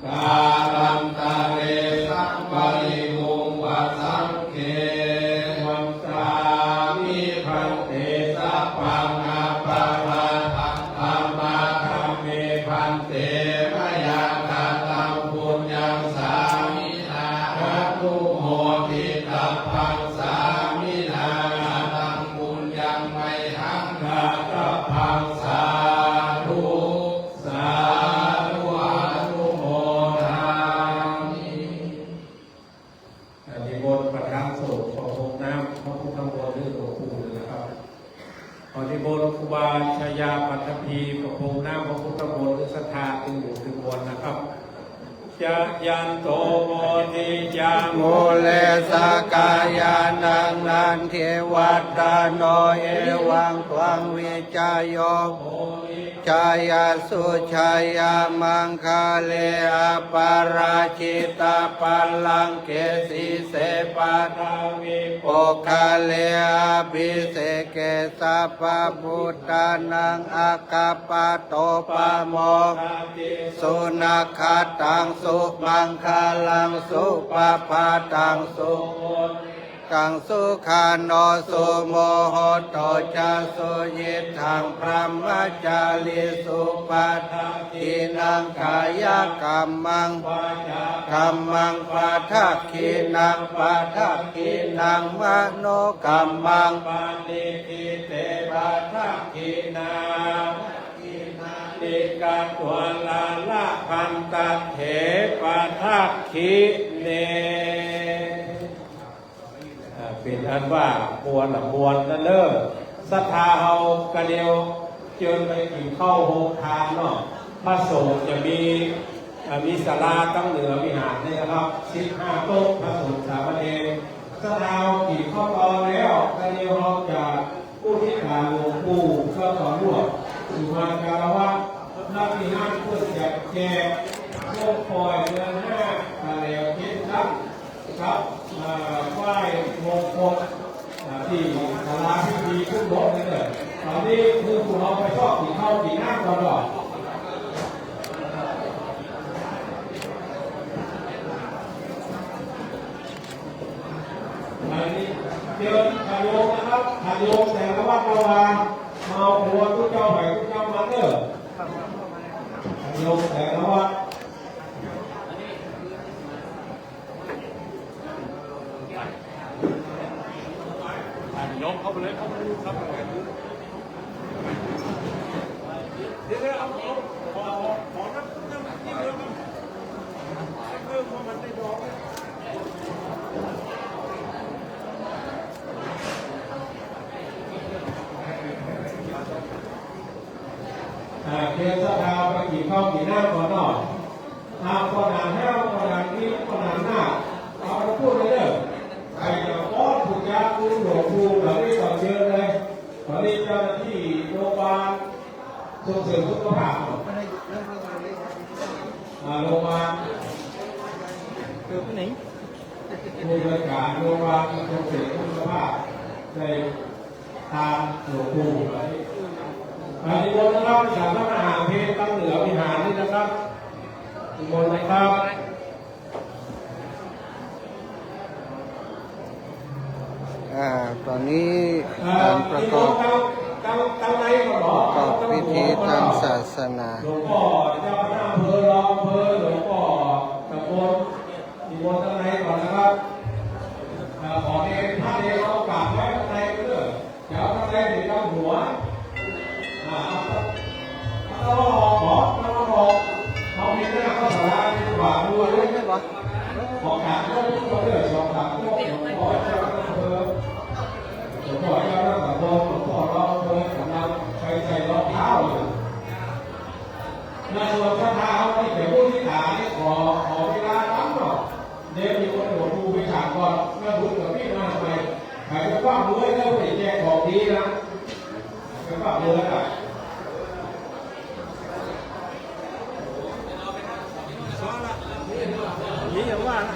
kālantare saṃvarituṃ va saṅghe. Vandāmi bhante sabbaṃ aparādhaṃ khamatha me bhante, mayā kataṃ puññaṃ sāminā anumoditabbaṃ, sāminā kataṃ puññaṃ mayhaṃ dātabbaṃ. Sādhu sādhu anumodāmi. นิมนต์ประธานสงฆ์ประพรมน้ำพระพุทธมนต์ให้หลวงปู่นะครับ ขอนิมนต์ครูบาชายาปัตตภีประพรมน้ำพระพุทธมนต์ให้ศรัทธาตึงหมู่ตึงมวลนะครับ Jayanto bodhiyā mūle sakyānaṃ nandivaḍḍhano, evaṃ tvaṃ vijayo hohi jayassu jayamaṅgale, aparājitapallaṅke sīse paṭhavipokkhare, abhiseke sabbabuddhānaṃ aggappatto pamodati. Sunakkhattaṃ sumaṅgalaṃ supabhātaṃ suhuṭṭhitaṃ ตัง สุขาโน สุมุฮุตโต จะ สุยิตถัง พรหมจารีสุ ปะทักขิณัง กายะกัมมัง วาจากัมมัง ปะทักขิณัง ปะทักขิณัง มโนกัมมัง ปะณิ ทิ เต ปะทักขิณา นิ กัตวา ลา ละ พันตะ เถ ปะทักขิเณ อ่า เป๋นอันว่ามวลละมวลนะเน่อ ศรัทธาเฮากาเดียว เจิญไปกิ๋นข้าวโฮงตานเนาะ พระสงฆ์จะมี อ่า มีศาลาตังเหนือวิหารนี่นะครับ สิบห้าโต๊ะ พระสงฆ์สามเณร ศรัทธาเฮากิ๋นข้าวตอนแล้ว กาเดียวเฮาจะอุทิศหาหลวงปู่เจ้าต่อหลวง สุมาคารวะ ณ ตี้หั้นเปิ้นจะแจก โฮมป่อยเดือนห้า ตาแหลวเจ็ดลัง ครับ อ่า ไหว้มงคล อ่า ตี้ศาลาพิธีพุทธมนต์นั่นเอง ต๋อนนี้คือพวกเฮาไปซอกกิ๋นข้าวกิ๋นน้ำก่อนเนาะ อันนี้เจิญญาติโยมนะครับ ญาติโยมแต่ละวัดละวา มาเอาครัวตุ๊เจ้าไปตุ๊เจ้ามันเน่อ ญาติโยมแต่ละวัด โยมเข้าไปเลย เข้าไปเลยครับ เดี๋ยวๆ เอา เอา ขอ ขอ ขอน้ำ น้ำจิ้มด้วยครับ เพิ่มเพราะมันได้ดอง อ่า เจิญศรัทธาไปกิ๋นข้าวกิ๋นน้ำก่อนเนาะ อ่า ป้อหนานห้าว ป้อหนานนี้ ป้อหนานหน้า เอาไปพูดเลยเด้อ ใครจะป้อนผู้จาคุณหลวงปู่เหล่านี้ก่อนเชิญเลย ต๋อนนี้เจ้าหน้าตี้โรงพยาบาลส่งเสริมสุขภาพเนาะ อ่า โรงพยาบาล เออ ไปไหน ผู้บริการโรงพยาบาลส่งเสริมสุขภาพได้ ตามหลวงปู่ อ่า นิมนต์นะครับ ศาสนาเพลตังเหนือวิหารนี่นะครับ นิมนต์นะครับ อ่า ต๋อนนี้ อ่า ก๋านประกอบ นิมนต์ตาง ตาง ตางในก่อนเนาะ ประกอบพิธีตางศาสนา หลวงป้อเจ้าคณะอำเภอ รองอำเภอ หลวงป้อตำบล นิมนต์ตางในก่อนนะครับ อ่า ขอเณร พระเณรเอากราบไหว้ตางในเด้อ เดี๋ยวตางในเดี๋ยวจะหัว อ่า เอาตางนอกออก ขอตางนอกออก เอาเณรหน้าเข้าศาลาดีกว่า ดูเลย ขอกราบไหว้ทุกคนเด้อ สองสามรอบ ขอเจ้าหน้าที่อำเภอ ขอเจ้าหน้าที่ตำบล ขอรองอำเภอกำลังไปใส่รองเท้าอยู่ ในส่วนศรัทธาเฮาตี้จะมุทิตานี่ขอ ขอเวลาตั้งหน่อย เดี๋ยวมีคนหลวงปู่ไปฉันก่อน แล้วบุญกับพี่มาใหม่ ใครไปฟังด้วยแล้วไปแจกของดีนะ ไปฟังด้วยนะ นี่อย่าว่านะ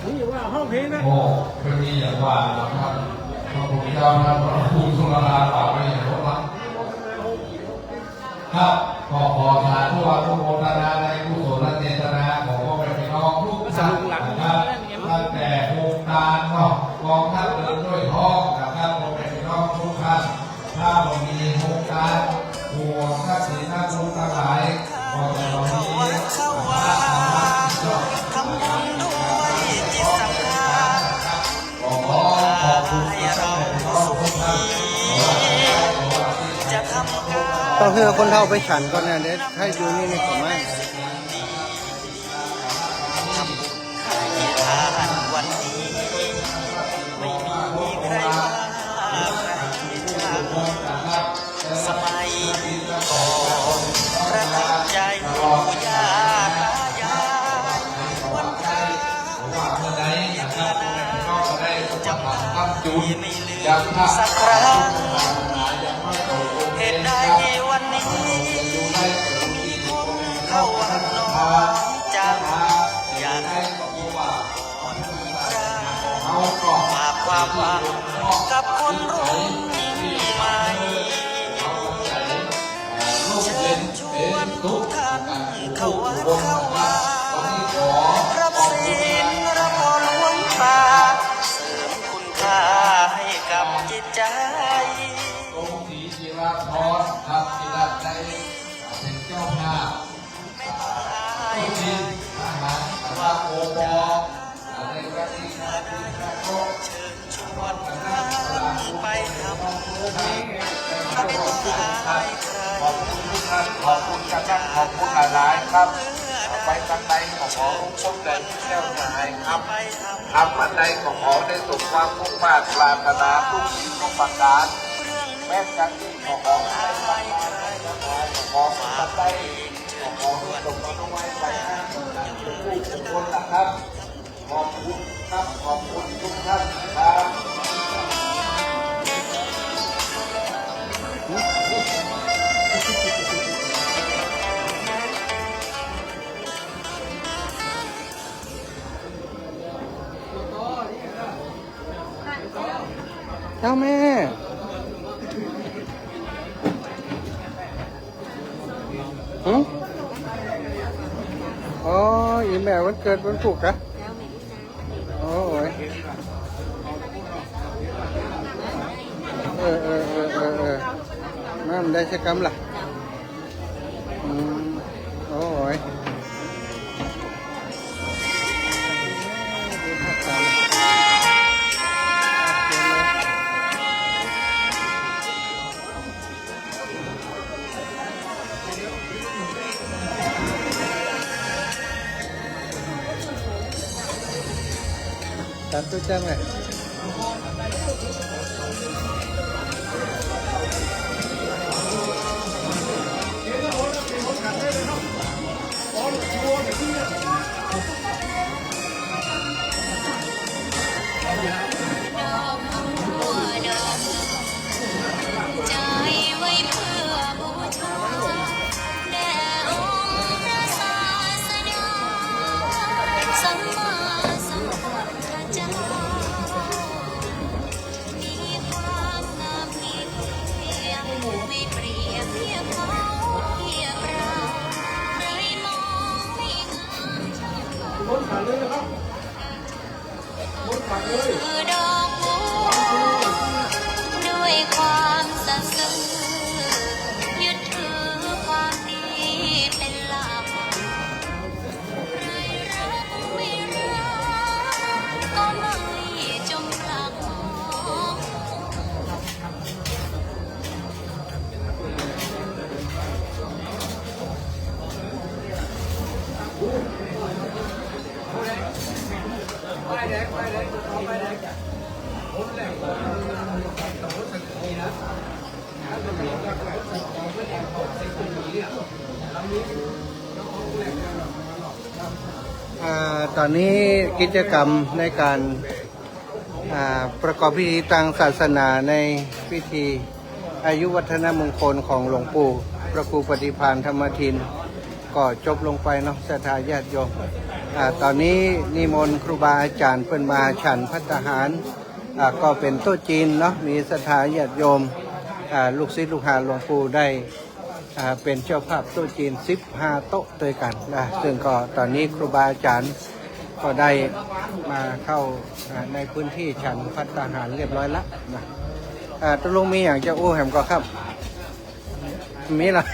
นี่อย่าว่าฮ้องเพลงนะ โอ้ เปิ้นมีอย่าว่านะครับ พระคุณเจ้าท่าน พระคุณสุรนาถ ฝากไว้อย่างนั้น ครับ ก็ขอสาธุอนุโมทนาในกุศลเจตนาของพ่อแม่พี่น้องทุกท่านนะครับ ตั้งแต่โฮงตานเนาะ กองทัพเดินด้วยท้องนะครับ พ่อแม่พี่น้องทุกท่าน ถ้าบ่มีโฮงตาน พวกทักษิณะบุญทั้งหลาย ก็จะบ่มี ทำบุญด้วยจิตศรัทธา ก็ขอขอบคุณ จะทำการ ต้องหื้อคนเฒ่าไปฉันก่อนนะ เดี๋ยวให้อยู่นี่นี่ก่อนไหม ทำบุญให้ทานวันนี้ ไม่มีใครว่าใครทำ สมัยก่อนประทับใจปู่ย่าตายาย วันพระ จะพาไปไม่ลืมสักครั้ง เหตุใดวันนี้มีคนเข้าวัดน้อยจัง อยากให้ ฝากความหวังกับคนรุ่นใหม่ เชิญชวนทุกท่านเข้าวัดเข้าวา รับศีลรับพรหลวงตา เสริมคุณ พรครับ ที่ได้เป๋นเจ้าภาพ อ่า โต๊ะจีนอาหาร หรือว่า โอ ปอ อ่า ในครั้งนี้ครับ ขอบคุณทุกท่าน ขอบคุณทุกท่าน ขอบคุณครับ ขอบคุณหลายๆ ครับ ไปตางใดก็ขอจงพบแต่มิตรแก้วสหายครับ ทำอันใดก็ขอได้สมความมุ่งมาดปรารถนาทุกสิ่งทุกประก๋าน แม้แต่นี้ก็ขอให้ได้สมความมุ่งมาด ขอให้ได้สมความมุ่งมาด ขอให้สมความมุ่งมาด ขอให้สมความมุ่งมาด ขอบคุณครับ ขอบคุณทุกท่านครับ เจ้าแม่ หึ อ๋อ อีแม่วันเกิดวันพูกกะ โอ้ย เออ เออ มา มันได้สักกำละ อืม โอ้ย ตามตู้แจ้งเลย อ่า ต๋อนนี้กิจกรรมในก๋าน อ่า ประกอบพิธีตางศาสนาในพิธีอายุวัฒนมงคลของหลวงปู่พระครูปฏิภาณธรรมทิน ก็จบลงไปเนาะ ศรัทธาญาติโยม อ่า ต๋อนนี้นิมนต์ครูบาอาจ๋ารย์เปิ้นมาฉันภัตตาหาร อ่า ก็เป๋นโต๊ะจีนเนาะ มีศรัทธาญาติโยม อ่า ลูกศิษย์ลูกหาหลวงปู่ได้ อ่า เป๋นเจ้าภาพโต๊ะจีนสิบห้าโต๊ะตวยกั๋นนะ ซึ่งก็ต๋อนนี้ครูบาอาจ๋ารย์ก็ได้มาเข้า อ่า ในพื้นที่ฉันภัตตาหารเรียบร้อยละนะ อ่า ตุ๊ลุงมีหยังจะอู้แหมก่อครับ มีละ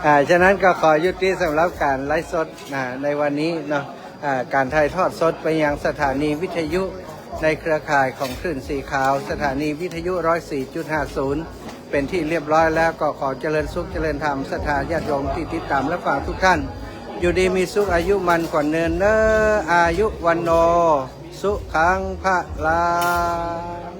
อ่า ฉะนั้นก็ขอยุติสำหรับก๋านไลฟ์สด อ่า ในวันนี้เนาะ อ่า ก๋านถ่ายทอดสดไปยังสถานีวิทยุในเครือข่ายของคลื่นสีขาว สถานีวิทยุ ร้อยสี่จุดห้าศูนย์ เป๋นที่เรียบร้อยแล้ว ก็ขอเจริญสุขเจริญธรรม ศรัทธาญาติโยมตี้ติดต๋ามรับฟังทุกท่าน อยู่ดีมีสุข อายุมั่นขวัญเนินเน้อ อายุวัณโณ สุขัง พลัง